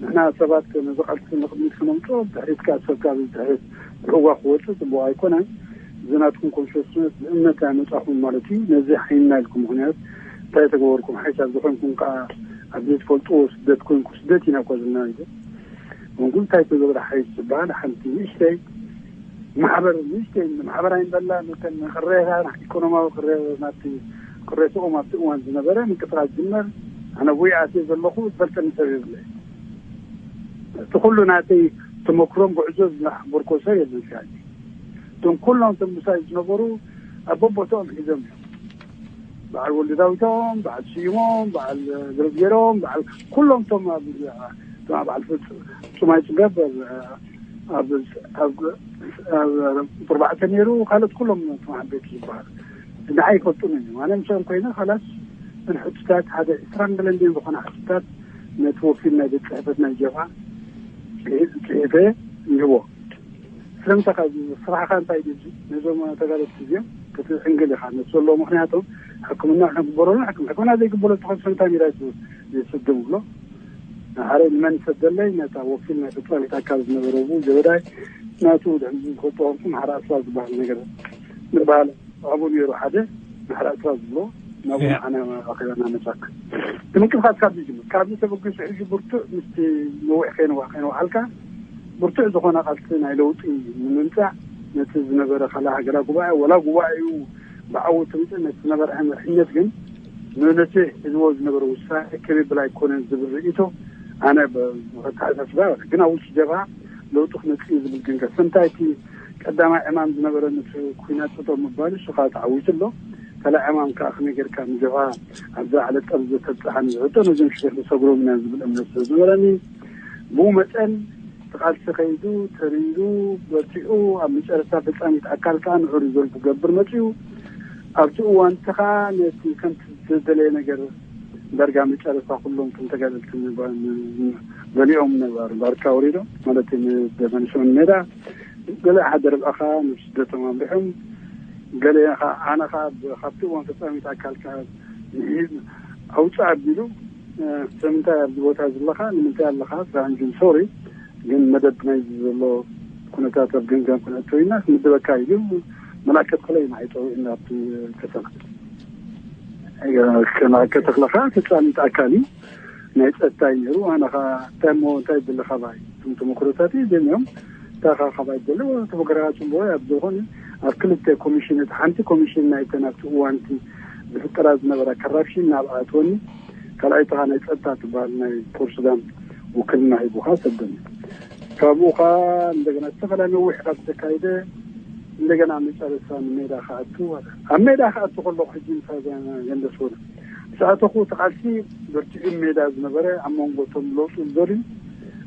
ንሕና ሰባት ነዚ ቃልሲ ንቅድሚት ክነምፅኦ ድሕሪት ከዓ ሰብካ ድሕሪት ብዕዋ ክወፅእ ፅቡቅ ኣይኮነን እዚ ናትኩም ኮንሽስነት ብእምነት ኣያመፃኹም ማለት እዩ ነዚ ሓይና ኢልኩም ምክንያት እንታይ ተገበርኩም ሓይሳብ ዝኾንኩም ከዓ ኣብ ዘይትፈልጥዎ ስደት ኮንኩም ስደት ኢና እኳ ዘለና ኢሉ ምንኩም እንታይ ተገብረ ሓይስ ዝበሃል ሓንቲ ንእሽተይ ማሕበር ንእሽተይ ማሕበር ኣይንበላ መከን ቅሬታ ኢኮኖሚያዊ ቅሬታ ናብቲ ቅሬትኦም ኣብቲ እዋን ዝነበረ ምንቅስቃስ ዝጅመር ኣነ ኣብኡ ይኣትየ ዘለኹ ዝፈልጠኒ ሰብ የብለ እቲ ኩሉ ናተይ ተመክሮን ጉዕዞ ዝሓበርኮ ሰብ የለን ሲኣኒ እቶም ኩሎም እቶም ምሳይ ዝነበሩ ኣብ በቦትኦም ሒዞም እዮም በዓል ወልዲ ዳዊቶም በዓል ስዩሞም በዓል ገረዝጌሮም በዓል ኩሎም እቶም ኣብ በዓል ፍፁማይ ፅገብ ኣብ ኣርባዕተ ነይሩ ካልኦት ኩሎም ተማሓበይቲ ዝበሃሉ ንዓይ ይፈልጡን እዮም ኣነ ምስኦም ኮይነ ካላስ ን ሕቱታት ሓደ ዕስራን ገለንዴን ዝኾነ ሕቱታት ነቲ ወኪል ናይ ቤት ፅሕፈት ናይ ጀብሃ ፅሒፈ ይህቦ ስለምንታይ ካብ ስራሕኻ እንታይ ድዩ ነዞም ተጋደልቲ እዚኦም ክትዕንግል ኢኻ ነቲ ዘለዎ ምክንያቶም ሕክምና ክንግበረሉ ሕክምና ዘይግበረሉ ተኾን ስለምንታይ ሜዳ ይስደዱ ብሎ ሓደ ንመን ሰደለይ? ነታ ወኪል ናይ ፈጻሚት ኣካል ዝነበረ ቡ ጀበዳይ ናቱ ድሕሪ ዝፈልጦ ኮንኩም ሓደ ኣስራ ዝበሃል ነገር ምባል ኣብኡ ነይሩ። ሓደ ንሕራእስራ ዝብሎ ናብኡ ንዓና ኣኼባና መጻና። እቲ ምንቅስቃስ ካብዚ ይጅምር። ካብዚ ተበጊሱ ሕጂ ብርቱዕ ምስቲ ነዊሕ ከይነውሕ ከይነውሓልካ ብርቱዕ ዝኾነ ቃልሲ ናይ ለውጢ ንምምጻእ ነቲ ዝነበረ ካልእ ሃገራዊ ጉባኤ ወላ ጉባኤኡ ብዓወት ትምጽእ ነቲ ዝነበረ መሪሕነት ግን ነቲ ሒዝዎ ዝነበረ ውሳኔ ክብብል ኣይኮነን ዝብል ርእይቶ ኣነ ብተሓሳስባ ግን ኣብ ውሽጢ ጀብሃ ለውጢ ክመጽእ እዩ ዝብል ግን ከስምታይ እቲ ቀዳማይ ዕማም ዝነበረ ምስ ኩናት ጠጠው ምባል እሱ ከዓ ተዓዊቱ ኣሎ። ካልኣይ ዕማም ከዓ ከመይ ጌርካ ንጀብሃ ኣብዛ ዕለት ጠርዚ ተብፅሓ ንዝሕቶ ነዞም ሽሕ ንሰግሮም ኢና ዝብል እምነት ስለ ዝነበረኒ ብኡ መጠን እቲ ቃልሲ ከይዱ ተሪሩ በርቲዑ ኣብ መጨረስታ ፈፃሚት ኣካል ከዓ ንዑ ሪዞልቭ ክገብር መፅኡ። ኣብቲ እዋን እቲ ከዓ ነቲ ከምቲ ዝተደለየ ነገር ዳርጋ መጨረስታ ኩሎም ከም ተጋደልቲ በሊዖም ነባር ባርካ ወሪዶም ማለት ንደመንሶን ሜዳ ገለ ሓደ ርብኣኻ ንስደቶም ኣምሪሖም ገለ ኣነ ኸዓ ካብቲ እዋን ፈፃሚት ኣካል ከዓ ኣውፅእ ኣቢሉ ስለምንታይ ኣብዚ ቦታ ዘለኻ ንምንታይ ኣለኻ ስራሕንጅን ሶሪ ግን መደብ ናይ ዘሎ ኩነታት ኣብ ገምጋም ክንእቶ ኢና ክንድበካ ኢሉ መላከት ክለይ ንዓይ ፀዊዕና ኣብቲ ከተማ ከማከ ተኽለኻ ተጻሚት ኣካል እዩ ናይ ጸጥታ እዩ ነይሩ ኣነ ኸዓ እንታይ እሞ እንታይ ይደሊ ካባይ እቶም ተመክሮታት እዩ ደልዮም እንታይ ኸዓ ካባይ ይደሊ ተመክሮታት ጽምቦ ኣብ ዝኾነ ኣብ ክልተ ኮሚሽን እቲ ሓንቲ ኮሚሽን ናይተን ኣብቲ እዋንቲ ዝፍጠራ ዝነበራ ከራፕሽን ናብ ኣትወኒ ካልኣይቲ ኸዓ ናይ ጸጥታ ትበሃል ናይ ፖርሱዳን ውክልና ሂቡኻ ሰደኒ ካብኡ ኸዓ እንደገና ዝተፈላለየ ነዊሕ ካብ ዝተካየደ እንደገና መጨረስታ ንሜዳ ክኣቱ ኣብ ሜዳ ክኣቱ ከለኹ ሕጂ ምሳዛ ገንደስ ወደ ዝኣተኹ እቲ ቃልሲ በርቲዑ ሜዳ ዝነበረ ኣብ መንጎ እቶም ለውጢ ዝደልዩ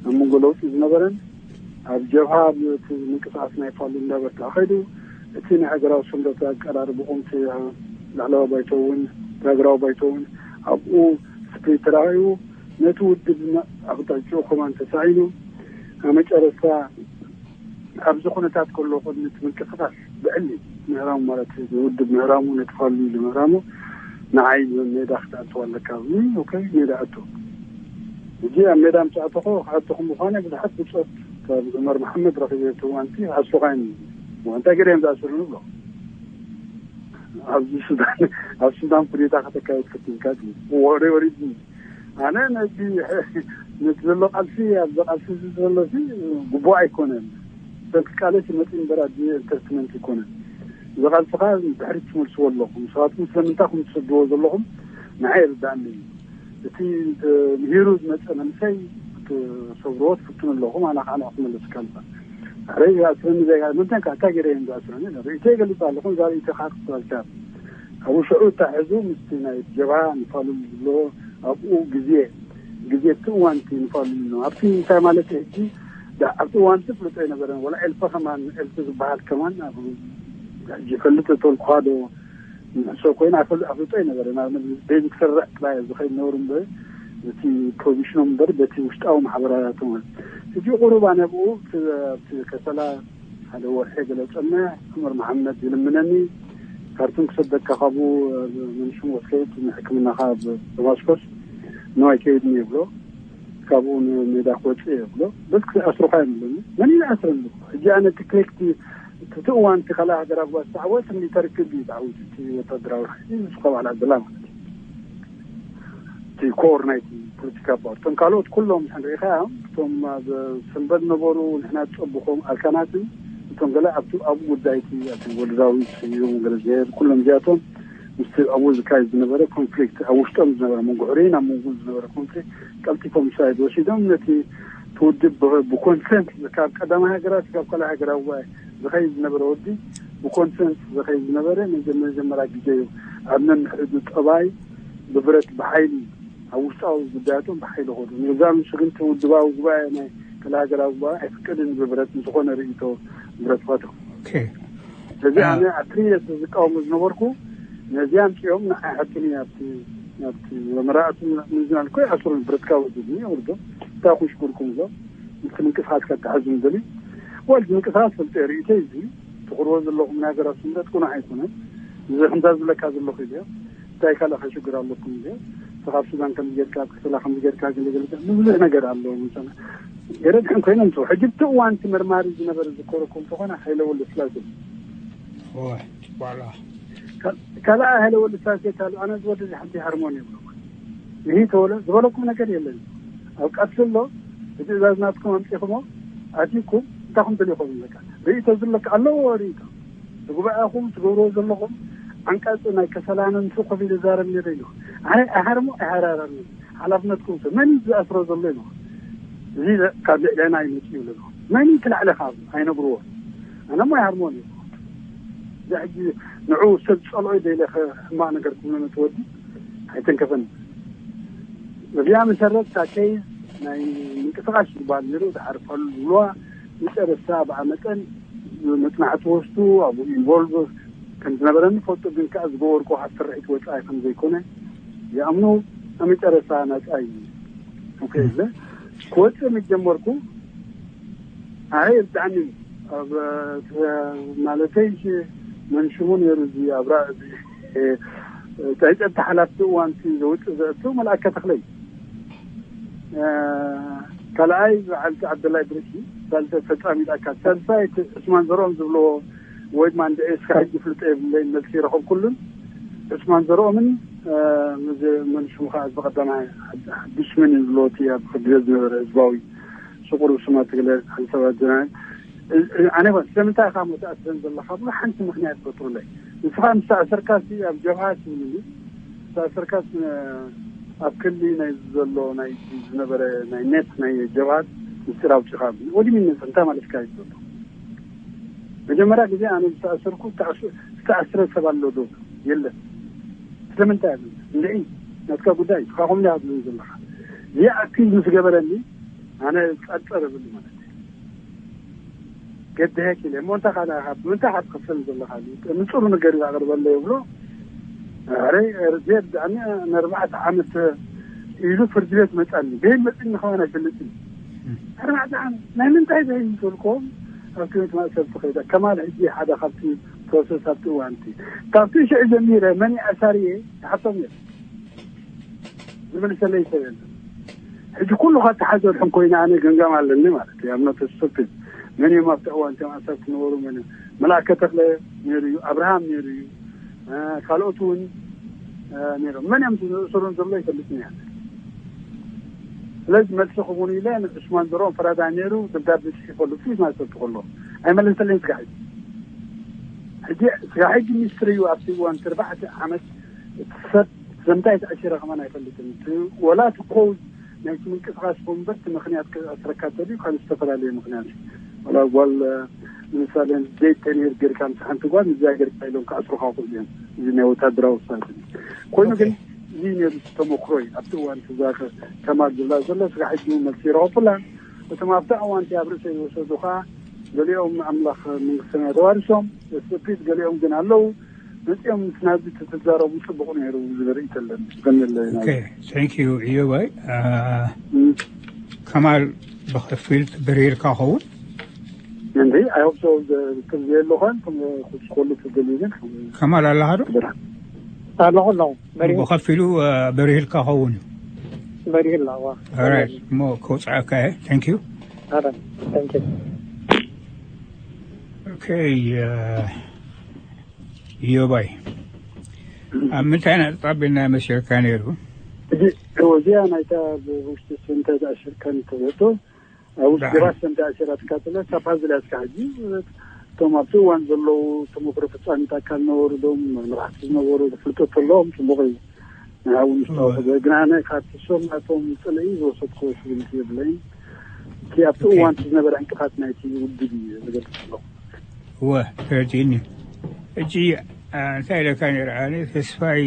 ኣብ መንጎ ለውጢ ዝነበረን ኣብ ጀብሃ እቲ ምንቅስቃስ ናይ ፋሉ እንዳበርትዐ ከይዱ እቲ ናይ ሃገራዊ ስምረት ኣቀራርብኦም እቲ ላዕለዋ ባይቶ እውን ሃገራዊ ባይቶ እውን ኣብኡ ስፕሪት ተራኺቡ ነቲ ውድብ ኣቕጣጭኡ ኮማን ተሳኢኑ ኣብ መጨረስታ ኣብዚ ኩነታት ከሎ ቅድሚ እቲ ምንቅስቃስ ብዕሊ ምህራሙ ማለት ውድብ ምህራሙ ነቲ ፋሉ ኢሉ ምህራሙ ንዓይ ሜዳ ክትኣትው ኣለካ ኦኬ ሜዳ ኣቱ ሕጂ ኣብ ሜዳ ምስ ኣተኹ ክኣተኹ ምዃነ ብዙሓት ብፆት ካብ ዑመር መሓመድ ረኺበ እቲ እዋንቲ ኣስሩኻ እዮም እንታይ ገለ እዮም ዝኣስሩ ንብሎ ኣብዚ ሱዳን ኣብ ሱዳን ኩዴታ ከተካየድ ክትዝካ ወረ ወሪድ ኣነ ነዚ ነቲ ዘሎ ቃልሲ ኣብዚ ቃልሲ እዚ ዘሎ ሲ ግቡእ ኣይኮነን ሰብ ክቃለስ ይመፅእ እምበር ኣዚ ኢንተርትመንት ይኮነን እዚ ቃልስኻ ድሕሪት ትመልስዎ ኣለኹም ንስኻትኩም ስለምንታይ ኩም ትሰድዎ ዘለኹም ንዓይ ይርዳእኒ እዩ እቲ ምሂሩ ዝመፀ መንሰይ ክትሰብርዎ ትፍትኑ ኣለኹም ኣነ ከዓ ንዕ ክመለስካ ልባ ኣረ ይኣስረኒ ዘይጋ ምንታይ ከዓ እንታይ ገይረ እዮም ዝኣስረኒ ርእቶ ይገልፅ ኣለኹም እዛ ርእቶ ከዓ ክትበልካ ኣብኡ ሽዑ እታ ሕዙ ምስቲ ናይ ጀብሃ ንፋሉል ዝብሎ ኣብኡ ግዜ ግዜ እቲ እዋንቲ ንፋሉል ነው ኣብቲ እንታይ ማለት ሕጂ ኣብቲ እዋንቲ ፍልጦ ኣይነበረን ወላ ኤልፈ ከማን ኤልፈ ዝበሃል ከማን ይፈልጥ ተልኩኻ ዶ ንሕሶ ኮይኑ ኣፍልጦ ኣይነበረን ቤዚ ክሰርዕ ጥራይ ዝኸይድ ነብሩ እምበር እቲ ፕሮቪሽኖም እምበር በቲ ውሽጣዊ ማሕበራያቶም ሕጂ ቁሩብ ኣነ ብኡ ከሰላ ሓደ ወርሒ ገለ ጸንሕ ዑመር መሓመድ ይልምነኒ ካርቱም ክሰደካ ካብኡ መንሽም ወስከይድ ንሕክምናኻ ኣብ ደማስኮስ ንዋይ ከይድኒ ይብሎ ካብኡ ንሜዳ ክወፅእ ይብሎ በስ ክኣስሩኻ ይብለኒ መን ይኣስረኒ ሕጂ ኣነ ትክሬክቲ እቲ እዋንቲ ካልኣ ሃገር ኣብ ጓስ ተዓወት እንዲ ተርክብ እዩ ተዓዊቱ እቲ ወታደራዊ ሓይሊ ንሱ ከባዕላ ዘላ ማለት እዩ እቲ ኮር ናይቲ ፖለቲካ ፓርቲ እቶም ካልኦት ኩሎም ሕንሪኢኻ እዮም እቶም ኣብ ሰንበድ ነበሩ ንሕና ዝፀብኾም ኣርካናትን እቶም ገለ ኣብቲ ኣብኡ ጉዳይቲ ኣቲ ወልዳዊት እዮም ገለ ዝሄር ኩሎም እዚኣቶም ምስቲ ኣብኡ ዝካየድ ዝነበረ ኮንፍሊክት ኣብ ውሽጦም ዝነበረ መንጎ ሕሩይን ኣብ መንጎ ዝነበረ ኮንፍሊክት ቀልጢፎም ሳይድ ወሲዶም ነቲ ትውድብ ብኮንሰንት ካብ ቀዳማይ ሃገራት ካብ ካልኣይ ሃገራዊ ዝኸይድ ዝነበረ ወዲ ብኮንሰንስ ዝኸይድ ዝነበረ መጀመርያ ግዜ እዩ ኣብ ነንሕዱ ጠባይ ብብረት ብሓይሊ ኣብ ውሽጣዊ ጉዳያቶም ብሓይሊ ኸዱ ነዛ ንሱ ግን ውድባዊ ጉባኤ ናይ ክልሃገራዊ ጉባኤ ኣይፍቀድን ብብረት ዝኾነ ርእቶ ብረት ፈትሑ ስለዚ ኣነ ኣትሪየ ዝቃወሙ ዝነበርኩ ነዚኣ ኣምፅኦም ንዓይ ሓቅኒ ኣብቲ ኣብቲ መመራእቱ ምዝናል ኮይ ኣስሩ ብረትካ ወድኒ ወርዶ እንታይ ኩሽኩርኩም ዞ ምክንቅስቃስ ከተሓዙ ንደሊ ወልድ ምንቅስቃስ ፈልጠ ርእተይ እዚ ትኽርዎ ዘለኹም ናይ ሃገራት ስምረት ቁኑዕ ኣይኮነን እዚ ከምዛ ዝብለካ ዘለኹ ኢለ እንታይ ካልእ ሽግር ኣለኩም ኢለ ካብ ሱዳን ከም ጌርካ፣ ኣብ ክስላ ከም ጌርካ፣ ገለ ገለ ብዙሕ ነገር ኣሎ። ምሳና የረድሕን ኮይኖም ፅ ሕጂ ብቲ እዋንቲ መርማሪ ዝነበረ ዝከረኩም ተኾነ ሃይለ ወልደ ስላሴ ዋላ ካልኣ ሃይለ ወልደ ስላሴ ካልእ ኣነ ዝወደ ሓንቲ ሃርሞኒ ይብሎ። ይህ ተወለ ዝበለኩም ነገር የለን። ኣብ ቀስ ኣሎ ብትእዛዝ ናትኩም ኣምፂኹሞ ኣቲኩም እንታኹም ትልኹም በቃ ርእቶ ዝለካ ኣለዎ ርእቶ ብጉባኤኹም ትገብርዎ ዘለኹም ዓንቃፂ ናይ ከሰላንን ሱቕ ኮፍ ኢለ ዛረብ ነይረ እዩ። ኣነ ኣይሃርሞ ኣይሃራራኒ ሓላፍነትኩም ሰብ መን እዩ ዝኣስሮ ዘሎ ኢሉ እዚ ካብ ልዕለና ይመፅእ ይብሉ ኣለኹ። መን እዩ እቲ ላዕሊ ካብ ኣይነግርዎ ኣነ ሞ ኣይሃርሞን እዩ። እዚ ሕጂ ንዑ ሰብ ፀልኦ ደለ ሕማቕ ነገር ክብሎ ነቲ ወዲ ኣይተንከፈን። በዚኣ መሰረት እታ ኬዝ ናይ ምንቅስቃስ ዝበሃል ነይሩ ድሓር ፋሉ ዝብልዋ መጨረስታ ብኣ መጠን መፅናዕቲ ወስዱ ኣብኡ ኢንቮልቭ ከም ዝነበረ ንፈልጡ ግን ከዓ ዝገበርኩ ካብ ስርሒት ወፃኢ ከም ዘይኮነ ይኣምኑ። ኣብ መጨረስታ ናፃ እዩ። ኦኬ እለ ክወፅእ ምስ ጀመርኩ ኣይ ብጣዕሚ ኣብ ማለተይ መንሽሙ ነይሩ እዚ ኣብራ እዚ ጸይጸብቲ ሓላፍቲ እዋንቲ ዘውፅእ ዘእቱ መልኣከ ተኽለይ ካልኣይ በዓልቲ ዓብደላይ ብርኪ ሳልሰ ፈፃሚት ኣካል ሳልሳይ እቲ ዕስማን ዘርኦም ዝብልዎ ወይ ድማ እንድዒ እስካ ሕጂ ፍልጦ የብለይን መልሲ ይረኸብኩሉን ዕስማን ዘርኦምን መንሽሙ ከዓ ብቐዳማይ ሓዱሽ መን እዩ ዝብልዎ እቲ ኣብ ፍርዲ ቤት ዝነበረ ህዝባዊ ሽቁሩ ስማ ትግለ ሓንሰባት ዝና ኣነ ባ ስለምንታይ ኢኻ መተኣስረን ዘለኻ ብሎ ሓንቲ ምክንያት ፈጥሩለይ። ንስኻ ምስ ተኣሰርካሲ ኣብ ጀብሃ ትብልኒ ዝተኣሰርካስ ኣብ ክሊ ናይ ዘሎ ናይ ዝነበረ ናይ ኔት ናይ ጀብሃ ምስጢር ኣውፂኻ ወዲሚነት እንታይ ማለትካ እዩ ዘሎ። መጀመርያ ግዜ ኣነ ዝተኣሰርኩ ዝተኣስረ ሰብ ኣሎ ዶ የለን። ስለምንታይ ኣብ እንድዒ ናትካ ጉዳይ እስኻ ከምዚ ኣብ ዘለኻ ይኣክል ምስ ገበረኒ ኣነ ጸርጸር እብል ማለት እዩ። ገድሀክ ኢለ እሞ እንታይ ካልኣኻ ብምንታይ ካብ ትኸሰን ዘለኻ ንጹር ነገር ኣቕርበለ ይብሎ። ኣረ ርዜ ብጣዕሚ ንኣርባዕተ ዓመት ኢሉ ፍርዲ ቤት መጻኒ ቤት መጽኒ ከማን ኣይፈልጥን። ኣርባዕተ ዓመት ናይ ምንታይ በይ ይፈልኮም ኣብቲ ቤት ማእሰርቲ ኸይደ ከማል ሕጂ ሓደ ካብቲ ፕሮሰስ ኣብቲ እዋንቲ ካብቲ ሽዕ ጀሚረ መን ኣሳርየ ይሓቶም እየ ዝመልሰለይ ሰብ የለን። ሕጂ ኩሉ ካብ ተሓዘልኩም ኮይነ ኣነ ገምጋም ኣለኒ ማለት እዩ። ኣብ ኖተ ስቱፒድ መን እዮም ኣብቲ እዋን እቶም ኣሳብ ክነበሩ መን እዮም? መልኣከ ተኽለ ነይሩ እዩ፣ ኣብርሃም ነይሩ እዩ፣ ካልኦት እውን ነይሮም። መን እዮም ዝእሰሩን ዘሎ ይፈልጥን እያ። ስለዚ መልሲ ክቡን ኢለ ንዑስማን ዘርኦም ፈራዳይ ነይሩ ደብዳቤ ፅሒፈሉ ፕሊዝ ማለት ሰብቲ ከሎ ኣይመለሰለይን ስጋሕ ሕጂ ስጋሕ ሕጂ ሚኒስትሪ እዩ ኣብቲ እዋን ተርባዕተ ዓመት እቲ ሰብ ስለምንታይ ተኣሲረ ከማን ኣይፈልጥን። ወላ እቲ ኮዝ ናይቲ ምንቅስቃስ ኮንቨርት ምክንያት ክኣስረካ ተልዩ ካብ ዝተፈላለዩ ምክንያት እዩ። ወላ ጓል ንምሳሌ ዘይተኔር ጌርካ ምስ ሓንቲ ጓል ንዚያ ጌርካ ኢሎም ክኣስሩካ ክእሉ እዮም። እዚ ናይ ወታደራዊ ውሳነ ኮይኑ ግን እዚ ነሩ ተመክሮ እዩ። ኣብቲ እዋን ትዛከ ከማል ዝብላ ዘሎ ስጋ ሕጂ እውን መልሲ ይረኸብኩላ። እቶም ኣብቲ እዋንቲ ኣብ ርእሰ ዝወሰዱ ከዓ ገሊኦም ኣምላኽ መንግስትና ተዋሪሶም ስፒት ገሊኦም ግን ኣለዉ መፂኦም ምስ ናዚ ተተዛረቡ ፅቡቕ ነይሩ ዝብል ርእይቶ ኣለኒ። ተንክ ዩ እዮባይ። ከማል ብኸፊል በሪርካ ኸውን እንዲ ኣይሆፕ ሶ ክል የለኾን ክስኮሉ ትገሉ ግን ከማል ኣለኻ ዶ? ኣለኹ ኣለኹ ብኸፊሉ በሪህልካ ኸውን እዩ። በሪህላ እሞ ከውፅኣካ እየ። ተንክ ዩ ተንክ ዩ ኦኬ። እዮባይ ኣብ ምንታይ ነጥቢ ኣቢልና መሲልካ ነይሩ? እዚኣ ናይታ ብውሽጢ ስንተ ዝኣሽርካን ተዘቶ ኣብ ውሽጢ ራስ ስንተ ኣሽራ ትካተለ ሳብ ፓዝል ያስካ ሕጂ እቶም ኣብቲ እዋን ዘለዉ ተመክሮ ፍፃሚት ኣካል ነበሩ ዶም መራሕቲ ዝነበሩ ፍልጠት ኣለዎም ፅቡቅ እዩ። ንሃው ንስታወ ግን ኣነ ካብቲ ሶም ናቶም ፅልኢ ዝወሰድኩ ስግምቲ የብለይን። እቲ ኣብቲ እዋን ዝነበረ ዕንቅፋት ናይቲ ውድብ እዩ ዝገልፅ ኣለኹ። እወ ተረዲእኒ። ሕጂ እንታይ ኢለካ ነይረ ኣነ ተስፋይ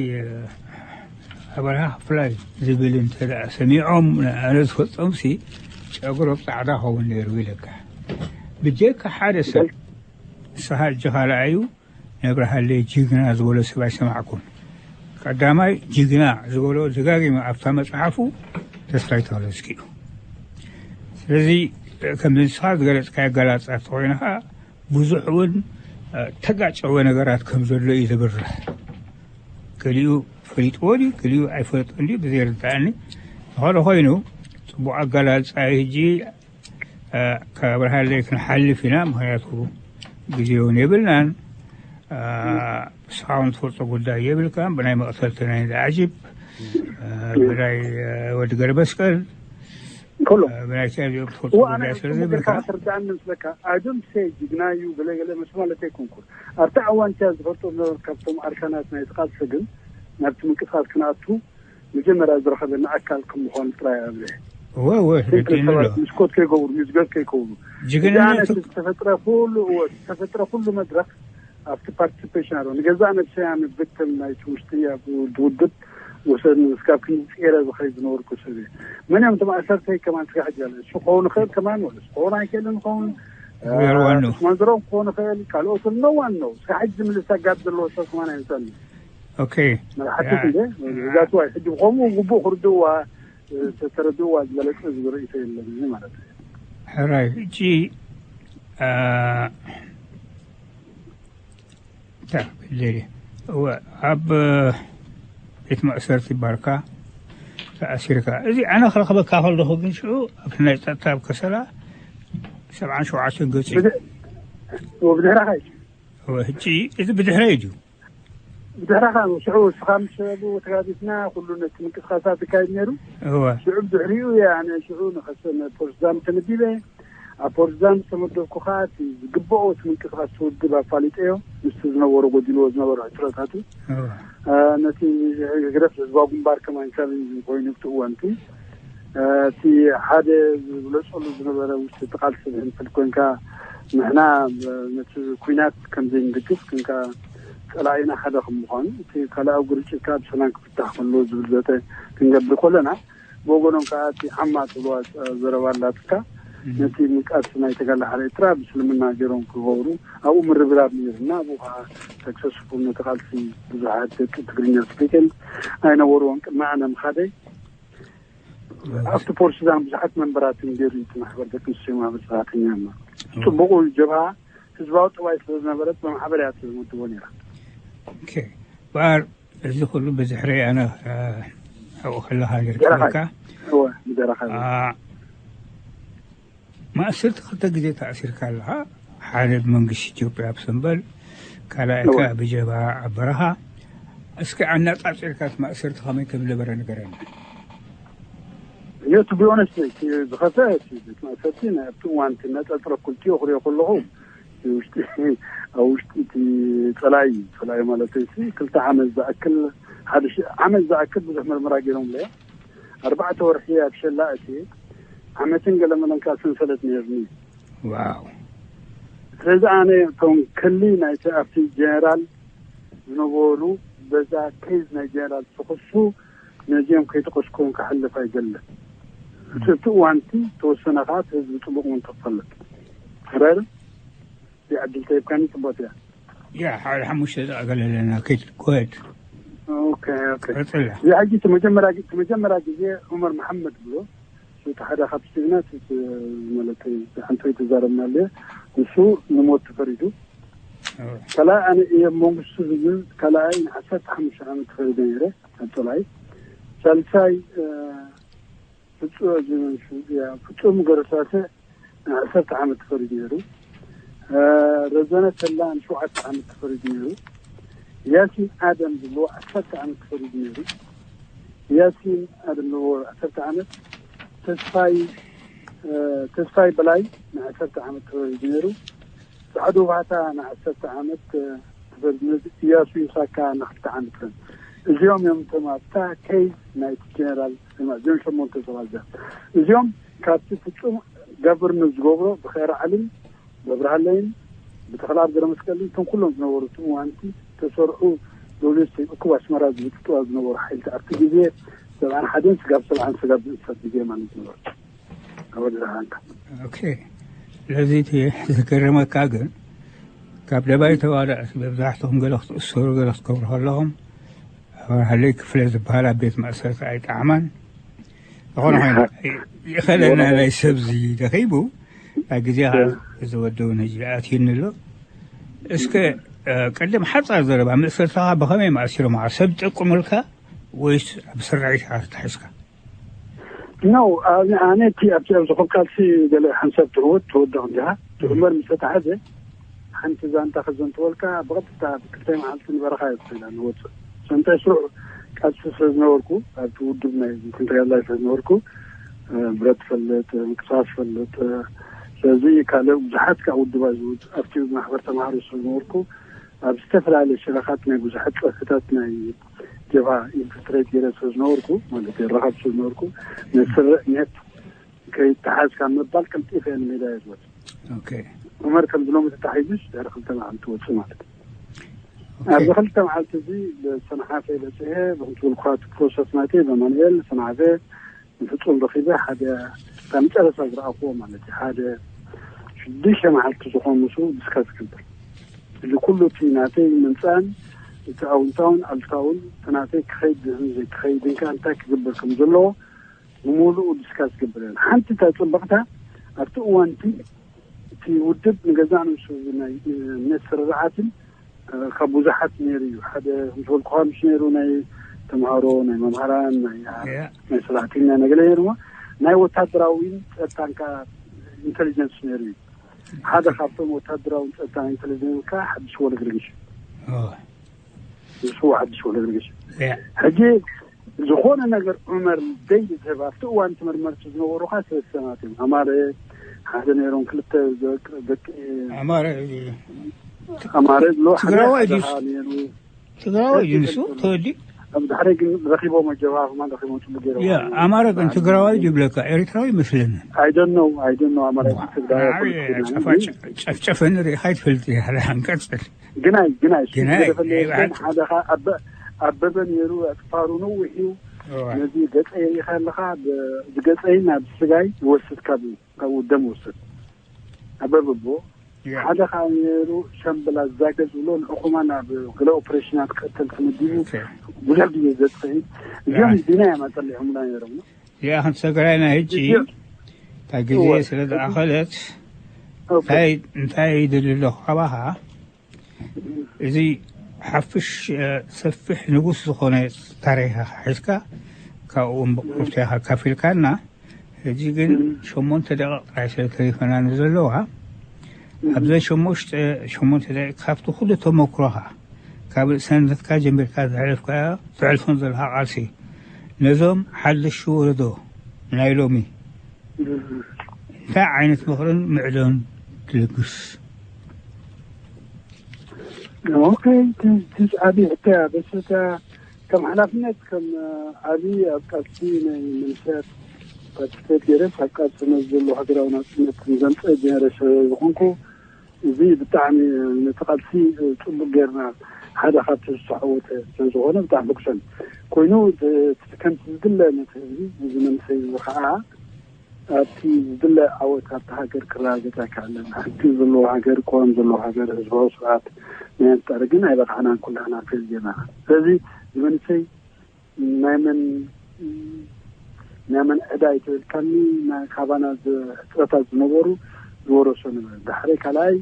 ኣበርሃ ክፍላይ ዝብል እንተ ደኣ ሰሚዖም ኣነ ዝፈልጦምሲ ጨጉሮም ጻዕዳ ኸውን ነይሩ ኢለካ። ብጀካ ሓደ ሰብ ንስኻ እጅኻ ረኣዩ ነብርሃለይ ጅግና ዝበሎ ሰብ ኣይሰማዕኩን። ቀዳማይ ጅግና ዝበሎ ደጋጊሙ ኣብታ መጽሓፉ ተስፋይ ተኽለዝጊ እዩ። ስለዚ ከም ንስኻ ዝገለጽካ ኣገላልጻ ተኾይኑ ኸዓ ብዙሕ እውን ተጋጨወ ነገራት ከም ዘሎ እዩ ዝብርህ። ገሊኡ ፈሊጥዎ ድዩ ክልዩ ኣይፈለጦን ድዩ ብዘይርዳእኒ። ዝኾነ ኮይኑ፣ ጽቡቕ ኣገላልጻ እዩ። ሕጂ ካብ ብርሃለይ ክንሓልፍ ኢና፣ ምክንያቱ ግዜ እውን የብልናን። እስኻውን ትፈልጦ ጉዳይ የብልካ። ብናይ መቕተልቲ ናይ ዓጅብ፣ ብናይ ወዲ ገረ መስቀል፣ ከሎ ብናይ ቲኣዚኦም ትፈልጦ እዋ ኣነ ጉዳይ ስለ ጽቡቅ ዘይብልካ ጌርካ ክትርዳእኒ ምስለካ፣ ኣዶም ሴ ጅግና እዩ ገለ ገለ ምስ ማለተይ ኮንኩር ኣብቲ ኣዋን ቲያ ዝፈልጦ ዝነበርካ ካብቶም ኣርካናት ናይ ቃልሲ ግን ናብቲ ምንቅስቃስ ክንኣቱ መጀመርያ ዝረኸበኒ ኣካል ከም ምዃኑ ጥራይ ኣብለ እወ እወ ሲምፕል ረዲእኒ ኣሎ። ሰባት ምስኮት ከይገብሩ ምስገድ ከይከብሩ ጅግንነት እቲ ዝተፈጥረ ኩሉ እወ ዝተፈጥረ ኩሉ መድረክ ኣብቲ ፓርቲሲፔሽን ኣሎ ንገዛእ ነብሰይ ኣነ ብክተም ናይቲ ውሽጢ ኣብ ውድብ ወሰን እስካብ ክንዲ ጼረ ዝኸይ ዝነበርኩ ሰብ እየ። መን እዮም እቶም ኣሰርተይ ከማን ስጋዕ ጃለ እሱ ክኸውን ይኽእል ከማን ወለ ክኸውን ኣይክእልን ይኸውን We are one ነው። ስማንዝሮም ክኸውን ይኽእል ካልኦት no one ነው እስካ ሕጂ ምልስ ኣጋብ ዘለዎ ሰብ ከማን ኣይንሰኒ ኦኬ መራሕቲ እንደ ዛት ዋይ ሕጂ ብኸምኡ ግቡእ ክርድእዋ ተተረድእዋ ዝበለጸ ዝብል ርእይቶ የለን ማለት እዩ። ሕራይ ሕጂ አ፣ እንታይ ክብል ደልየ? እወ፣ ኣብ ቤት ማእሰርቲ ባርካ ተኣሲርካ። እዚ ኣነ ክረኽበካ ከለኹ ግን ሽዑ ኣብቲ ናይ ጸጥታ ኣብ ከሰላ ሰብዓን ሸውዓተን ገጽ እዩ። ብድሕራኻ እዩ እወ፣ ሕጂ እዚ ብድሕረይ ድዩ? ብድሕራኻ ሽዑ እስኻ ምስ ሰበቡ ተጋቢትና ኩሉ ነቲ ምንቅስቃሳት ይካየድ ነይሩ። እወ፣ ሽዑ ብድሕሪኡ እየ ኣነ ሽዑ ንኸሰነ ፖርትዛን ተመዲበ። ኣብ ፖርትዛን ዝተመደብኩ ከዓ እቲ ዝግብኦ እቲ ምንቅስቃስ ትውድብ ኣፋሊጠዮ ምስቲ ዝነበሩ ጎዲልዎ ዝነበሩ ሕፅረታቱ እወ። ነቲ ህግደፍ ህዝባዊ ግንባር ከማን ቻሌንጅ ኮይኑ ኣብቲ እዋንቲ እቲ ሓደ ዝብለፀሉ ዝነበረ ውሽጢ እቲ ቃልሲ ብህንፍል ኮንካ ንሕና ነቲ ኩናት ከም ዘይንድግፍ ክንካ ፀላኢና ሓደ ከም ምኳኑ እቲ ካልኣዊ ግርጭት ከዓ ብሰላም ክፍታሕ ከሎ ዝብል ዘተ ክንገብር ከለና ብወገኖም ከዓ እቲ ዓማ ትብልዋ ዘረባ ኣላትካ ነቲ ምንቃስ ናይ ተጋላሓሪ ኤርትራ ብስልምና ገይሮም ክገብሩ ኣብኡ ምርብራብ ነይሩ እና ኣብኡ ከዓ ሰክሰስፉል ነቲ ቃልሲ ብዙሓት ደቂ ትግርኛ ስፒክን ኣይነበርዎም ቅድሚ ኣነ ምኻደይ ኣብቲ ፖርትዛን ብዙሓት መንበራትን ገይሩ እቲ ማሕበር ደቂ ኣንስትዮ ማሕበር ሰራሕተኛ ማ ፅቡቁ ጀብሃ ህዝባዊ ጠባይ ስለ ዝነበረት ብማሕበር እያ ትምድቦ ነይራ ኦኬ። በኣር እዚ ኩሉ ብድሕረይ ኣነ ኣብኡ ከለኻ ዝርከበካ እወ ብደረኻ አ፣ ማእሰርቲ ክልተ ግዜ ተኣሲርካ ኣለኻ። ሓደ ብመንግስቲ ኢትዮጵያ ኣብ ሰንበል፣ ካልኣይ እወ። ከኣ ብጀብሃ ኣብ በረኻ። እስኪ ኣነጻጺርካ እቲ ማእሰርቲ ከመይ ከም ዝነበረ ንገረና። እዮ ቱ ቢሆነስት ዝኸፈ እቲ ቤት ማእሰርቲ ናይ ኣብቲ እዋን እቲ ነጸጥረ ኩልቲዮ ክሪኦ ከለኹ እቲ ውሽጢ ኣብ ውሽጢ እቲ ጸላኢ ጸላኢ ማለት ሲ ክልተ ዓመት ዝኣክል ሓደ ሺ- ዓመት ዝኣክል ብዙሕ ምርመራ ገይሮም ለ ኣርባዕተ ወርሒ ኣብ ሸላ እቲ ዓመትን ገለ መለንካ ሰንሰለት ነይርኒ ዋው ስለዚ ኣነ እቶም ክሊ ናይቲ ኣብቲ ጀነራል ዝነበሩ በዛ ኬዝ ናይ ጀነራል ዝኽሱ ነዚኦም ከይጠቀስኩም ክሓልፍ ኣይደልን እቲ እቲ እዋንቲ ተወሰነ ከዓ እቲ ህዝቢ ፅቡቅ እውን ትፈልጥ ረ ዕድል ተሂብካኒ ፅቡቅ እያ ያ ሓደ ሓሙሽተ ደቂቃ ኣለና። ኪድ ጎሄድ ኦኬ ኦኬ ቀጽላ። እዚ ሕጂ እቲ መጀመርያ ግ- እቲ መጀመርያ ግዜ ዑመር መሓመድ ብሎ እቲ ሓደ ካብ ስጅናት ማለት ሓንቲ ተዛረብና ኣለ ንሱ ንሞት ተፈሪዱ ካልኣይ ኣነ እየ መንግስቱ ዝብል ካልኣይ ንዓሰርተ ሓሙሽተ ዓመት ተፈሪደ ነይረ ኣብ ጸላኢ ሳልሳይ ፍጹ- ፍጹም ገረሳተ ንዓሰርተ ዓመት ተፈሪዱ ነይሩ ረዘነ ተላ ንሸውዓተ ዓመት ተፈሪዱ ነይሩ ያሲን ኣደም ዝብልዎ ዓሰርተ ዓመት ተፈሪዱ ነይሩ ያሲን ኣደም ዝብልዎ ዓሰርተ ዓመት ተስፋይ ተስፋይ በላይ ንዓሰርተ ዓመት ተፈሪዱ ነይሩ ጻዕዱ ባህታ ንዓሰርተ ዓመት ተፈሪዱ ነይሩ እያሱ ይሳካ ንክልተ ዓመት እዚኦም እዮም እቶም ኣብታ ኬዝ ናይቲ ጀነራል እዚኦም ሸሞንተ ሰባት እዚኦም እዚኦም ካብቲ ፍጹም ጋቨርነር ዝገብሮ ብኸይረ ዓልን ብብርሃለይን ብተኽለኣብ ገረመስቀልን እቶም ኩሎም ዝነበሩ እቲ እዋንቲ ተሰርሑ ሎሌስ እኩብ ኣስመራ ዝብጥጥዋ ዝነበሩ ሓይልቲ ኣብቲ ግዜ ሰብዓን ሓደን ስጋብ ሰብዓን ስጋብ ዝእሰር ግዜ ማለት ዝነበሩ ኣወዳድራንካ ኦኬ። ስለዚ እቲ ዝገረመካ ግን ካብ ደባይ ተዋዳእቲ መብዛሕትኹም ገለ ክትእሰሩ ገለ ክትገብሩ ከለኹም ኣበርሃለይ ክፍለ ዝበሃል ኣብ ቤት ማእሰርቲ ኣይጠዓማን ዝኾነ ኮይኑ ይኸለና ናይ ሰብዚ ደኺቡ ኣብ ግዜ ከዓ ዝወደውን ህጂ ኣትዩኒ ኣሎ እስከ ቅድም ሓፃር ዘረባ ምእሰርትኻ ብኸመይ ማእሲሮም ሰብ ጠቁምልካ ወይስ ኣብ ስርዒት ኢኻ ተታሒዝካ? ነው። ኣነ እቲ ኣብቲ ኣብ ዝኾን ቃልሲ ገለ ሓንሳብ ትዕወት ትወድቕ እንዲኻ። ትዕመር ምስ ተታሓዘ ሓንቲ ዛንታ ከዘንትወልካ ብቐጥታ ብክልተ መዓልቲ ንበረኻ እየ ክኸይዳ ንወፅእ። ሰንታይ ስሩዕ ቃልሲ ስለ ዝነበርኩ ኣብቲ ውድብ ናይ ክንተጋላይ ስለ ዝነበርኩ ብረት ፈልጥ፣ ምንቅስቃስ ፈልጥ። ስለዚ ካልእ ብዙሓት ከዓ ውድባ ዝውድ ኣብቲ ማሕበር ተማሃሮ ስለ ዝነበርኩ ኣብ ዝተፈላለዩ ሸነኻት ናይ ብዙሓት ፀፍሕታት ናይ ጀብሃ ኢንፍልትሬት ገይረ ስለ ዝነበርኩ ማለት እዩ ረኻብ ስለ ዝነበርኩ ናይ ስርዕነት ከይተሓዝ ካብ ምባል ቀልጢፈ እየ ንሜዳ እየ ዝወፅእ። ኦኬ። ዑመር ከምዚ ሎሚ ተታሒዙስ ድሕሪ ክልተ መዓልቲ ወፅእ ማለት እዩ። ኣብዚ ክልተ መዓልቲ እዚ ብሰንሓፈ በፅሐ ብክንትብል ኳት ፕሮሰስ ናተይ በማኑኤል ሰንሓፈ ንፍፁም ረኺበ ሓደ እታ መጨረሻ ዝረኣኽዎ ማለት እዩ ሓደ ሽዱሽተ መዓልቲ ዝኾን ምስኡ ዲስካስ ክብል እዚ ኩሉ እቲ ናተይ ምምፃእን እቲ ኣውንታውን ኣሉታውን እቲ ናተይ ክኸይድ ድህን ዘይክኸይድን ከዓ እንታይ ክግበር ከም ዘለዎ ብምሉኡ ዲስካስ ክግበር እየ። ሓንቲ እታ ፅብቕታ ኣብቲ እዋን እቲ እቲ ውድብ ንገዛእ ንሱ ናይ እምነት ስርርዓትን ካብ ብዙሓት ነይሩ እዩ። ሓደ ምስ በልኩኻ ምስ ነይሩ ናይ ተምሃሮ ናይ መምሃራን ናይ ያ። ናይ ሰራሕተኛ ነገለ ነይርዎ ናይ ወታደራዊን ፀጥታን ከዓ ኢንቴሊጀንስ ነይሩ እዩ። ሓደ ካብቶም ወታደራውን ፀጥታን ኢንቴሊጀንስ ከዓ ሓድሽ ወለግርግሽ ኦ፣ ንሱ ሓድሽ ወለግርግሽ ያ። ሕጂ ዝኾነ ነገር ዑመር ደይ ዝህብ ኣብቲ እዋን ትምርመርቲ ዝነበሩኻ ሰለስተ ሰባት እዮም። ኣማረ ሓደ ነይሮም ክልተ ደቂ ደቂ ኣማረ ኣማረ ዝብሎ ሓደ ትግራዋይ ሓደ ድዩስ? ነይሩ። ትግራዋይ ድዩ ንሱ ተወዲ? ኣብ ድሕሪ ግን ረኺቦም ጀብሃ ከማን ረኺቦም ፅቡቅ ገይሮም ያ፣ ኣማረ ግን ትግራዋይ ድዩ ይብለካ? ኤርትራዊ ይመስለኒ። I don't know I don't know ኣማረ ትግራይ ጨፋጭ ጨፍጨፈ ንሪኢኻ ይትፈልጥ ኢኻ። ንቀፅል። ግናይ ግናይ ግናይ፣ ዝደፈለየ ግናይ። ሓደ ኻ ኣበ- ኣበበ ነይሩ ኣፅፋሩ ነዊሕ እዩ። ነዚ ገፀይ ሪኢኻ ኣለኻ ብ- ብገፀይ ናብ ስጋይ ይወስድ ካብ ካብኡ ደም ወስድ ኣበበ ኣቦ ሓደ ከዓ ነይሩ ሸምበል ኣዛገ ዝብሎ ንዕኹማ ናብ ገለ ኦፕሬሽናት ክቀተል ተመዲቡ ብዙሕ ግዜ ዘጥፍእ እዩ። እዚኦም ዲና እዮም ኣፀሊዖምና ነይሮም። እዚኣ ከም ትግራይና ሕጂ እታ ግዜ ስለ ዝኣኸለት እንታይ እንታይ ይደሊ ኣለኹ ካባኻ? እዚ ሓፍሽ ሰፊሕ ንጉስ ዝኾነ ታሪኽ ሒዝካ ካብኡ ቁርብትኻ ካፊልካና። ሕጂ ግን ሸሞንተ ደቂቕ ጥራይ ስለ ተሪፈና ንዘለዋ ኣብዘን ሸሞሽተ ሸሞንተ ደቂቕ ካብቲ ኩሉ ተመክሮኻ ካብ ርእሰነትካ ጀሚርካ ዘሕለፍካዮ ዘሕልፎን ዘለኻ ቃልሲ ነዞም ሓደሽቲ ወለዶ ናይ ሎሚ እንታይ ዓይነት ምኽርን ምዕዶን ትልግስ? ኦኬ ትንሽ ዓብዪ ሕቶ እያ በስተ ከም ሓላፍነት ከም ዓብዪ ኣብ ቃልሲ ናይ መንእሰያት ፓርቲስፔት ገይረ ካብ ቃልሲ ነዚ ዘሎ ሃገራዊ ናፅነት ዘምፀ ጀነሬሽን ዝኾንኩ እዚ ብጣዕሚ ነቲ ቃልሲ ፅቡቅ ጌርና ሓደ ካብቲ ዝተዓወተ ስለዝኾነ ብጣዕሚ ሕጉሰን ኮይኑ ከምቲ ዝድለ ነቲ ህዝቢ እዚ መንእሰይ እዚ ከዓ ኣብቲ ዝድለ ዓወት ኣብቲ ሃገር ክረጋገፅ ኣይከኣለን። ሕጊ ዘለዎ ሃገር፣ ቅዋም ዘለዎ ሃገር፣ ህዝባዊ ስርዓት ናይ ምፍጣር ግን ኣይበቃዕናን። ኩላህና ፌል ጌርና። ስለዚ እዚ መንእሰይ ናይ መን ናይ መን ዕዳ ኣይተበልካኒ ካባና ሕፅረታት ዝነበሩ ዝወረሶ ነበረ። ዳሕረይ ካልኣይ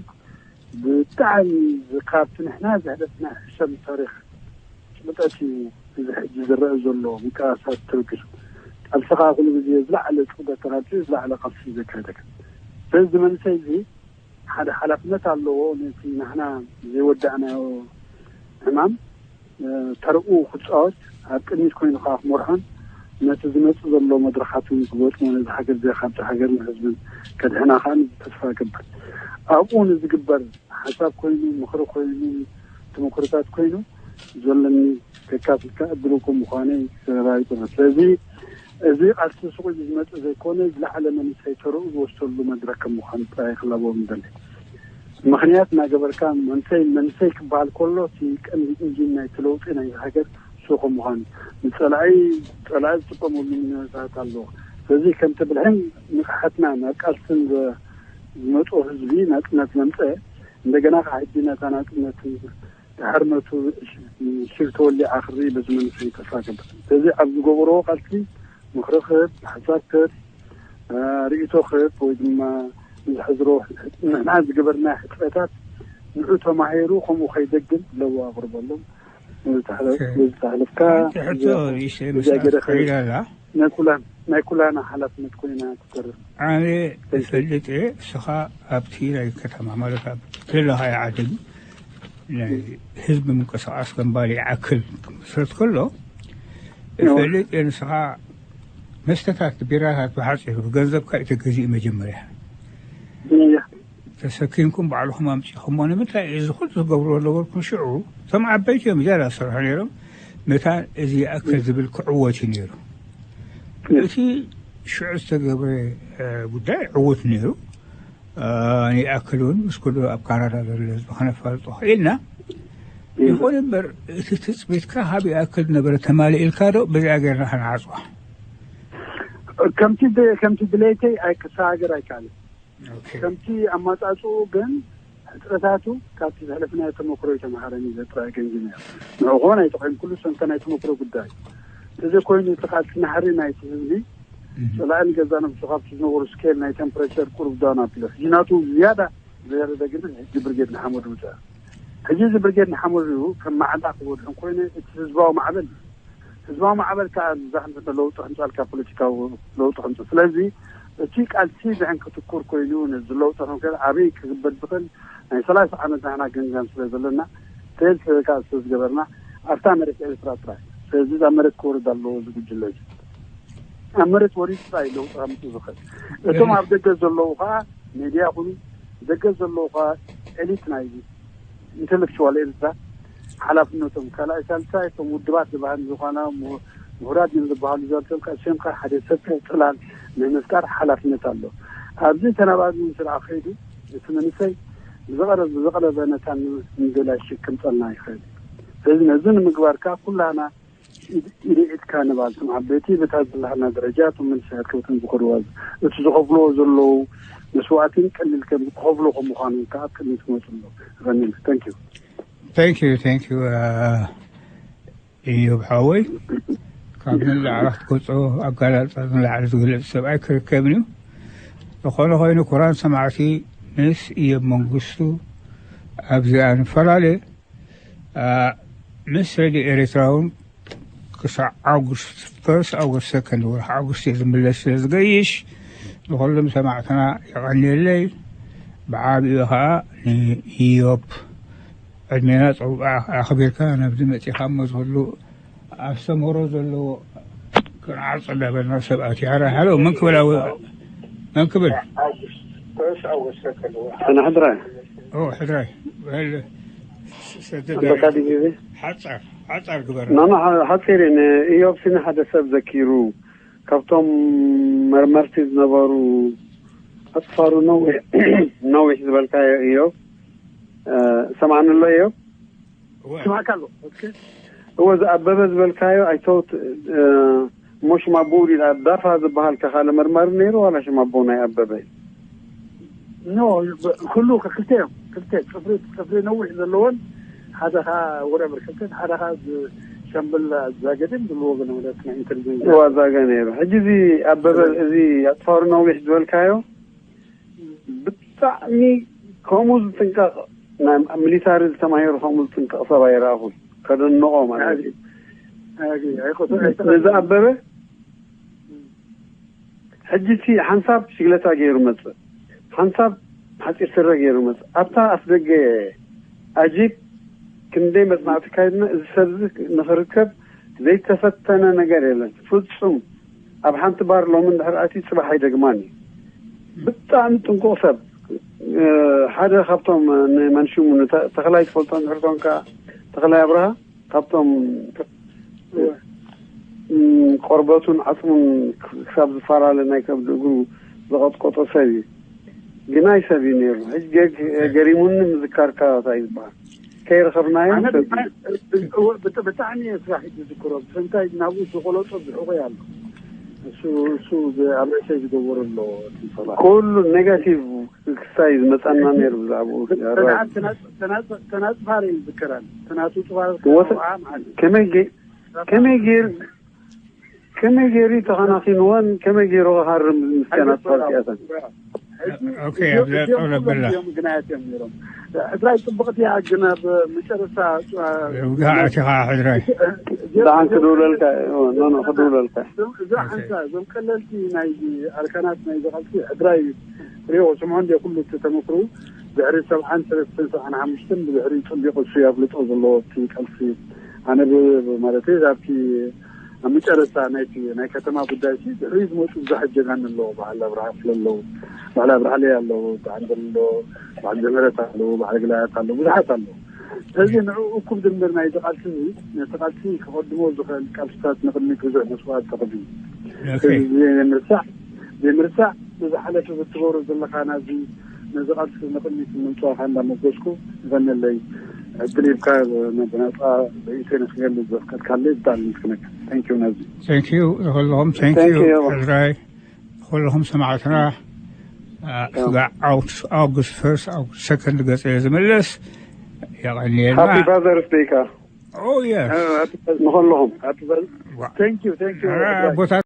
ብጣዕሚ ካብቲ ንሕና ዘሕለፍና ሕሰም ታሪክ ጭብጠት እዩ እዚ ሕጂ ዝረአ ዘሎ ምንቅስቃሳት ተበጊሱ። ቃልሲ ከዓ ኩሉ ግዜ ዝለዓለ ጭብጠት ተራድኡ ዝለዓለ ቃልሲ ዘካየደካ። ስለዚ መንእሰይ እዚ ሓደ ሓላፍነት ኣለዎ ነቲ ንሕና ዘይወዳእናዮ ዕማም ተርኡ ክፃወት ኣብ ቅድሚት ኮይኑ ከዓ ክመርሖን ነቲ ዝመፅእ ዘሎ መድረኻት እውን ክገጥሞ ነዚ ሃገር እዚ ካብዚ ሃገርን ህዝብን ከድሕና ከዓ ተስፋ እገብር። ኣብኡ ንዝግበር ሓሳብ ኮይኑ ምኽሪ ኮይኑ ተመክሮታት ኮይኑ ዘለኒ ከካፍልካ እድል እኮ ምዃነይ ተረጋጊፁ። ስለዚ እዚ ቃልሲ ስቁ ዝመፅእ ዘይኮነ ዝለዓለ መንእሰይ ተርኡ ዝወስደሉ መድረክ ከም ምዃኑ ጥራይ ክላቦም ይደሊ። ምኽንያት እናገበርካ መንሰይ መንሰይ ክበሃል ከሎ እቲ ቀንዲ ኢንጂን ናይቲ ለውጢ ናይ ሃገር እሱ ከም ምዃኑ ንፀላኢ ፀላኢ ዝጥቀመሉ ምንነታት ኣለዎ። ስለዚ ከምቲ ብልሕን ንቕሓትና ናብ ቃልስን ዝመፅኦ ህዝቢ ናፅነት ዘምፀ እንደገና ከዓ ሕጂ ነታ ናፅነት ድሕርነቱ ሽግ ተወሊዓ ክርኢ በዚ መንእሰይ ተስፋ ገብር። ስለዚ ኣብ ዝገበርዎ ቃልሲ ምኽሪ ክህብ፣ ሓሳብ ክህብ፣ ርእይቶ ክህብ ወይ ድማ ንዝሕዝሮ ንሕና ዝገበርና ሕፅረታት ንዑ ተማሂሩ ከምኡ ከይደግም ለዎ ኣቕርበሎም። ዝተሕለፍካ ሕቶ ይሸ ምስላ ትኸይድ ኣላ። ናይ ኩላና ሓላፍነት ኮይና ትቀርብ። ኣነ እፈልጥ እየ፣ እስኻ ኣብቲ ናይ ከተማ ማለት ኣብ ዘለኻዮ ዓዲ ናይ ህዝቢ ምንቅስቃስ ከም ባሊ ይኣክል ክምስረት ከሎ እፈልጥ እየ። ንስኻ መስተታት ቢራታት ብሓፂሩ ገንዘብካ እዩ ተገዚኡ መጀመርያ ተሰኪምኩም ባዕልኹም ኣምፂኹሞ። ንምንታይ እዚ ኩሉ ዝገብርዎ ነበርኩም? ሽዑ እቶም ዓበይቲ እዮም ዝያዳ ዝሰርሑ ነይሮም። መታን እዚ ይኣክል ዝብል ክዕወት እዩ ነይሩ። እቲ ሽዑ ዝተገብረ ጉዳይ ዕዉት ነይሩ። ንይኣክል እውን ምስ ኩሉ ኣብ ካናዳ ዘሎ ህዝቢ ከነፋልጦ ክኢልና። ይኹን እምበር እቲ ትፅቢትካ ካብ ይኣክል ነበረ ተማልእ ኢልካ ዶ በዚኣ ገይርና ከነዓፅዋ? ከምቲ ድሌተይ ኣይክሰጋገር ኣይከኣልን። ከምቲ ኣማፃፅኡ ግን ሕፅረታቱ ካብቲ ዘሕለፍናዮ ተመክሮ ይተምሃረኒ ዘጥራይ ገንዚብ ነይሩ። ንዕኡ ክኾን ኣይተኾይን ኩሉ ሰንተ ናይ ተመክሮ ጉዳይ ተዘይኮይኑ እቲ ቃልሲ ናህሪ ናይቲ ህዝቢ ፀላኢ ንገዛ ነብሱ ካብቲ ዝነበሩ ስኬል ናይ ቴምፕሬቸር ቁሩብ ዳውን ኣቢሉ ሕጂ ናቱ ዝያዳ ዘየረደ ግን ሕጂ ብርጌድ ንሓመዱ ውፅአ። ሕጂ እዚ ብርጌድ ንሓመዱ ከም ማዕዳ ክወድሕን ኮይነ እቲ ህዝባዊ ማዕበል ህዝባዊ ማዕበል ከዓ ዛሕምተ ለውጢ ከምፃልካ ፖለቲካዊ ለውጢ ከምፅ ስለዚ እቲ ቃልሲ ብዕን ክትኩር ኮይኑ ነዚ ለውጢ ከምከል ኣበይ ክግበር ዝኽእል ናይ ሰላሳ ዓመት ናህና ገንጋን ስለ ዘለና ፌል ስለካ ስለ ዝገበርና ኣብታ መሬት ኤርትራ ጥራይ ስለዚ እዛ መሬት ክወርድ ኣለዎ እዚ ጉጅለ እዚ ኣብ መሬት ወሪድ ጥራይ ለውጢ ከምፅ ዝኽእል እቶም ኣብ ደገ ዘለዉ ከዓ ሜድያ ይኹኑ ደገ ዘለዉ ከዓ ኤሊት ናይ ኢንተሌክቹዋል ኤርትራ ሓላፍነቶም ካልኣይ ሳልሳይ እቶም ውድባት ዝበሃሉ ዝኾና ምሁራት እዮም ዝበሃሉ ዘርቶም ቀሲምካ ሓደ ሰብ ጽላል ናይ ምፍጣር ሓላፍነት ኣሎ። ኣብዚ ተናባቢ ስርዓ ከይዱ እቲ መንሰይ ብዝቐረበ ብዝቐረበ ነታ ንደላይ ሽክም ጸልና ይኽእል። ስለዚ ነዚ ንምግባር ከዓ ኩላና ኢድኢድካ ንባልቶም ዓበይቲ በታ ዘለሃና ደረጃ እቶም መንሰያት ከብቶም ዝኸድዋ እቲ ዝኸፍልዎ ዘለዉ መስዋእትን ቀሊል ከም ዝኸፍሎ ከም ምዃኑ ከዓ ኣብ ቅድሚት ክመፁ ኣለዎ። ረኒል thank you። Thank you thank you። እዮብ ሓወይ ካብ ንላዕላ ክትገልፆ ኣጋላልፃ ንላዕሊ ዝግለፅ ሰብኣይ ክርከብን እዩ። ዝኾነ ኮይኑ ኩራን ሰማዕቲ ምስ እዮብ መንግስቱ ኣብዚኣ ንፈላለ ምስ ሬድዮ ኤርትራ እውን ክሳዕ ኣጉስት ፈርስ ኣጉስት ሰከንድ ወርሒ ኣጉስት ዝምለስ ስለ ዝገይሽ ንኩሎም ሰማዕትና የቐንየለይ። ብዓብኡ ከዓ ንኢዮብ ዕድሜና ፀውዓ ኣኽቢርካ ናብዚ መፂኻሞ ዝኽሉ ኣስተምህሮ ዘለዎ ክንዓርፀ እንዳበልና ሰባት ይሃራ ሃሎ መን ክብል ኣው- መን ክብል ሕድራይ ሕድራይ በል ኣንበሳ ዲቪ ሓፃር ሓፃር ግበር ናና ሓፂር ንእዮብ ስኒ ሓደ ሰብ ዘኪሩ ካብቶም መርመርቲ ዝነበሩ ኣፅፋሩ ነዊሕ ነዊሕ ዝበልካዮ እዮብ ሰማዕኒ ኣሎ እዮብ ስማዕካ ኣሎ እወ ዝኣበበ ዝበልካዮ ኣይተውት እሞ ሽማቦ ውዲድ ዳፋ ዝበሃል ከኻለ መርማሪ ነይሩ ዋላ ሽማቦ ናይ ኣበበ ኖ ኩሉ ክልተ እዮም ክልተ ፅፍሪ ፅፍሪ ነዊሕ ዘለዎን ሓደ ካ ወረብር ክልተ ሓደ ካ ሸምብል ዛገድን ዝብልዎ ብንብረት ናይ ኢንተሊጀንስ ዋዛገ ነይሩ ሕጂ እዚ ኣበበ እዚ ኣፅፋሩ ነዊሕ ዝበልካዮ ብጣዕሚ ከምኡ ዝጥንቀቕ ናይ ሚሊታሪ ዝተማሂሩ ከምኡ ዝጥንቀቕ ሰብ ኣይረኣኹን። ከደንቖ ማለት እዩ። ነዚ ኣበበ ሕጂ እቲ ሓንሳብ ሽግለታ ገይሩ መፅእ፣ ሓንሳብ ሓፂር ስረ ገይሩ መፅእ። ኣብታ ኣፍደገ ኣጂፕ ክንደይ መፅናዕቲ ካይድና እዚ ሰብዚ ንኽርከብ ዘይተፈተነ ነገር የለን ፍፁም ኣብ ሓንቲ ባር ሎሚ እንድሕር ኣትዩ ፅባሕ ኣይደግማን እዩ ብጣዕሚ ጥንቁቕ ሰብ ሓደ ካብቶም ንመንሽሙ ተኽላይ ትፈልጦ እንድሕር ኮንካ ተኽላይ ኣብርሃ ካብቶም ቆርበቱን ዓፅሙን ክሳብ ዝፈላለ ናይ ከብዲ እግሩ ዝቐጥቀጦ ሰብ እዩ ግናይ ሰብ እዩ ነይሩ ሕጂ ገሪሙኒ ምዝካርካ እንታይ ዝበሃል ከይረኸብናዮ ብጣዕሚ እየ ስራሕ ዝዝክሮ ብፍንታይ ናብኡ ዝቆለጦ ዝሕቆ ኣሎ እሱ እሱ ኣብ ርእሰይ ዝገበሩ ኣሎ ኩሉ ኔጋቲቭ ክሳይ ዝመፀና ነይሩ ብዛዕባኡ ተናፅፋር ይዝከራል ተናፁ ከመይ ገይር ከመይ ገይሩ ተኸናኺንወን ከመይ ገይሩ ክሃርም ምስ ተናፅፋር ሲያሰን ኦኬ፣ እዚኦም ኣብዛ እዚኦም ጠውለግ ኩሎም በላ። እዮም ግናያት እዮም ነይሮም። ሕድራይ ጽብቕቲ እያ፣ ግን ኣብ መጨረሻ፣ እ፣ ውግእ ኣቲኻ ሕድራይ። እዚኦም ደሓን ክድውለልካ፣ ኖ፣ ኖ፣ ክድውለልካ። እዞም፣ እዛ ኦኬ። ሓንሳ፣ እዞም ቀለልቲ ናይ ኣርካናት ናይ ቃልሲ ሕድራይ ሪኦ ስምዖ እንደ ኩሉ እቲ ተመክሮ ድሕሪ ሰብዓን ሰለስተን ሰብዓን ሓሙሽተን ብድሕሪ ጽንዲ ቅርሲ ኣፍልጦ ዘለዎ እቲ ቃልሲ ኣነ ብ-፣ ብ-፣ ማለት ኣብቲ ኣብ መጨረስታ ናይቲ ናይ ከተማ ጉዳይ ሲ ድሕሪ ዝመፁ ብዙሓት ጀጋኑ ኣለዉ። በዓል ኣብርሃ ኣፍለ ኣለዉ፣ በዓል ኣብርሃለይ ኣለዉ፣ በዓል በሎ፣ በዓል ጀመረት ኣለዉ፣ በዓል ግላያት ኣለዉ፣ ብዙሓት ኣለዉ። ስለዚ ንዕኡ እኩብ ድምር ናይዚ ቃልሲ እዚ ነቲ ቃልሲ ክቐድሞ ዝኽእል ቃልስታት ንቕድሚት ብዙሕ መስዋእቲ ተኸፊሉ። ኦኬ። ስለዚ ዘይምርሳዕ ዘይምርሳዕ ብዝሓለፈ ብትገብሮ ዘለኻ ናዚ ነዚ ቃልሲ ንቕድሚት ንምፅዋኻ እንዳመጎስኩ ይቐነለይ። ዕድል ሂብካ ብናፃ ርእይቶይ ንክገልፅ ዘፍቀድካለይ ብጣዕሚ ምስክነካ። Thank you ናዚ። Thank you ንኹልኹም። Thank you ሕድራይ። ንኹልኹም ሰማዕትና፣ አ፣ ስጋዕ ኣውግስት ፈርስት ኣውግስት ሰከንድ ገፀ እየ ዝምለስ። የቐንየልና። Happy Father's Day ካ። Oh yes። ንኹልኹም። Thank you, thank you። ኣቦታት